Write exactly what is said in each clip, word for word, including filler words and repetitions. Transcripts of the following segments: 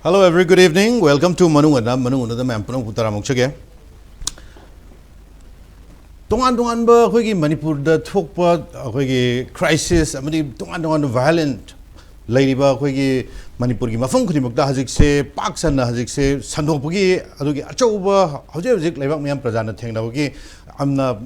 Hello, every good evening. Welcome to ꯃꯅꯨꯡ ꯍꯟꯅ, ꯃꯅꯨꯡ ꯍꯟꯅꯗ ꯃꯌꯥꯝ ꯄꯨꯝꯅꯃꯛꯄꯨ ꯇꯔꯥꯝꯅ ꯑꯣꯛꯆꯒꯦ꯫ ꯇꯣꯉꯥꯟ ꯇꯣꯉꯥꯟꯕ ꯑꯩꯈꯣꯏꯒꯤ ꯃꯅꯤꯄꯨꯔꯗ ꯊꯣꯛꯄ ꯑꯩꯈꯣꯏꯒꯤ crisis ꯑꯃꯗꯤ ꯇꯣꯉꯥꯟ ꯇꯣꯉꯥꯟꯕ violent ꯂꯩꯔꯤꯕ ꯑꯩꯈꯣꯏꯒꯤ ꯃꯅꯤꯄꯨꯔꯒꯤ ꯃꯐꯝ ꯈꯨꯗꯤꯡꯃꯛꯇ ꯍꯧꯖꯤꯛꯁꯦ ꯄꯥꯛ ꯁꯟꯅ ꯍꯧꯖꯤꯛꯁꯦ ꯁꯟꯗꯣꯛꯄꯒꯤ ꯑꯗꯨꯒꯤ ꯑꯆꯧꯕ ꯍꯧꯖꯤꯛ ꯍꯧꯖꯤꯛ ꯂꯩꯕꯥꯛ ꯃꯤꯌꯥꯝ ꯄ꯭ꯔꯖꯥꯅ ꯊꯦꯡꯅꯕꯒꯤ ꯌꯥꯝꯅ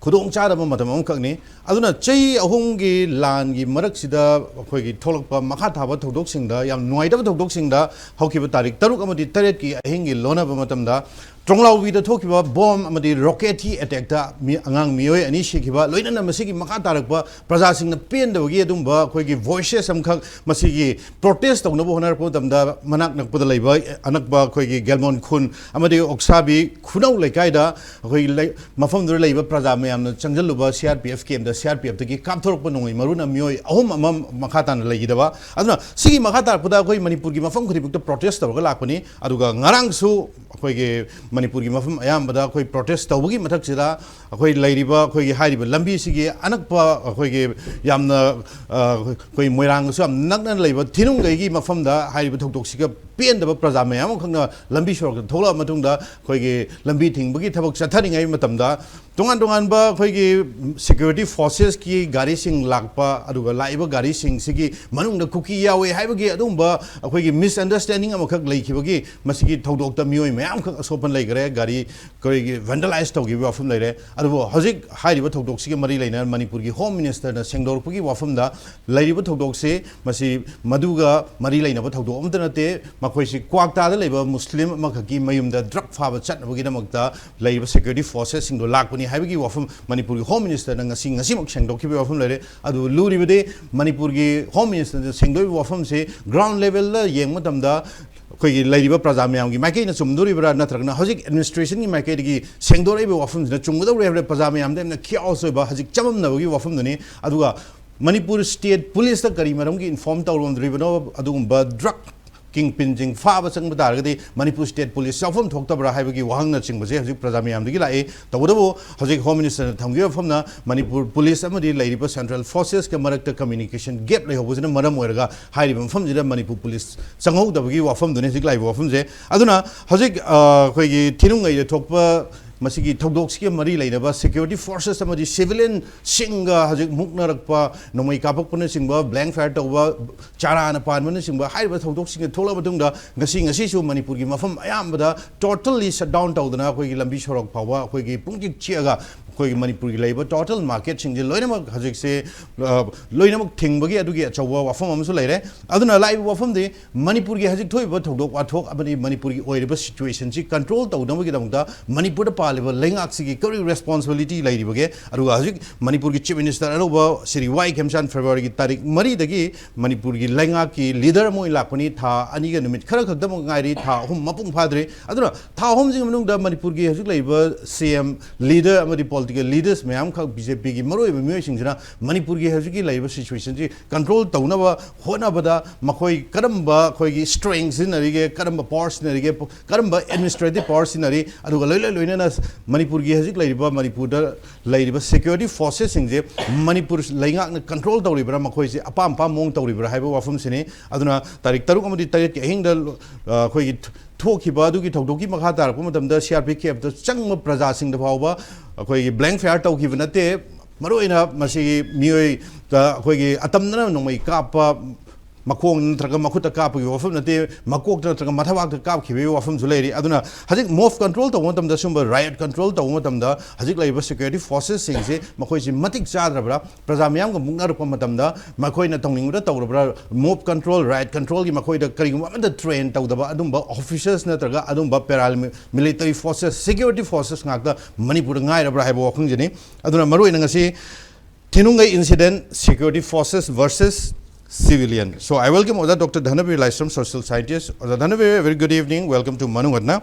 ꯈꯨꯗꯣꯡ ꯆꯥꯗꯕ ꯃꯇꯝ ꯑꯃꯈꯛꯅꯤ꯫ ꯑꯗꯨꯅ ꯆꯍꯤ ꯑꯍꯨꯝꯒꯤ ꯂꯥꯟꯒꯤ ꯃꯔꯛꯁꯤꯗ ꯑꯩꯈꯣꯏꯒꯤ ꯊꯣꯛꯂꯛꯄ ꯃꯈꯥ ꯊꯥꯕ ꯊꯧꯗꯣꯛꯁꯤꯡꯗ, ꯌꯥꯝ ꯅꯨꯡꯉꯥꯏꯇꯕ ꯊꯧꯗꯣꯛꯁꯤꯡꯗ, ꯍꯧꯈꯤꯕ ꯇꯥꯔꯤꯛ ꯇꯔꯨꯛ ꯑꯃꯗꯤ ꯇꯔꯦꯠꯀꯤ ꯑꯍꯤꯡꯒꯤ ꯂꯣꯟꯅꯕ ꯃꯇꯝꯗ ꯇ꯭ꯔꯣꯡꯂꯥꯎꯕꯤꯗ ꯊꯣꯛꯈꯤꯕ ꯕꯣꯝ ꯑꯃꯗꯤ ꯔꯣꯀꯦꯠꯀꯤ ꯑꯦꯇꯦꯛꯇ ꯃꯤ, ꯑꯉꯥꯡ ꯃꯤꯑꯣꯏ ꯑꯅꯤ ꯁꯤꯈꯤꯕ, ꯂꯣꯏꯅꯅ ꯃꯁꯤꯒꯤ ꯃꯈꯥ ꯇꯥꯔꯛꯄ ꯄ꯭ꯔꯖꯥꯁꯤꯡꯅ ꯄꯦꯟꯗꯕꯒꯤ ꯑꯗꯨꯝꯕ ꯑꯩꯈꯣꯏꯒꯤ voices ꯑꯃꯈꯛ ꯃꯁꯤꯒꯤ protest ꯇꯧꯅꯕ ꯍꯣꯠꯅꯔꯛꯄ ꯃꯇꯝꯗ, ꯃꯅꯥꯛ ꯅꯛꯄꯗ ꯂꯩꯕ ꯑꯅꯛꯄ ꯑꯩꯈꯣꯏꯒꯤ ꯒꯦꯜꯃꯣꯟ ꯈꯨꯟ ꯑꯃꯗꯤ ꯑꯣꯛꯁꯥꯕꯤ ꯈꯨꯅꯧ ꯂꯩꯀꯥꯏꯗ ꯑꯩꯈꯣꯏꯒꯤ ꯂꯩ-, ꯃꯐꯝꯗꯨꯗ ꯂꯩꯕ ꯄ꯭ꯔꯖꯥ ꯃꯌꯥꯝꯅ ꯆꯪꯁꯤꯜꯂꯨꯕ C R P F camp ꯇ, C R P F ꯇꯒꯤ ꯀꯥꯞꯊꯣꯔꯛꯄ ꯅꯣꯡꯃꯩ ꯃꯔꯨꯅ ꯃꯤꯑꯣꯏ ꯑꯍꯨꯝ ꯑꯃ ꯃꯈꯥ ꯇꯥꯅ ꯂꯩꯈꯤꯗꯕ꯫ ꯑꯗꯨꯅ ꯁꯤꯒꯤ ꯃꯈꯥ ꯇꯥꯔꯛꯄꯗ ꯑꯩꯈꯣꯏ ꯃꯅꯤꯄꯨꯔꯒꯤ ꯃꯐꯝ ꯈꯨꯗꯤꯡꯃꯛꯇ protest ꯇꯧꯔꯒ ꯂꯥꯛꯄꯅꯤ꯫ ꯑꯗꯨꯒ ꯉꯔꯥꯡꯁꯨ ꯑꯩꯈꯣꯏꯒꯤ ꯃꯅꯤꯄꯨꯔꯒꯤ ꯃꯐꯝ ꯑꯌꯥꯝꯕꯗ ꯑꯩꯈꯣꯏ protest ꯇꯧꯕꯒꯤ ꯃꯊꯛꯁꯤꯗ ꯑꯩꯈꯣꯏ ꯂꯩꯔꯤꯕ, ꯑꯩꯈꯣꯏꯒꯤ ꯍꯥꯏꯔꯤꯕ ꯂꯝꯕꯤꯁꯤꯒꯤ ꯑꯅꯛꯄ, ꯑꯩꯈꯣꯏꯒꯤ ꯌꯥꯝꯅ, ꯑ, ꯑꯩꯈꯣꯏ ꯃꯣꯏꯔꯥꯡꯒꯁꯨ ꯌꯥꯝ ꯅꯛꯅ ꯂꯩꯕ ꯊꯤꯅꯨꯡꯒꯩꯒꯤ ꯃꯐꯝꯗ ꯍꯥꯏꯔꯤꯕ ꯊꯧꯗꯣꯛꯁꯤꯒ ꯄꯦꯟꯗꯕ ꯄ꯭ꯔꯖꯥ ꯃꯌꯥꯝ ꯑꯃꯈꯛꯅ ꯂꯝꯕꯤ ꯁꯣꯔꯣꯛꯇ ꯊꯣꯛꯂꯛꯑ ꯃꯇꯨꯡꯗ ꯑꯩꯈꯣꯏꯒꯤ ꯂꯝꯕꯤ ꯊꯤꯡꯕꯒꯤ ꯊꯕꯛ ꯆꯠꯊꯔꯤꯉꯩ ꯃꯇꯝꯗ ꯇꯣꯉꯥꯟ ꯇꯣꯉꯥꯟꯕ ꯑꯩꯈꯣꯏꯒꯤ security forces ꯀꯤ ꯒꯥꯔꯤꯁꯤꯡ ꯂꯥꯛꯄ, ꯑꯗꯨꯒ ꯂꯥꯛꯏꯕ ꯒꯥꯔꯤꯁꯤꯡꯁꯤꯒꯤ ꯃꯅꯨꯡꯗ ꯀꯨꯀꯤ ꯌꯥꯎꯋꯦ ꯍꯥꯏꯕꯒꯤ ꯑꯗꯨꯒꯨꯝꯕ ꯑꯩꯈꯣꯏꯒꯤ misunderstanding ꯑꯃꯈꯛ ꯂꯩꯈꯤꯕꯒꯤ ꯃꯁꯤꯒꯤ ꯊꯧꯗꯣꯛꯇ ꯃꯤꯑꯣꯏ ꯃꯌꯥꯝꯈꯛ ꯑꯁꯣꯛꯄ ꯂꯩꯈꯔꯦ, ꯒꯥꯔꯤ ꯑꯩꯈꯣꯏꯒꯤ vandalize ꯇꯧꯈꯤꯕ ꯋꯥꯐꯝ ꯂꯩꯔꯦ꯫ ꯑꯗꯨꯕꯨ ꯍꯧꯖꯤꯛ ꯍꯥꯏꯔꯤꯕ ꯊꯧꯗꯣꯛꯁꯤꯒ ꯃꯔꯤ ꯂꯩꯅꯅ ꯃꯅꯤꯄꯨꯔꯒꯤ Home Minister ꯅ ꯁꯦꯡꯗꯣꯔꯛꯄꯒꯤ ꯋꯥꯐꯝꯗ ꯂꯩꯔꯤꯕ ꯊꯧꯗꯣꯛꯁꯤ ꯃꯁꯤ ꯃꯗꯨꯒ ꯃꯔꯤ ꯂꯩꯅꯕ ꯊꯧꯗꯣꯛ ꯑꯃꯠꯇ ꯅꯠꯇꯦ꯫ ꯃꯈꯣꯏꯁꯤ ꯀ꯭ꯋꯥꯛꯇꯥꯗ ꯂꯩꯕ ꯃꯨꯁꯂꯤꯝ ꯑꯃꯈꯛꯀꯤ ꯃꯌꯨꯝꯗ drug ꯐꯥꯕ ꯆꯠꯅꯕꯒꯤꯗꯃꯛꯇ ꯂꯩꯔꯤꯕ security forces ꯁꯤꯡꯗꯣ ꯂꯥꯛꯄꯅꯤ ꯍꯥꯏꯕꯒꯤ ꯋꯥꯐꯝ ꯃꯅꯤꯄꯨꯔꯒꯤ Home Minister ꯅ ꯉꯁꯤ, ꯉꯁꯤꯃꯛ ꯁꯦꯡꯗꯣꯛꯈꯤꯕꯒꯤ ꯋꯥꯐꯝ ꯂꯩꯔꯦ꯫ ꯑꯗꯨ ꯂꯨꯔꯤꯕꯗꯤ ꯃꯅꯤꯄꯨꯔꯒꯤ Home Minister ꯅ ꯁꯦꯡꯗꯣꯛꯏꯕ ꯋꯥꯐꯝꯁꯤ ground level ꯗ ꯌꯦꯡꯕ ꯃꯇꯝꯗ ꯑꯩꯈꯣꯏꯒꯤ ꯂꯩꯔꯤꯕ ꯄ꯭ꯔꯖꯥ ꯃꯌꯥꯝꯒꯤ ꯃꯥꯏꯀꯩꯅ ꯆꯨꯝꯗꯣꯔꯤꯕ꯭ꯔꯥ, ꯅꯠꯇ꯭ꯔꯒꯅ ꯍꯧꯖꯤꯛ administration ꯒꯤ ꯃꯥꯏꯀꯩꯗꯒꯤ ꯁꯦꯡꯗꯣꯔꯛꯏꯕ ꯋꯥꯐꯝꯁꯤꯅ ꯆꯨꯝꯒꯗꯧꯔꯦ ꯍꯥꯏꯕꯗ ꯄ꯭ꯔꯖꯥ ꯃꯌꯥꯝꯗ ꯌꯥꯝꯅ chaos ꯑꯣꯏꯕ, ꯍꯧꯖꯤꯛ ꯆꯃꯝꯅꯕꯒꯤ ꯋꯥꯐꯝꯗꯨꯅꯤ꯫ ꯑꯗꯨꯒ ꯃꯅꯤꯄꯨꯔ state police ꯇ ꯀꯔꯤ ꯃꯔꯝꯒꯤ inform ꯇꯧꯔꯝꯗ꯭ꯔꯤꯕꯅꯣ, ꯑꯗꯨꯒꯨꯝꯕ drug ꯀꯤꯡ ꯄꯤꯟꯁꯤꯡ ꯐꯥꯕ ꯆꯪꯕ ꯇꯥꯔꯒꯗꯤ ꯃꯅꯤꯄꯨꯔ ꯁ꯭ꯇꯦꯠ ꯄꯨꯂꯤꯁ ꯌꯥꯎꯐꯝ ꯊꯣꯛꯇꯕ꯭ꯔꯥ ꯍꯥꯏꯕꯒꯤ ꯋꯥꯍꯪꯅꯆꯤꯡꯕꯁꯦ ꯍꯧꯖꯤꯛ ꯄ꯭ꯔꯖꯥ ꯃꯌꯥꯝꯗꯒꯤ ꯂꯥꯛꯏ꯫ ꯇꯧꯕꯇꯕꯨ ꯍꯧꯖꯤꯛ ꯍꯣꯝ ꯃꯤꯅꯤꯁꯇꯔꯅ ꯊꯝꯈꯤꯕ ꯋꯥꯐꯝꯅ ꯃꯅꯤꯄꯨꯔ ꯄꯨꯂꯤꯁ ꯑꯃꯗꯤ ꯂꯩꯔꯤꯕ ꯁꯦꯟꯇ꯭ꯔꯦꯜ ꯐꯣꯔꯁꯦꯁꯀ ꯃꯔꯛꯇ ꯀꯝꯃ꯭ꯌꯨꯅꯤꯀꯦꯁꯟ ꯒꯦꯞ ꯂꯩꯍꯧꯕꯁꯤꯅ ꯃꯔꯝ ꯑꯣꯏꯔꯒ ꯍꯥꯏꯔꯤꯕ ꯃꯐꯝꯁꯤꯗ ꯃꯅꯤꯄꯨꯔ ꯄꯨꯂꯤꯁ ꯆꯪꯍꯧꯗꯕꯒꯤ ꯋꯥꯐꯝꯗꯨꯅꯤ ꯍꯧꯖꯤꯛ ꯂꯥꯛꯏꯕ ꯋꯥꯐꯝꯁꯦ꯫ ꯑꯗꯨꯅ ꯍꯧꯖꯤꯛ, ꯑ, ꯑꯩꯈꯣꯏꯒꯤ ꯊꯤꯅꯨꯡꯒꯩꯗ ꯊꯣꯛꯄ ꯃꯁꯤꯒꯤ ꯊꯧꯗꯣꯛꯁꯤꯒ ꯃꯔꯤ ꯂꯩꯅꯕ ꯁꯦꯀ꯭ꯌꯨꯔꯤꯇꯤ ꯐꯣꯔꯁꯦꯁ ꯑꯃꯗꯤ ꯁꯤꯚꯤꯂꯤꯌꯟꯁꯤꯡꯒ ꯍꯧꯖꯤꯛ ꯃꯨꯛꯅꯔꯛꯄ, ꯅꯣꯡꯃꯩ ꯀꯥꯞꯄꯛꯄꯅꯆꯤꯡꯕ, ꯕ꯭ꯂꯦꯡ ꯐꯥꯌꯔ ꯇꯧꯕ, ꯆꯥꯔꯥꯅ ꯄꯥꯟꯕꯅꯆꯤꯡꯕ ꯍꯥꯏꯔꯤꯕ ꯊꯧꯗꯣꯛꯁꯤꯡꯁꯦ ꯊꯣꯛꯂꯛꯑ ꯃꯇꯨꯡꯗ ꯉꯁꯤ, ꯉꯁꯤꯁꯨ ꯃꯅꯤꯄꯨꯔꯒꯤ ꯃꯐꯝ ꯑꯌꯥꯝꯕꯗ ꯇꯣꯇꯜꯂꯤ ꯁꯠ ꯗꯥꯎꯟ ꯇꯧꯗꯅ ꯑꯩꯈꯣꯏꯒꯤ ꯂꯝꯕꯤ ꯁꯣꯔꯣꯛ ꯐꯥꯎꯕ ꯑꯩꯈꯣꯏꯒꯤ ꯄꯨꯡꯆꯤꯛ ꯆꯤꯛꯑꯒ ꯑꯩꯈꯣꯏꯒꯤ ꯃꯅꯤꯄꯨꯔꯒꯤ ꯂꯩꯕ ꯇꯣꯇꯜ ꯃꯥꯔꯀꯦꯠꯁꯤꯡꯁꯦ ꯂꯣꯏꯅꯃꯛ ꯍꯧꯖꯤꯛꯁꯦ, ꯑ, ꯂꯣꯏꯅꯃꯛ ꯊꯤꯡꯕꯒꯤ ꯑꯗꯨꯒꯤ ꯑꯆꯧꯕ ꯋꯥꯐꯝ ꯑꯃꯁꯨ ꯂꯩꯔꯦ꯫ ꯑꯗꯨꯅ ꯂꯥꯛꯏꯕ ꯋꯥꯐꯝꯗꯤ ꯃꯅꯤꯄꯨꯔꯒꯤ ꯍꯧꯖꯤꯛ ꯊꯣꯛꯏꯕ ꯊꯧꯗꯣꯛ ꯋꯥꯊꯣꯛ ꯑꯃꯗꯤ ꯃꯅꯤꯄꯨꯔꯒꯤ ꯑꯣꯏꯔꯤꯕ ꯁꯤꯆꯨꯋꯦꯁꯟꯁꯤ ꯀꯟꯇ꯭ꯔꯣꯜ ꯇꯧꯅꯕꯒꯤꯗꯃꯛꯇ ꯃꯅꯤꯄꯨꯔꯗ ꯄꯥꯜꯂꯤꯕ ꯂꯩꯉꯥꯛꯁꯤꯒꯤ ꯀꯔꯤ ꯔꯦꯁꯄꯣꯟꯁꯤꯕꯤꯂꯤꯇꯤ ꯂꯩꯔꯤꯕꯒꯦ? ꯑꯗꯨꯒ ꯍꯧꯖꯤꯛ ꯃꯅꯤꯄꯨꯔꯒꯤ ꯆꯤꯐ ꯃꯤꯅꯤꯁꯇꯔ ꯑꯅꯧꯕ ꯁ꯭ꯔꯤ ꯋꯥꯏ ꯈꯦꯝꯆꯥꯟ ꯐꯦꯕ꯭ꯔꯨꯋꯥꯔꯤꯒꯤ ꯇꯥꯔꯤꯛ ꯃꯔꯤꯗꯒꯤ ꯃꯅꯤꯄꯨꯔꯒꯤ ꯂꯩꯉꯥꯛꯀꯤ ꯂꯤꯗꯔ ꯑꯃ ꯑꯣꯏꯅ ꯂꯥꯛꯄꯅꯤ꯫ ꯊꯥ ꯑꯅꯤꯒ ꯅꯨꯃꯤꯠ ꯈꯔ ꯈꯛꯇꯃꯛ ꯉꯥꯏꯔꯤ, ꯊꯥ ꯑꯍꯨꯝ ꯃꯄꯨꯡ ꯐꯥꯗ꯭ꯔꯤ꯫ ꯑꯗꯨꯅ ꯊꯥ ꯑꯍꯨꯝꯁꯤꯒꯤ ꯃꯅꯨꯡꯗ ꯃꯅꯤꯄꯨꯔꯒꯤ ꯍꯧꯖꯤꯛ ꯂꯩꯔꯤꯕ ꯁꯤ ꯑꯦꯝ ꯂꯤꯗꯔ ꯑꯃꯗꯤ ꯄꯣꯂꯤꯇꯤꯀꯦꯜ ꯂꯤꯗꯔꯁ ꯃꯌꯥꯝꯈꯛ, ꯕꯤ ꯖꯦ ꯄꯤꯒꯤ ꯃꯔꯨꯑꯣꯏꯕ ꯃꯤꯑꯣꯏꯁꯤꯡꯁꯤꯅ ꯃꯅꯤꯄꯨꯔꯒꯤ ꯍꯧꯖꯤꯛꯀꯤ ꯂꯩꯔꯤꯕ ꯁꯤꯆꯨꯋꯦꯁꯟꯁꯤ ꯀꯟꯇ꯭ꯔꯣꯜ ꯇꯧꯅꯕ ꯍꯣꯠꯅꯕꯗ ꯃꯈꯣꯏ ꯀꯔꯝꯕ ꯑꯩꯈꯣꯏꯒꯤ ꯁ꯭ꯇꯔꯦꯡ ꯁꯤꯖꯤꯟꯅꯔꯤꯒꯦ, ꯀꯔꯝꯕ ꯄꯥꯋꯔ ꯁꯤꯖꯤꯟꯅꯔꯤꯒꯦ, ꯀꯔꯝꯕ ꯑꯦꯗꯃꯤꯅꯤꯁꯇ꯭ꯔꯦꯇꯤꯚ ꯄꯥꯋꯔ ꯁꯤꯖꯤꯟꯅꯔꯤ, ꯑꯗꯨꯒ ꯂꯣꯏꯅ ꯂꯣꯏꯅꯅ ꯃꯅꯤꯄꯨꯔꯒꯤ ꯍꯧꯖꯤꯛ ꯂꯩꯔꯤꯕ, ꯃꯅꯤꯄꯨꯔꯗ ꯂꯩꯔꯤꯕ ꯁꯦꯀ꯭ꯌꯨꯔꯤꯇꯤ ꯐꯣꯔꯁꯦꯁꯁꯤꯡꯁꯦ ꯃꯅꯤꯄꯨꯔ ꯂꯩꯉꯥꯛꯅ ꯀꯟꯇ꯭ꯔꯣꯜ ꯇꯧꯔꯤꯕ꯭ꯔꯥ, ꯃꯈꯣꯏꯁꯦ ꯑꯄꯥꯝ ꯑꯄꯥꯝꯕ ꯃꯑꯣꯡ ꯇꯧꯔꯤꯕ꯭ꯔꯥ ꯍꯥꯏꯕ ꯋꯥꯐꯝꯁꯤꯅꯤ꯫ ꯑꯗꯨꯅ ꯇꯥꯔꯤꯛ ꯇꯔꯨꯛ ꯑꯃꯗꯤ ꯇꯔꯦꯠꯀꯤ ꯑꯍꯤꯡꯗ, ꯑ, ꯑꯩꯈꯣꯏꯒꯤ ꯊꯣꯛꯈꯤꯕ ꯑꯗꯨꯒꯤ ꯊꯧꯗꯣꯛꯀꯤ ꯃꯈꯥ ꯇꯥꯔꯛꯄ ꯃꯇꯝꯗ ꯁꯤ ꯑꯥꯔ ꯄꯤ ꯑꯦꯐꯇ ꯆꯪꯕ ꯄ꯭ꯔꯖꯥꯁꯤꯡꯗ ꯐꯥꯎꯕ ꯑꯩꯈꯣꯏꯒꯤ ꯕ꯭ꯂꯦꯡ ꯐꯥꯌꯔ ꯇꯧꯈꯤꯕ ꯅꯠꯇꯦ꯫ ꯃꯔꯨꯑꯣꯏꯅ ꯃꯁꯤꯒꯤ ꯃꯤꯑꯣꯏꯗ ꯑꯩꯈꯣꯏꯒꯤ ꯑꯇꯝꯅꯅ ꯅꯣꯡꯃꯩ ꯀꯥꯞꯄ, ꯃꯈꯣꯡ ꯅꯠꯇ꯭ꯔꯒ ꯃꯈꯨꯠꯇ ꯀꯥꯞꯄꯒꯤ ꯋꯥꯐꯝ ꯅꯠꯇꯦ, ꯃꯀꯣꯛꯇ ꯅꯠꯇ꯭ꯔꯒ ꯃꯊꯕꯥꯛꯇ ꯀꯥꯞꯈꯤꯕꯒꯤ ꯋꯥꯐꯝꯁꯨ ꯂꯩꯔꯤ꯫ ꯑꯗꯨꯅ ꯍꯧꯖꯤꯛ ꯃꯣꯕ ꯀꯟꯇ꯭ꯔꯣꯜ ꯇꯧꯕ ꯃꯇꯝꯗ, ꯁꯨꯝꯕ ꯔꯥꯏꯠ ꯀꯟꯇ꯭ꯔꯣꯜ ꯇꯧꯕ ꯃꯇꯝꯗ ꯍꯧꯖꯤꯛ ꯂꯩꯔꯤꯕ ꯁꯦꯀ꯭ꯌꯨꯔꯤꯇꯤ ꯐꯣꯔꯁꯦꯁꯁꯤꯡꯁꯤ ꯃꯈꯣꯏꯁꯤ ꯃꯇꯤꯛ ꯆꯥꯗ꯭ꯔꯕ꯭ꯔꯥ? ꯄ꯭ꯔꯖꯥ ꯃꯤꯌꯥꯝꯒ ꯃꯨꯛꯅꯔꯛꯄ ꯃꯇꯝꯗ ꯃꯈꯣꯏꯅ ꯇꯧꯅꯤꯡꯕꯗ ꯇꯧꯔꯕ꯭ꯔꯥ? ꯃꯣꯕ ꯀꯟꯇ꯭ꯔꯣꯜ, ꯔꯥꯏꯠ ꯀꯟꯇ꯭ꯔꯣꯜꯒꯤ ꯃꯈꯣꯏꯗ ꯀꯔꯤꯒꯨꯝꯕ ꯑꯃꯠꯇ ꯇ꯭ꯔꯦꯟ ꯇꯧꯗꯕ ꯑꯗꯨꯝꯕ ꯑꯣꯐꯤꯁꯔꯁ ꯅꯠꯇ꯭ꯔꯒ ꯑꯗꯨꯝꯕ ꯄꯦꯔꯥ ꯃꯤꯂꯤꯇꯔꯤ ꯐꯣꯔꯁꯦꯁ, ꯁꯦꯀ꯭ꯌꯨꯔꯤꯇꯤ ꯐꯣꯔꯁꯦꯁ ꯉꯥꯛꯇ ꯃꯅꯤꯄꯨꯔꯗ ꯉꯥꯏꯔꯕ꯭ꯔꯥ ꯍꯥꯏꯕ ꯋꯥꯐꯝꯁꯤꯅꯤ꯫ ꯑꯗꯨꯅ ꯃꯔꯨꯑꯣꯏꯅ ꯉꯁꯤ ꯊꯤꯅꯨꯡꯒꯩ incident, security forces versus civilian. So I welcome ꯑꯣꯖꯥ ꯗꯣꯛꯇꯔ ꯙꯅꯕꯤꯔ ꯂꯥꯏꯁ꯭ꯔꯝ, social scientist. ꯑꯣꯖꯥ ꯙꯅꯕꯤꯔ, very good evening. Welcome to ꯃꯅꯨꯡ ꯍꯠꯅ.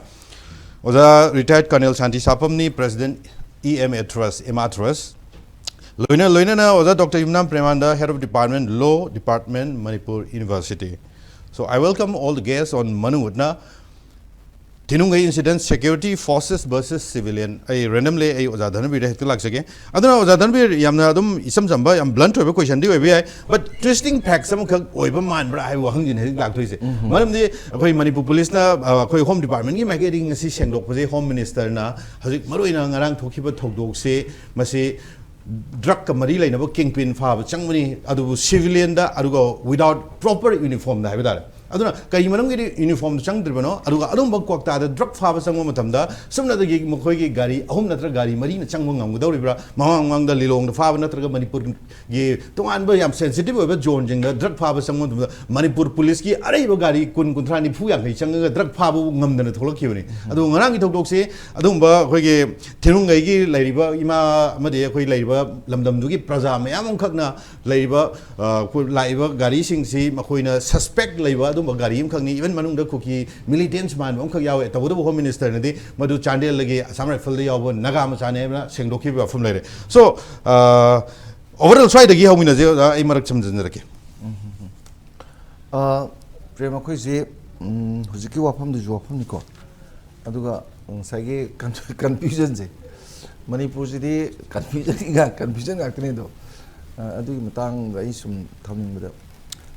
ꯑꯣꯖꯥ ꯔꯤꯇꯥꯌꯔꯗ colonel Shanti ꯁꯥꯄꯝꯅꯤ, President E M A Trust, M R Trust. ꯂꯣꯏꯅ ꯂꯣꯏꯅꯅ ꯑꯣꯖꯥ doctor Yumnam Premananda, Head of Department, Law Department, Manipur University. So I welcome all the guests on Manuvutna. ꯊꯤꯅꯨꯡꯒꯩ incident, security forces versus civilian. ꯑꯩ randomly ꯑꯩ ꯑꯣꯖꯥ ꯙꯅꯕꯤꯔꯗ ꯍꯦꯛꯇ ꯂꯥꯛꯆꯒꯦ꯫ ꯑꯗꯨꯅ ꯑꯣꯖꯥ ꯙꯅꯕꯤꯔ, ꯌꯥꯝꯅ ꯑꯗꯨꯝ ꯏꯆꯝ ꯆꯝꯕ, ꯌꯥꯝ blunt ꯑꯣꯏꯕ questionꯗꯤ ꯑꯣꯏꯕ ꯌꯥꯏ, but interesting facts ꯑꯃꯈꯛ ꯑꯣꯏꯕ ꯃꯥꯟꯕ꯭ꯔꯥ ꯍꯥꯏꯕ ꯋꯥꯍꯪꯁꯤꯅ ꯍꯧꯖꯤꯛ ꯂꯥꯛꯇꯣꯏꯁꯦ꯫ ꯃꯔꯝꯗꯤ ꯑꯩꯈꯣꯏ ꯃꯅꯤꯄꯨꯔ ꯄꯨꯂꯤꯁꯅ, ꯑ, ꯑꯩꯈꯣꯏ ꯍꯣꯝ ꯗꯤꯄꯥꯔꯠꯃꯦꯟꯒꯤ ꯃꯥꯏꯀꯩꯗꯒꯤ ꯉꯁꯤ ꯁꯦꯡꯗꯣꯛꯄꯁꯦ, ꯍꯣꯝ ꯃꯤꯅꯤꯁꯇꯔꯅ ꯍꯧꯖꯤꯛ ꯃꯔꯨꯑꯣꯏꯅ ꯉꯔꯥꯡ ꯊꯣꯛꯈꯤꯕ ꯊꯧꯗꯣꯛꯁꯦ, ꯃꯁꯤ ꯗ꯭ꯔꯒꯀ ꯃꯔꯤ ꯂꯩꯅꯕ ꯀꯤꯡꯄꯤꯟ ꯐꯥꯕ ꯆꯪꯕꯅꯤ, ꯑꯗꯨꯕꯨ ꯁꯤꯚꯤꯂꯤꯌꯟꯗ, ꯑꯗꯨꯒ without proper uniformꯗ ꯍꯥꯏꯕ ꯇꯥꯔꯦ꯫ ꯑꯗꯨꯅ ꯀꯔꯤ ꯃꯔꯝꯒꯤꯗꯤ ꯌꯨꯅꯤꯐꯣꯔꯝꯗ ꯆꯪꯗ꯭ꯔꯤꯕꯅꯣ? ꯑꯗꯨꯒ ꯑꯗꯨꯝꯕ ꯀ꯭ꯋꯥꯛꯇꯥꯗ ꯗ꯭ꯔꯒ ꯐꯥꯕ ꯆꯪꯕ ꯃꯇꯝꯗ ꯁꯨꯞꯅꯇꯒꯤ ꯃꯈꯣꯏꯒꯤ ꯒꯥꯔꯤ ꯑꯍꯨꯝ ꯅꯠꯇ꯭ꯔꯒ ꯒꯥꯔꯤ ꯃꯔꯤꯅ ꯆꯪꯕ ꯉꯝꯒꯗꯧꯔꯤꯕ꯭ꯔꯥ? ꯃꯃꯥꯡ ꯃꯃꯥꯡꯗ ꯂꯤꯂꯣꯡꯗ ꯐꯥꯕ ꯅꯠꯇ꯭ꯔꯒ ꯃꯅꯤꯄꯨꯔꯒꯤ ꯇꯣꯉꯥꯟꯕ ꯌꯥꯝ ꯁꯦꯟꯁꯤꯇꯤꯚ ꯑꯣꯏꯕ ꯖꯣꯟꯁꯤꯡꯗ ꯗ꯭ꯔꯒ ꯐꯥꯕ ꯆꯪꯕ ꯃꯇꯝꯗ ꯃꯅꯤꯄꯨꯔ ꯄꯨꯂꯤꯁꯀꯤ ꯑꯔꯩꯕ ꯒꯥꯔꯤ ꯀꯨꯟ, ꯀꯨꯟꯊ꯭ꯔꯥ, ꯅꯤꯐꯨ, ꯌꯥꯡꯈꯩ ꯆꯪꯉꯒ ꯗ꯭ꯔꯒ ꯐꯥꯕ ꯉꯝꯗꯅ ꯊꯣꯛꯂꯛꯈꯤꯕꯅꯤ꯫ ꯑꯗꯨ ꯉꯔꯥꯡꯒꯤ ꯊꯧꯗꯣꯛꯁꯤ ꯑꯗꯨꯒꯨꯝꯕ ꯑꯩꯈꯣꯏꯒꯤ ꯊꯤꯅꯨꯡꯒꯩꯒꯤ ꯂꯩꯔꯤꯕ ꯏꯃꯥ ꯑꯃꯗꯤ ꯑꯩꯈꯣꯏ ꯂꯩꯔꯤꯕ ꯂꯝꯗꯝꯗꯨꯒꯤ ꯄ꯭ꯔꯖꯥ ꯃꯌꯥꯝ ꯑꯃꯈꯛꯅ ꯂꯩꯔꯤꯕ, ꯑ, ꯑꯩꯈꯣꯏ ꯂꯥꯛꯏꯕ ꯒꯥꯔꯤꯁꯤꯡꯁꯤ ꯃꯈꯣꯏꯅ suspect ꯂꯩꯕ ꯑꯗꯨꯝꯕ ꯒꯥꯔꯤ ꯑꯃꯈꯛꯅꯤ꯫ Even ꯃꯅꯨꯡꯗ ꯀꯨꯀꯤ militants ꯃꯥꯟꯕ ꯑꯃꯈꯛ ꯌꯥꯎꯋꯦ꯫ ꯇꯧꯕꯇꯕꯨ ꯍꯣꯝ ꯃꯤꯅꯤꯁꯇꯔꯅꯗꯤ ꯃꯗꯨ ꯆꯥꯟꯗꯦꯜꯗꯒꯤ ꯑꯁꯥꯝ ꯔꯥꯏꯐꯜꯗ ꯌꯥꯎꯕ ꯅꯥꯒꯥ ꯃꯆꯥꯅꯤ ꯍꯥꯏꯕꯅ ꯁꯦꯡꯗꯣꯛꯈꯤꯕ ꯋꯥꯐꯝ ꯂꯩꯔꯦ꯫ So, ꯑ, overall ꯁ꯭ꯋꯥꯏꯗꯒꯤ ꯍꯧꯃꯤꯟꯅꯁꯦ ꯑꯣꯖꯥ, ꯑꯩ ꯃꯔꯛ ꯁꯝꯖꯤꯟꯖꯔꯛꯀꯦ꯫ ꯑ, ꯄ꯭ꯔꯦꯝ, ꯑꯩꯈꯣꯏꯁꯤ, ꯎꯝ, ꯍꯧꯖꯤꯛꯀꯤ ꯋꯥꯐꯝꯗꯨꯁꯨ ꯋꯥꯐꯝꯅꯤꯀꯣ, ꯑꯗꯨꯒ ꯉꯁꯥꯏꯒꯤ confusionꯁꯦ, ꯃꯅꯤꯄꯨꯔꯁꯤꯗꯤ confusion ꯉꯥꯛ-, confusion ꯉꯥꯛꯇꯅꯦ꯫ ꯑꯗꯣ, ꯑ, ꯑꯗꯨꯒꯤ ꯃꯇꯥꯡꯗ ꯑꯩ ꯁꯨꯝ ꯊꯝꯅꯤꯡꯕꯗ,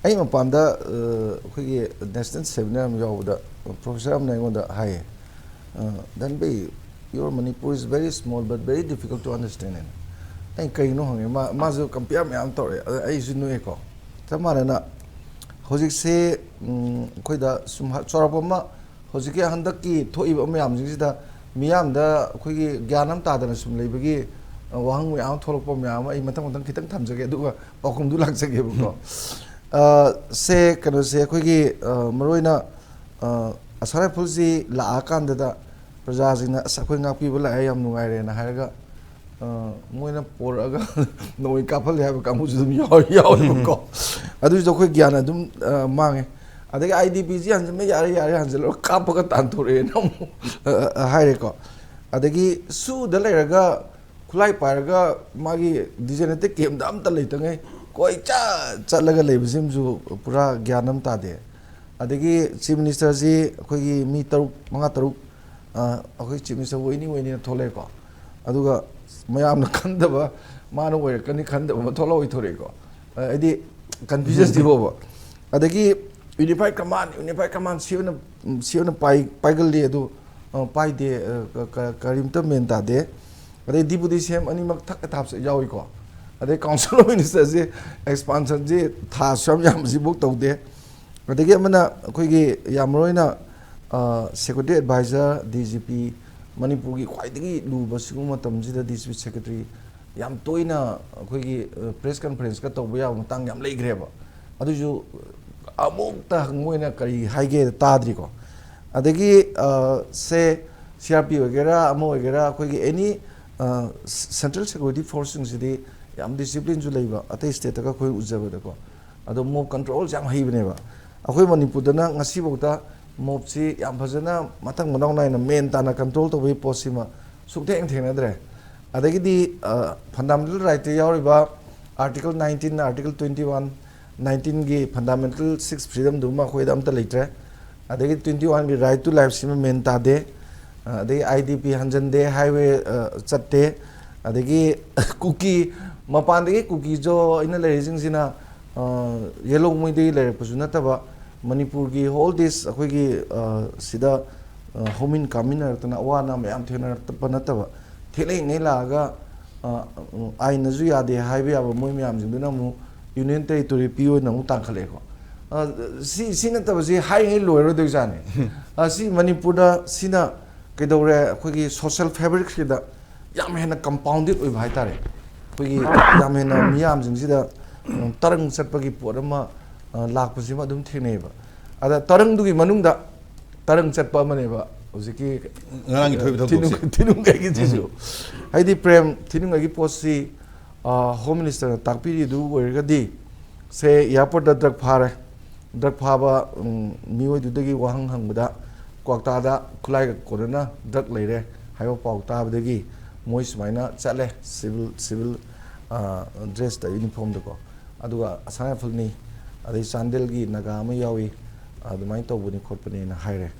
ꯑꯩ ꯃꯄꯥꯟꯗ, ꯑ, ꯑꯩꯈꯣꯏꯒꯤ national seminar ꯑꯃ ꯌꯥꯎꯕꯗ professor ꯑꯃꯅ ꯑꯩꯉꯣꯟꯗ ꯍꯥꯏꯌꯦ, ꯑ, "ꯙꯟꯕꯤ, your Manipur is very small but very difficult to understand" ꯍꯥꯏꯅ꯫ ꯑꯩ ꯀꯩꯅꯣ ꯍꯪꯉꯦ, ꯃꯥ-, ꯃꯥꯁꯨ compare ꯃꯌꯥꯝ ꯇꯧꯔꯛꯑꯦ, ꯑꯗ ꯑꯩꯁꯨ ꯅꯣꯛꯑꯦꯀꯣ꯫ ꯆꯞ ꯃꯥꯟꯅꯅ ꯍꯧꯖꯤꯛꯁꯦ, ꯎꯝ, ꯑꯩꯈꯣꯏꯗ ꯁꯨꯝ ꯍꯥ-, ꯆꯥꯎꯔꯥꯛꯄ ꯑꯃ ꯍꯧꯖꯤꯛꯀꯤ ꯍꯟꯗꯛꯀꯤ ꯊꯣꯛꯏꯕ ꯃꯌꯥꯝꯁꯤꯡꯁꯤꯗ ꯃꯤꯌꯥꯝꯗ ꯑꯩꯈꯣꯏꯒꯤ ꯒ꯭ꯌꯥꯟ ꯑꯃ ꯇꯥꯗꯅ ꯁꯨꯝ ꯂꯩꯕꯒꯤ, ꯑ, ꯋꯥꯍꯪ ꯃꯌꯥꯝ ꯑꯃ ꯊꯣꯛꯂꯛꯄ ꯃꯌꯥꯝ ꯑꯃ ꯑꯩ ꯃꯊꯪ ꯃꯊꯪ ꯈꯤꯇꯪ ꯊꯝꯖꯒꯦ, ꯑꯗꯨꯒ ꯄꯥꯎꯈꯨꯝꯗꯨ ꯂꯥꯛꯆꯒꯦꯕꯀꯣ꯫ ꯑ, ꯁꯦ, ꯀꯩꯅꯣꯁꯦ, ꯑꯩꯈꯣꯏꯒꯤ, ꯑ, ꯃꯔꯨꯑꯣꯏꯅ, ꯑ, ꯑꯁꯥꯝ ꯔꯥꯏꯐꯜꯁꯤ ꯂꯥꯛꯑꯀꯥꯟꯗꯗ ꯄ꯭ꯔꯖꯥꯁꯤꯡꯅ, "ꯑꯁ, ꯑꯩꯈꯣꯏ ꯉꯥꯛꯄꯤꯕ ꯂꯥꯛꯑꯦ, ꯌꯥꯝ ꯅꯨꯡꯉꯥꯏꯔꯦꯅ" ꯍꯥꯏꯔꯒ, ꯑ, ꯃꯣꯏꯅ ꯄꯣꯔꯛꯑꯒ ꯅꯣꯡꯃꯩ ꯀꯥꯞꯍꯜꯂꯦ ꯍꯥꯏꯕ ꯀꯥꯡꯕꯨꯁꯨ ꯑꯗꯨꯝ ꯌꯥꯎ-, ꯌꯥꯎꯋꯦꯕꯀꯣ꯫ ꯑꯗꯨꯁꯨ ꯑꯩꯈꯣꯏ ꯒ꯭ꯌꯥꯟ ꯑꯗꯨꯝ, ꯑ, ꯃꯥꯡꯉꯦ꯫ ꯑꯗꯒꯤ "ꯑꯥꯏ ꯗꯤ ꯄꯤꯁꯤ ꯍꯟꯖꯤꯟꯕ ꯌꯥꯔꯦ, ꯌꯥꯔꯦ, ꯍꯟꯖꯤꯜꯂꯒ ꯀꯥꯞꯄꯒ ꯇꯥꯟꯊꯣꯔꯛꯑꯦꯅ" ꯑꯃꯨꯛ, ꯑ, ꯑ, ꯍꯥꯏꯔꯦꯀꯣ꯫ ꯑꯗꯒꯤ ꯁꯨꯗ ꯂꯩꯔꯒ ꯈꯨꯠꯂꯥꯏ ꯄꯥꯏꯔꯒ ꯃꯥꯒꯤ designated campꯇ ꯑꯝꯇ ꯂꯩꯇꯉꯩ ꯀꯣꯏꯆꯠ ꯆꯠꯂꯒ ꯂꯩꯕꯁꯤꯃꯁꯨ ꯄꯨꯔꯥ ꯒ꯭ꯌꯥꯟ ꯑꯃ ꯇꯥꯗꯦ꯫ ꯑꯗꯒꯤ ꯆꯤꯐ ꯃꯤꯅꯤꯁꯇꯔꯁꯤ ꯑꯩꯈꯣꯏꯒꯤ ꯃꯤ ꯇꯔꯨꯛ, ꯃꯉꯥ, ꯇꯔꯨꯛ, ꯑ, ꯑꯩꯈꯣꯏ ꯆꯤꯐ ꯃꯤꯅꯤꯁꯇꯔ ꯑꯣꯏꯅꯤ ꯑꯣꯏꯅꯤꯅ ꯊꯣꯛꯂꯛꯑꯦꯀꯣ꯫ ꯑꯗꯨꯒ ꯃꯌꯥꯝꯅ ꯈꯟꯗꯕ, ꯃꯥꯅ ꯑꯣꯏꯔꯛꯀꯅꯤ ꯈꯟꯗꯕ ꯑꯃ ꯊꯣꯛꯂꯛꯑꯣꯏ ꯊꯣꯔꯛꯑꯦꯀꯣ꯫ ꯑ, ꯍꯥꯏꯗꯤ ꯀꯟꯐ꯭ꯌꯨꯖꯟꯁꯤ ꯐꯥꯎꯕ꯫ ꯑꯗꯒꯤ ꯌꯨꯅꯤꯐꯥꯏꯠ ꯀꯃꯥꯟ, ꯌꯨꯅꯤꯐꯥꯏꯠ ꯀꯃꯥꯟ ꯁꯤ ꯑꯣꯏꯅ, ꯁꯤ ꯑꯣꯏꯅ ꯄꯥꯏ-, ꯄꯥꯏꯒꯜꯂꯤ ꯑꯗꯨ, ꯑ, ꯄꯥꯏꯗꯦ, ꯑ, ꯀ-, ꯀ-, ꯀꯔꯤꯝꯇ ꯃꯦꯟ ꯇꯥꯗꯦ꯫ ꯑꯗꯩ ꯗꯤꯄꯨꯇꯤ ꯁꯤ ꯑꯦꯝ ꯑꯅꯤꯃꯛ ꯊꯛ ꯊꯥꯞꯁꯦ ꯌꯥꯎꯏꯀꯣ꯫ ꯑꯗꯩ ꯀꯥꯎꯟꯁꯤꯜ ꯑꯣꯐ ꯃꯤꯅꯤꯁꯇꯔꯁꯦ ꯑꯦꯛꯁꯄꯥꯟꯁꯟꯁꯦ ꯊꯥ ꯑꯁꯨꯛ ꯌꯥꯝ ꯌꯥꯝꯕꯁꯤꯐꯥꯎ ꯇꯧꯗꯦ꯫ ꯑꯗꯒꯤ ꯑꯃꯅ ꯑꯩꯈꯣꯏꯒꯤ ꯌꯥꯝ ꯃꯔꯨ ꯑꯣꯏꯅ, ꯑ, security adviser, D G P, ꯃꯅꯤꯄꯨꯔꯒꯤ ꯈ꯭ꯋꯥꯏꯗꯒꯤ ꯂꯨꯕ ꯁꯤꯒꯨꯝꯕ ꯃꯇꯝꯁꯤꯗ ꯗꯤ ꯖꯤ ꯄꯤ ꯁꯦꯀ꯭ꯔꯦꯇꯔꯤ ꯌꯥꯝ ꯇꯣꯏꯅ ꯑꯩꯈꯣꯏꯒꯤ, ꯑ, ꯄ꯭ꯔꯦꯁ ꯀꯟꯐꯔꯦꯟꯁꯀ ꯇꯧꯕ ꯌꯥꯕ ꯃꯇꯥꯡ ꯌꯥꯝ ꯂꯩꯈ꯭ꯔꯦꯕ꯫ ꯑꯗꯨꯁꯨ ꯑꯃꯨꯛꯇ ꯃꯣꯏꯅ ꯀꯔꯤ ꯍꯥꯏꯒꯦ ꯇꯥꯗ꯭ꯔꯤꯀꯣ꯫ ꯑꯗꯒꯤ, ꯑ, ꯁꯦ ꯁꯤ ꯑꯥꯔ ꯄꯤ ꯑꯣꯏꯒꯦꯔꯥ, ꯑꯃ ꯑꯣꯏꯒꯦꯔꯥ, ꯑꯩꯈꯣꯏꯒꯤ ꯑꯦꯅꯤ, ꯑ, ꯁꯦꯟꯇ꯭ꯔꯦꯜ ꯁꯦꯀ꯭ꯌꯨꯔꯤꯇꯤ ꯐꯣꯔꯁꯁꯤꯡꯁꯤꯗꯤ ꯌꯥꯝ ꯗꯤꯁꯤꯄ꯭ꯂꯤꯟꯁꯨ ꯂꯩꯕ, ꯑꯇꯩ ꯁ꯭ꯇꯦꯠꯇꯒ ꯑꯩꯈꯣꯏ ꯎꯖꯕꯗꯀꯣ꯫ ꯑꯗꯣ ꯃꯣꯕ ꯀꯟꯇ꯭ꯔꯣꯜꯁꯦ ꯌꯥꯝ ꯍꯩꯕꯅꯦꯕ꯫ ꯑꯩꯈꯣꯏ ꯃꯅꯤꯄꯨꯔꯗꯅ ꯉꯁꯤꯐꯥꯎꯗ ꯃꯣꯕꯁꯤ ꯌꯥꯝ ꯐꯖꯅ ꯃꯊꯪ ꯃꯅꯥꯎ ꯅꯥꯏꯅ ꯃꯦꯟ ꯇꯥꯅ ꯀꯟꯇ꯭ꯔꯣꯜ ꯇꯧꯕꯒꯤ ꯄꯣꯠꯁꯤꯃ ꯁꯨꯛꯊꯦꯡ ꯊꯦꯡꯅꯗ꯭ꯔꯦ꯫ ꯑꯗꯒꯤꯗꯤ, ꯑ, ꯐꯟꯗꯥꯃꯦꯟꯇꯦꯜ ꯔꯥꯏꯠꯇ ꯌꯥꯎꯔꯤꯕ article nineteen, article twenty one, ꯅꯥꯏꯟꯇꯤꯟꯒꯤ ꯐꯟꯗꯥꯃꯦꯟꯇꯦꯜ ꯁꯤꯛꯁ ꯐ꯭ꯔꯤꯗꯝꯗꯨꯃ ꯑꯩꯈꯣꯏꯗ ꯑꯝꯇ ꯂꯩꯇ꯭ꯔꯦ꯫ ꯑꯗꯒꯤ ꯇ꯭ꯋꯦꯟꯇꯤ ꯋꯥꯟꯒꯤ ꯔꯥꯏꯠ ꯇꯨ ꯂꯥꯏꯐꯁꯤꯃ ꯃꯦꯟ ꯇꯥꯗꯦ꯫ ꯑ, ꯑꯗꯒꯤ ꯑꯥꯏ ꯗꯤ ꯄꯤ ꯍꯟꯖꯟꯗꯦ, ꯍꯥꯏꯋꯦ, ꯑ, ꯆꯠꯇꯦ꯫ ꯑꯗꯒꯤ ꯀꯨꯀꯤ, ꯃꯄꯥꯟꯗꯒꯤ ꯀꯨꯀꯤꯖꯣ ꯑꯩꯅ ꯂꯩꯔꯤꯁꯤꯡꯁꯤꯅ, ꯑ, ꯌꯦꯂꯣꯡꯉꯩꯗꯒꯤ ꯂꯩꯔꯛꯄꯁꯨ ꯅꯠꯇꯕ, ꯃꯅꯤꯄꯨꯔꯒꯤ ꯍꯣꯜ ꯗꯤꯁ ꯑꯩꯈꯣꯏꯒꯤ, ꯑ, ꯁꯤꯗ, ꯑ, ꯍꯧꯃꯤꯟ ꯀꯥꯃꯤꯟꯅꯔꯛꯇꯅ ꯑꯋꯥ ꯑꯅꯥ ꯃꯌꯥꯝ ꯊꯦꯡꯅꯔꯛꯄ ꯅꯠꯇꯕ, ꯊꯦꯡꯅꯩꯉꯩ ꯂꯥꯛꯑꯒ, ꯑ, ꯑꯥꯏꯟꯅꯁꯨ ꯌꯥꯗꯦ ꯍꯥꯏꯕ ꯌꯥꯕ ꯃꯣꯏ ꯃꯌꯥꯝꯁꯤꯡꯗꯨꯅ ꯑꯃꯨꯛ ꯌꯨꯅꯤꯌꯟ ꯇꯦꯔꯤꯇꯣꯔꯤ ꯄꯤ ꯑꯣꯏꯅ ꯑꯃꯨꯛ ꯇꯥꯟꯈꯠꯂꯛꯑꯦꯀꯣ꯫ ꯑ, ꯁꯤ, ꯁꯤ ꯅꯠꯇꯕꯁꯤ ꯍꯥꯏꯔꯤꯉꯩ ꯂꯣꯏꯔꯣꯏꯗꯣꯏꯖꯥꯠꯅꯤ꯫ ꯑ, ꯁꯤ ꯃꯅꯤꯄꯨꯔꯗ ꯁꯤꯅ ꯀꯩꯗꯧꯔꯦ, ꯑꯩꯈꯣꯏꯒꯤ ꯁꯣꯁꯦꯜ ꯐꯦꯕ꯭ꯔꯤꯛꯁꯤꯗ ꯌꯥꯝ ꯍꯦꯟꯅ ꯀꯝꯄꯥꯎꯟꯗꯦꯠ ꯑꯣꯏꯕ ꯍꯥꯏꯇꯥꯔꯦ꯫ ꯑꯩꯈꯣꯏꯒꯤ ꯌꯥꯝ ꯍꯦꯟꯅ ꯃꯤꯌꯥꯝꯁꯤꯡꯁꯤꯗ, ꯎꯝ, ꯇꯔꯪ ꯆꯠꯄꯒꯤ ꯄꯣꯠ ꯑꯃ, ꯑ, ꯂꯥꯛꯄꯁꯤꯃ ꯑꯗꯨꯝ ꯊꯦꯡꯅꯩꯌꯦꯕ꯫ ꯑꯗ ꯇꯔꯪꯗꯨꯒꯤ ꯃꯅꯨꯡꯗ ꯇꯔꯪ ꯆꯠꯄ ꯑꯃꯅꯦꯕ ꯍꯧꯖꯤꯛꯀꯤ ꯉꯔꯥꯡꯒꯤ ꯊꯣꯛꯏꯕ ꯊꯧꯗꯣꯛꯁꯦ꯫ ꯊꯤꯅꯨꯡ-, ꯊꯤꯅꯨꯡꯒꯩꯒꯤꯁꯤꯁꯨ꯫ ꯎꯝ꯫ ꯍꯥꯏꯗꯤ ꯄ꯭ꯔꯦꯝ, ꯊꯤꯅꯨꯡꯒꯩꯒꯤ ꯄꯣꯠꯁꯤ, ꯑ, ꯍꯣꯝ ꯃꯤꯅꯤꯁꯇꯔꯅ ꯇꯥꯛꯄꯤꯔꯤꯗꯨ ꯑꯣꯏꯔꯒꯗꯤ, ꯁꯦ, ꯑꯦꯌꯥꯔꯄꯣꯔꯠꯇ ꯗ꯭ꯔꯒ ꯐꯥꯔꯦ, ꯗ꯭ꯔꯒ ꯐꯥꯕ, ꯎꯝ, ꯃꯤꯑꯣꯏꯗꯨꯗꯒꯤ ꯋꯥꯍꯪ ꯍꯪꯕꯗ ꯀ꯭ꯋꯥꯛꯇꯥꯗ ꯈꯨꯠꯂꯥꯏꯒ ꯀꯣꯟꯅꯅ ꯗ꯭ꯔꯒ ꯂꯩꯔꯦ ꯍꯥꯏꯕ ꯄꯥꯎ ꯇꯥꯕꯗꯒꯤ ꯃꯣꯏ ꯁꯨꯃꯥꯏꯅ ꯆꯠꯂꯦ, ꯁꯤꯚꯤꯜ, ꯁꯤꯚꯤꯜ, ꯑ, ꯗ꯭ꯔꯦꯁꯇ, ꯌꯨꯅꯤꯐꯣꯔꯝꯗꯀꯣ꯫ ꯑꯗꯨꯒ ꯑꯁꯥꯝ ꯔꯥꯏꯐꯜꯅꯤ, ꯑꯗꯩ ꯆꯥꯟꯗꯦꯜꯒꯤ ꯅꯥꯒꯥ ꯑꯃ ꯌꯥꯎꯏ, ꯑꯗꯨꯃꯥꯏꯅ ꯇꯧꯕꯅꯤ ꯈꯣꯠꯄꯅꯤꯅ ꯍꯥꯏꯔꯦ꯫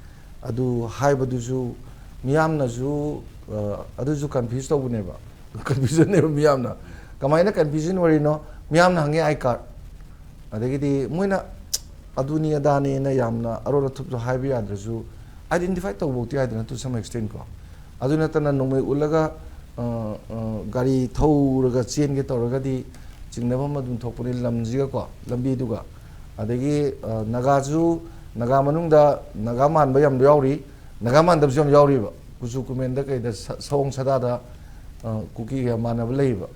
ꯑꯗꯨ ꯍꯥꯏꯕꯗꯨꯁꯨ ꯃꯤꯌꯥꯝꯅꯁꯨ ꯑ, ꯑꯗꯨꯁꯨ ꯀꯟꯐ꯭ꯌꯨꯁ ꯇꯧꯕꯅꯦꯕ꯫ ꯀꯟꯐ꯭ꯌꯨꯖꯟꯅꯦꯕ ꯃꯤꯌꯥꯝꯅ꯫ ꯀꯃꯥꯏꯅ ꯀꯟꯐ꯭ꯌꯨꯖꯟ ꯑꯣꯏꯔꯤꯅꯣ? ꯃꯤꯌꯥꯝꯅ ꯍꯪꯉꯤ ꯑꯥꯏ ꯀꯥꯔꯗ꯫ ꯑꯗꯒꯤꯗꯤ ꯃꯣꯏꯅ ꯑꯗꯨꯅꯤ ꯑꯗꯥꯅꯤꯅ ꯌꯥꯝꯅ ꯑꯔꯣꯟ ꯑꯊꯨꯞꯁꯨ ꯍꯥꯏꯕ ꯌꯥꯗ꯭ꯔꯁꯨ, ꯑꯥꯏꯗꯦꯟꯇꯤꯐꯥꯏ ꯇꯧꯕꯐꯥꯎꯗꯤ ꯌꯥꯏꯗꯅ, to some extent ꯀꯣ꯫ ꯑꯗꯨ ꯅꯠꯇꯅ ꯅꯣꯡꯃꯩ ꯎꯠꯂꯒ ꯑ, ꯑ, ꯒꯥꯔꯤ ꯊꯧꯔꯒ ꯆꯦꯟꯒꯦ ꯇꯧꯔꯒꯗꯤ ꯆꯤꯡꯅꯕ ꯑꯃ ꯑꯗꯨꯝ ꯊꯣꯛꯄꯅꯤ, ꯂꯝꯁꯤꯒꯀꯣ, ꯂꯝꯕꯤꯗꯨꯒ꯫ ꯑꯗꯒꯤ ꯑ, ꯅꯥꯒꯥꯁꯨ, ꯅꯥꯒꯥ ꯃꯅꯨꯡꯗ ꯅꯥꯒꯥ ꯃꯥꯟꯕ ꯌꯥꯝ ꯌꯥꯎꯔꯤ, ꯅꯥꯒꯥ ꯃꯥꯟꯗꯕꯁꯨ ꯌꯥꯝ ꯌꯥꯎꯔꯤꯕ꯫ ꯀꯨꯆꯨ ꯀꯨꯃꯦꯟꯗ ꯀꯩꯗ ꯁ-, ꯁꯑꯣꯡ ꯁꯥꯗꯥꯗ ꯑ, ꯀꯨꯀꯤꯒ ꯃꯥꯟꯅꯕ ꯂꯩꯌꯦꯕ꯫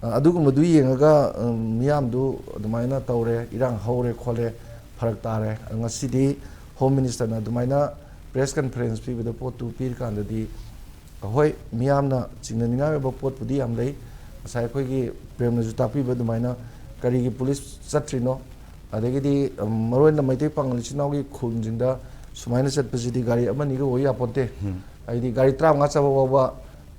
ꯑ, ꯑꯗꯨꯒꯨꯝꯕꯗꯨ ꯌꯦꯡꯉꯒ ꯑ, ꯃꯤꯌꯥꯝꯗꯨ ꯑꯗꯨꯃꯥꯏꯅ ꯇꯧꯔꯦ, ꯏꯔꯥꯡ ꯍꯧꯔꯦ ꯈꯣꯠꯂꯦ, ꯐꯔꯛ ꯇꯥꯔꯦ꯫ ꯑ, ꯉꯁꯤꯗꯤ ꯍꯣꯝ ꯃꯤꯅꯤꯁꯇꯔꯅ ꯑꯗꯨꯃꯥꯏꯅ ꯄ꯭ꯔꯦꯁ ꯀꯟꯐꯔꯦꯟꯁ ꯄꯤꯕꯗ, ꯄꯣꯠꯇꯨ ꯄꯤꯔꯀꯥꯟꯗꯗꯤ ꯍꯣꯏ, ꯃꯤꯌꯥꯝꯅ ꯆꯤꯡꯅꯅꯤꯡꯉꯥꯏ ꯑꯣꯏꯕ ꯄꯣꯠꯄꯨꯗꯤ ꯌꯥꯝ ꯂꯩ꯫ ꯉꯁꯥꯏ ꯑꯩꯈꯣꯏꯒꯤ ꯄ꯭ꯔꯦꯝꯅꯁꯨ ꯇꯥꯛꯄꯤꯕ ꯑꯗꯨꯃꯥꯏꯅ ꯀꯔꯤꯒꯤ ꯄꯨꯂꯤꯁ ꯆꯠꯇ꯭ꯔꯤꯅꯣ? ꯑꯗꯒꯤꯗꯤ, ꯎꯝ, ꯃꯔꯨ ꯑꯣꯏꯅ ꯃꯩꯇꯩ ꯄꯥꯉꯜ ꯏꯆꯤꯟ ꯏꯅꯥꯎꯒꯤ ꯈꯨꯟꯁꯤꯡꯗ ꯁꯨꯃꯥꯏꯅ ꯆꯠꯄꯁꯤꯗꯤ ꯒꯥꯔꯤ ꯑꯃꯅꯤꯒ ꯑꯣꯏ ꯌꯥꯄꯣꯟꯇꯦ꯫ ꯎꯝ꯫ ꯍꯥꯏꯗꯤ ꯒꯥꯔꯤ ꯇꯔꯥꯃꯉꯥ ꯆꯠꯄ ꯐꯥꯎꯕ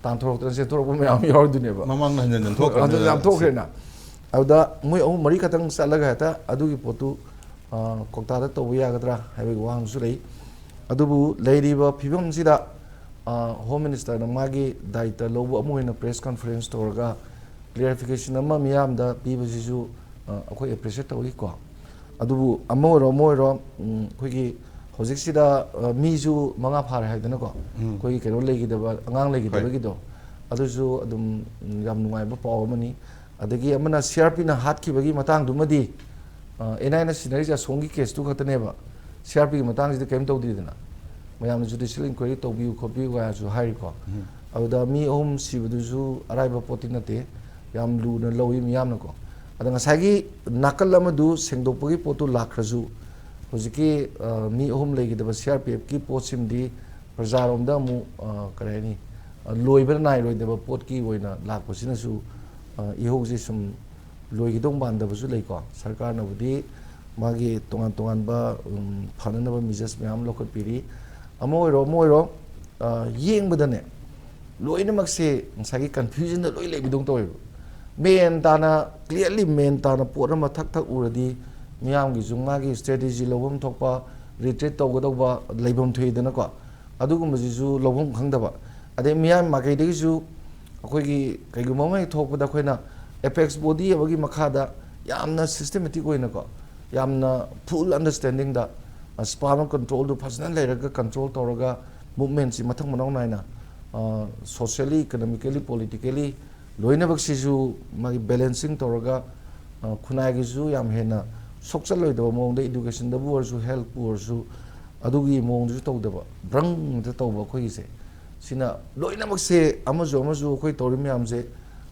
ꯇꯥꯟꯊꯣꯔꯛꯇꯅ ꯆꯦꯟꯊꯣꯔꯛꯄ ꯃꯌꯥꯝ ꯌꯥꯎꯔꯤꯗꯨꯅꯦꯕ꯫ ꯃꯃꯥꯡꯗ ꯍꯟꯖꯤꯟ ꯍꯟꯖꯤꯟ ꯊꯣꯛꯈ꯭ꯔꯦ꯫ ꯍꯟꯖꯤꯟ ꯌꯥꯝ ꯊꯣꯛꯈ꯭ꯔꯦꯅ꯫ ꯑꯗꯨꯗ ꯃꯣꯏ ꯑꯍꯨꯝ ꯃꯔꯤ ꯈꯛꯇꯪ ꯆꯠꯂꯒ ꯍꯦꯛꯇ ꯑꯗꯨꯒꯤ ꯄꯣꯠꯇꯨ, ꯑ, ꯀꯧꯇꯥꯗ ꯇꯧꯕ ꯌꯥꯒꯗ꯭ꯔꯥ ꯍꯥꯏꯕꯒꯤ ꯋꯥ ꯑꯃꯁꯨ ꯂꯩ꯫ ꯑꯗꯨꯕꯨ ꯂꯩꯔꯤꯕ ꯐꯤꯕꯝꯁꯤꯗ, ꯑ, ꯍꯣꯝ ꯃꯤꯅꯤꯁꯇꯔꯅ ꯃꯥꯒꯤ ꯗꯥꯏꯇ ꯂꯧꯕ ꯑꯃ ꯑꯣꯏꯅ ꯄ꯭ꯔꯦꯁ ꯀꯟꯐꯔꯦꯟꯁ ꯇꯧꯔꯒ ꯀ꯭ꯂꯤꯌꯥꯔꯤꯐꯤꯀꯦꯁꯟ ꯑꯃ ꯃꯤꯌꯥꯝꯗ ꯄꯤꯕꯁꯤꯁꯨ, ꯑ, ꯑꯩꯈꯣꯏ ꯑꯦꯄ꯭ꯔꯤꯁꯤꯌꯦꯠ ꯇꯧꯔꯤꯀꯣ꯫ ꯑꯗꯨꯕꯨ ꯑꯃ ꯑꯣꯏꯔꯣ ꯑꯃ ꯑꯣꯏꯔꯣ, ꯎꯝ, ꯑꯩꯈꯣꯏꯒꯤ ꯍꯧꯖꯤꯛꯁꯤꯗ, ꯑ, ꯃꯤꯁꯨ ꯃꯉꯥ ꯐꯥꯔꯦ ꯍꯥꯏꯗꯅꯀꯣ, ꯎꯝ꯫ ꯑꯩꯈꯣꯏꯒꯤ ꯀꯩꯅꯣ ꯂꯩꯈꯤꯗꯕ, ꯑꯉꯥꯡ ꯍꯣꯏ꯫ ꯂꯩꯈꯤꯗꯕꯒꯤꯗꯣ, ꯑꯗꯨꯁꯨ ꯑꯗꯨꯝ, ꯎꯝ, ꯌꯥꯝ ꯅꯨꯡꯉꯥꯏꯕ ꯄꯥꯎ ꯑꯃꯅꯤ꯫ ꯑꯗꯒꯤ ꯑꯃꯅ ꯁꯤ ꯑꯥꯔ ꯄꯤꯅ ꯍꯥꯠꯈꯤꯕꯒꯤ ꯃꯇꯥꯡꯗꯨꯃꯗꯤ, ꯑ, ꯑꯦꯟ ꯑꯥꯏ ꯑꯦꯅ ꯁꯤꯟꯅꯔꯤꯁꯦ ꯑꯁꯣꯝꯒꯤ ꯀꯦꯁꯇꯨ ꯈꯛꯇꯅꯦꯕ꯫ ꯁꯤ ꯑꯥꯔ ꯄꯤꯒꯤ ꯃꯇꯥꯡꯁꯤꯗ ꯀꯔꯤꯝ ꯇꯧꯗ꯭ꯔꯤꯗꯅ꯫ ꯃꯌꯥꯝꯅ ꯖꯨꯗꯤꯁꯤꯌꯦꯜ ꯏꯟꯀ꯭ꯋꯥꯏꯔꯤ ꯇꯧꯕꯤꯌꯨ ꯈꯣꯠꯄꯤꯌꯨ ꯀꯥꯏꯅꯁꯨ ꯍꯥꯏꯔꯤꯀꯣ꯫ ꯎꯝ꯫ ꯑꯗꯨꯗ ꯃꯤ ꯑꯍꯨꯝ ꯁꯤꯕꯗꯨꯁꯨ ꯑꯔꯥꯏꯕ ꯄꯣꯠꯇꯤ ꯅꯠꯇꯦ꯫ ꯌꯥꯝ ꯂꯨꯅ ꯂꯧꯏ ꯃꯤꯌꯥꯝꯅꯀꯣ꯫ ꯑꯗ ꯉꯁꯥꯏꯒꯤ ꯅꯥꯀꯜ ꯑꯃꯗꯨ ꯁꯦꯡꯗꯣꯛꯄꯒꯤ ꯄꯣꯠꯇꯨ ꯂꯥꯛꯈ꯭ꯔꯁꯨ, ꯍꯧꯖꯤꯛꯀꯤ, ꯑ, ꯃꯤ ꯑꯍꯨꯝ ꯂꯩꯈꯤꯗꯕ ꯁꯤ ꯑꯥꯔ ꯄꯤ ꯑꯦꯐꯀꯤ ꯄꯣꯠꯁꯤꯃꯗꯤ ꯄ꯭ꯔꯖꯥꯔꯣꯝꯗ ꯑꯃꯨꯛ, ꯑ, ꯀꯔꯤ ꯍꯥꯏꯅꯤ, ꯑ, ꯂꯣꯏꯕ ꯅꯥꯏꯔꯣꯏꯗꯕ ꯄꯣꯠꯀꯤ ꯑꯣꯏꯅ ꯂꯥꯛꯄꯁꯤꯅꯁꯨ, ꯑ, ꯏꯍꯧꯁꯦ ꯁꯨꯝ ꯂꯣꯏꯈꯤꯗꯧ ꯃꯥꯟꯗꯕꯁꯨ ꯂꯩꯀꯣ꯫ ꯁꯔꯀꯥꯔꯅꯕꯨꯗꯤ ꯃꯥꯒꯤ ꯇꯣꯉꯥꯟ ꯇꯣꯉꯥꯟꯕ, ꯎꯝ, ꯐꯅꯅꯕ ꯃꯤꯖꯔꯁ ꯃꯌꯥꯝ ꯂꯧꯈꯠꯄꯤꯔꯤ꯫ ꯑꯃ ꯑꯣꯏꯔꯣ, ꯑꯃ ꯑꯣꯏꯔꯣ, ꯑ, ꯌꯦꯡꯕꯗꯅꯦ, ꯂꯣꯏꯅꯃꯛꯁꯦ ꯉꯁꯥꯏꯒꯤ ꯀꯟꯐ꯭ꯌꯨꯖꯟꯗ ꯂꯣꯏ ꯂꯩꯕꯗꯧ ꯇꯧꯋꯦꯕ꯫ ꯃꯦꯟ ꯇꯥꯅ, ꯀ꯭ꯂꯤꯌꯥꯔꯂꯤ ꯃꯦꯟ ꯇꯥꯅ ꯄꯣꯠ ꯑꯃ ꯊꯛ ꯊꯛ ꯎꯔꯗꯤ ꯃꯤꯌꯥꯝꯒꯤꯁꯨ ꯃꯥꯒꯤ ꯁ꯭ꯇ꯭ꯔꯦꯇꯦꯖꯤ ꯂꯧꯐꯝ ꯊꯣꯛꯄ, ꯔꯤꯇ꯭ꯔꯤꯠ ꯇꯧꯒꯗꯧꯕ ꯂꯩꯐꯝ ꯊꯣꯛꯏꯗꯅꯀꯣ, ꯑꯗꯨꯒꯨꯝꯕꯁꯤꯁꯨ ꯂꯧꯐꯝ ꯈꯪꯗꯕ꯫ ꯑꯗꯩ ꯃꯤꯌꯥꯝ ꯃꯥꯏꯀꯩꯗꯒꯤꯁꯨ ꯑꯩꯈꯣꯏꯒꯤ ꯀꯩꯒꯨꯝꯕ ꯑꯃ ꯍꯦꯛ ꯊꯣꯛꯄꯗ ꯑꯩꯈꯣꯏꯅ ꯑꯦꯄꯦꯛꯁ ꯕꯣꯗꯤ ꯑꯃꯒꯤ ꯃꯈꯥꯗ ꯌꯥꯝꯅ ꯁꯤꯁꯇꯦꯃꯦꯇꯤꯛ ꯑꯣꯏꯅꯀꯣ, ꯌꯥꯝꯅ ꯐꯨꯜ ꯑꯟꯗꯔꯁ꯭ꯇꯦꯟꯗꯤꯡꯗ, ꯁ꯭ꯄꯥꯝ ꯀꯟꯇ꯭ꯔꯣꯜꯗꯨ ꯐꯖꯅ ꯂꯩꯔꯒ, ꯀꯟꯇ꯭ꯔꯣꯜ ꯇꯧꯔꯒ, ꯃꯨꯞꯃꯦꯟꯁꯤ ꯃꯊꯪ ꯃꯅꯥꯎ ꯅꯥꯏꯅ ꯁꯣꯁꯤꯌꯦꯜꯂꯤ, ꯏꯀꯣꯅꯣꯃꯤꯀꯦꯜꯂꯤ, ꯄꯣꯂꯤꯇꯤꯀꯦꯜꯂꯤ ꯂꯣꯏꯅꯃꯛꯁꯤꯁꯨ ꯃꯥꯒꯤ ꯕꯦꯂꯦꯟꯁꯤꯡ ꯇꯧꯔꯒ, ꯑ, ꯈꯨꯟꯅꯥꯏꯒꯤꯁꯨ ꯌꯥꯝ ꯍꯦꯟꯅ ꯁꯣꯛꯆꯜꯂꯣꯏꯗꯕ ꯃꯑꯣꯡꯗ, ꯏꯗꯨꯀꯦꯁꯟꯗꯕꯨ ꯑꯣꯏꯔꯁꯨ, ꯍꯦꯜꯠꯄꯨ ꯑꯣꯏꯔꯁꯨ, ꯑꯗꯨꯒꯤ ꯃꯑꯣꯡꯗꯨꯁꯨ ꯇꯧꯗꯕ, ꯕ꯭ꯔꯪ ꯉꯥꯛꯇ ꯇꯧꯕ ꯑꯩꯈꯣꯏꯒꯤꯁꯦ꯫ ꯁꯤꯅ ꯂꯣꯏꯅꯃꯛꯁꯦ, ꯑꯃꯁꯨ ꯑꯃꯁꯨ ꯑꯩꯈꯣꯏ ꯇꯧꯔꯤ ꯃꯌꯥꯝꯁꯦ,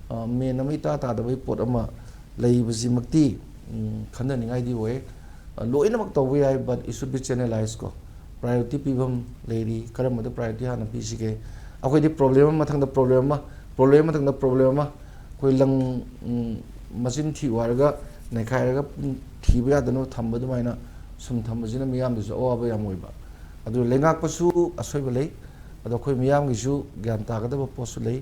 ꯑ, ꯃꯦꯟ ꯑꯃ ꯏꯇꯥ ꯇꯥꯗꯕꯒꯤ ꯄꯣꯠ ꯑꯃ ꯂꯩꯕꯁꯤꯃꯛꯇꯤ, ꯎꯝ, ꯈꯟꯅꯅꯤꯡꯉꯥꯏꯗꯤ ꯑꯣꯏ꯫ ꯑ, ꯂꯣꯏꯅꯃꯛ ꯇꯧꯕ ꯌꯥꯏ, but it should be channelized ꯀꯣ꯫ ꯄ꯭ꯔꯥꯏꯌꯣꯔꯤꯇꯤ ꯄꯤꯐꯝ ꯂꯩꯔꯤ, ꯀꯔꯝꯕꯗ ꯄ꯭ꯔꯥꯏꯌꯣꯔꯤꯇꯤ ꯍꯥꯟꯅ ꯄꯤꯁꯤꯒꯦ? ꯑꯩꯈꯣꯏꯗꯤ ꯄ꯭ꯔꯣꯕ꯭ꯂꯦꯝ ꯑꯃ ꯃꯊꯪꯗ ꯄ꯭ꯔꯣꯕ꯭ꯂꯦꯝ ꯑꯃ, ꯄ꯭ꯔꯣꯕ꯭ꯂꯦꯝ ꯃꯊꯪꯗ ꯄ꯭ꯔꯣꯕ꯭ꯂꯦꯝ ꯑꯃ, ꯑꯩꯈꯣꯏ ꯂꯪ, ꯎꯝ, ꯃꯆꯤꯟ ꯊꯤ ꯍꯥꯏꯔꯒ ꯅꯩꯈꯥꯏꯔꯒ ꯊꯤꯕ ꯌꯥꯗꯅꯕ ꯊꯝꯕ ꯑꯗꯨꯃꯥꯏꯅ ꯁꯨꯝ ꯊꯝꯕꯁꯤꯅ ꯃꯤꯌꯥꯝꯗꯁꯨ ꯑꯋꯥꯕ ꯌꯥꯝ ꯑꯣꯏꯕ꯫ ꯑꯗꯨ ꯂꯩꯉꯥꯛꯄꯁꯨ ꯑꯁꯣꯏꯕ ꯂꯩ, ꯑꯗꯣ ꯑꯩꯈꯣꯏ ꯃꯤꯌꯥꯝꯒꯤꯁꯨ ꯒ꯭ꯌꯥꯟ ꯇꯥꯒꯗꯕ ꯄꯣꯠꯁꯨ ꯂꯩ꯫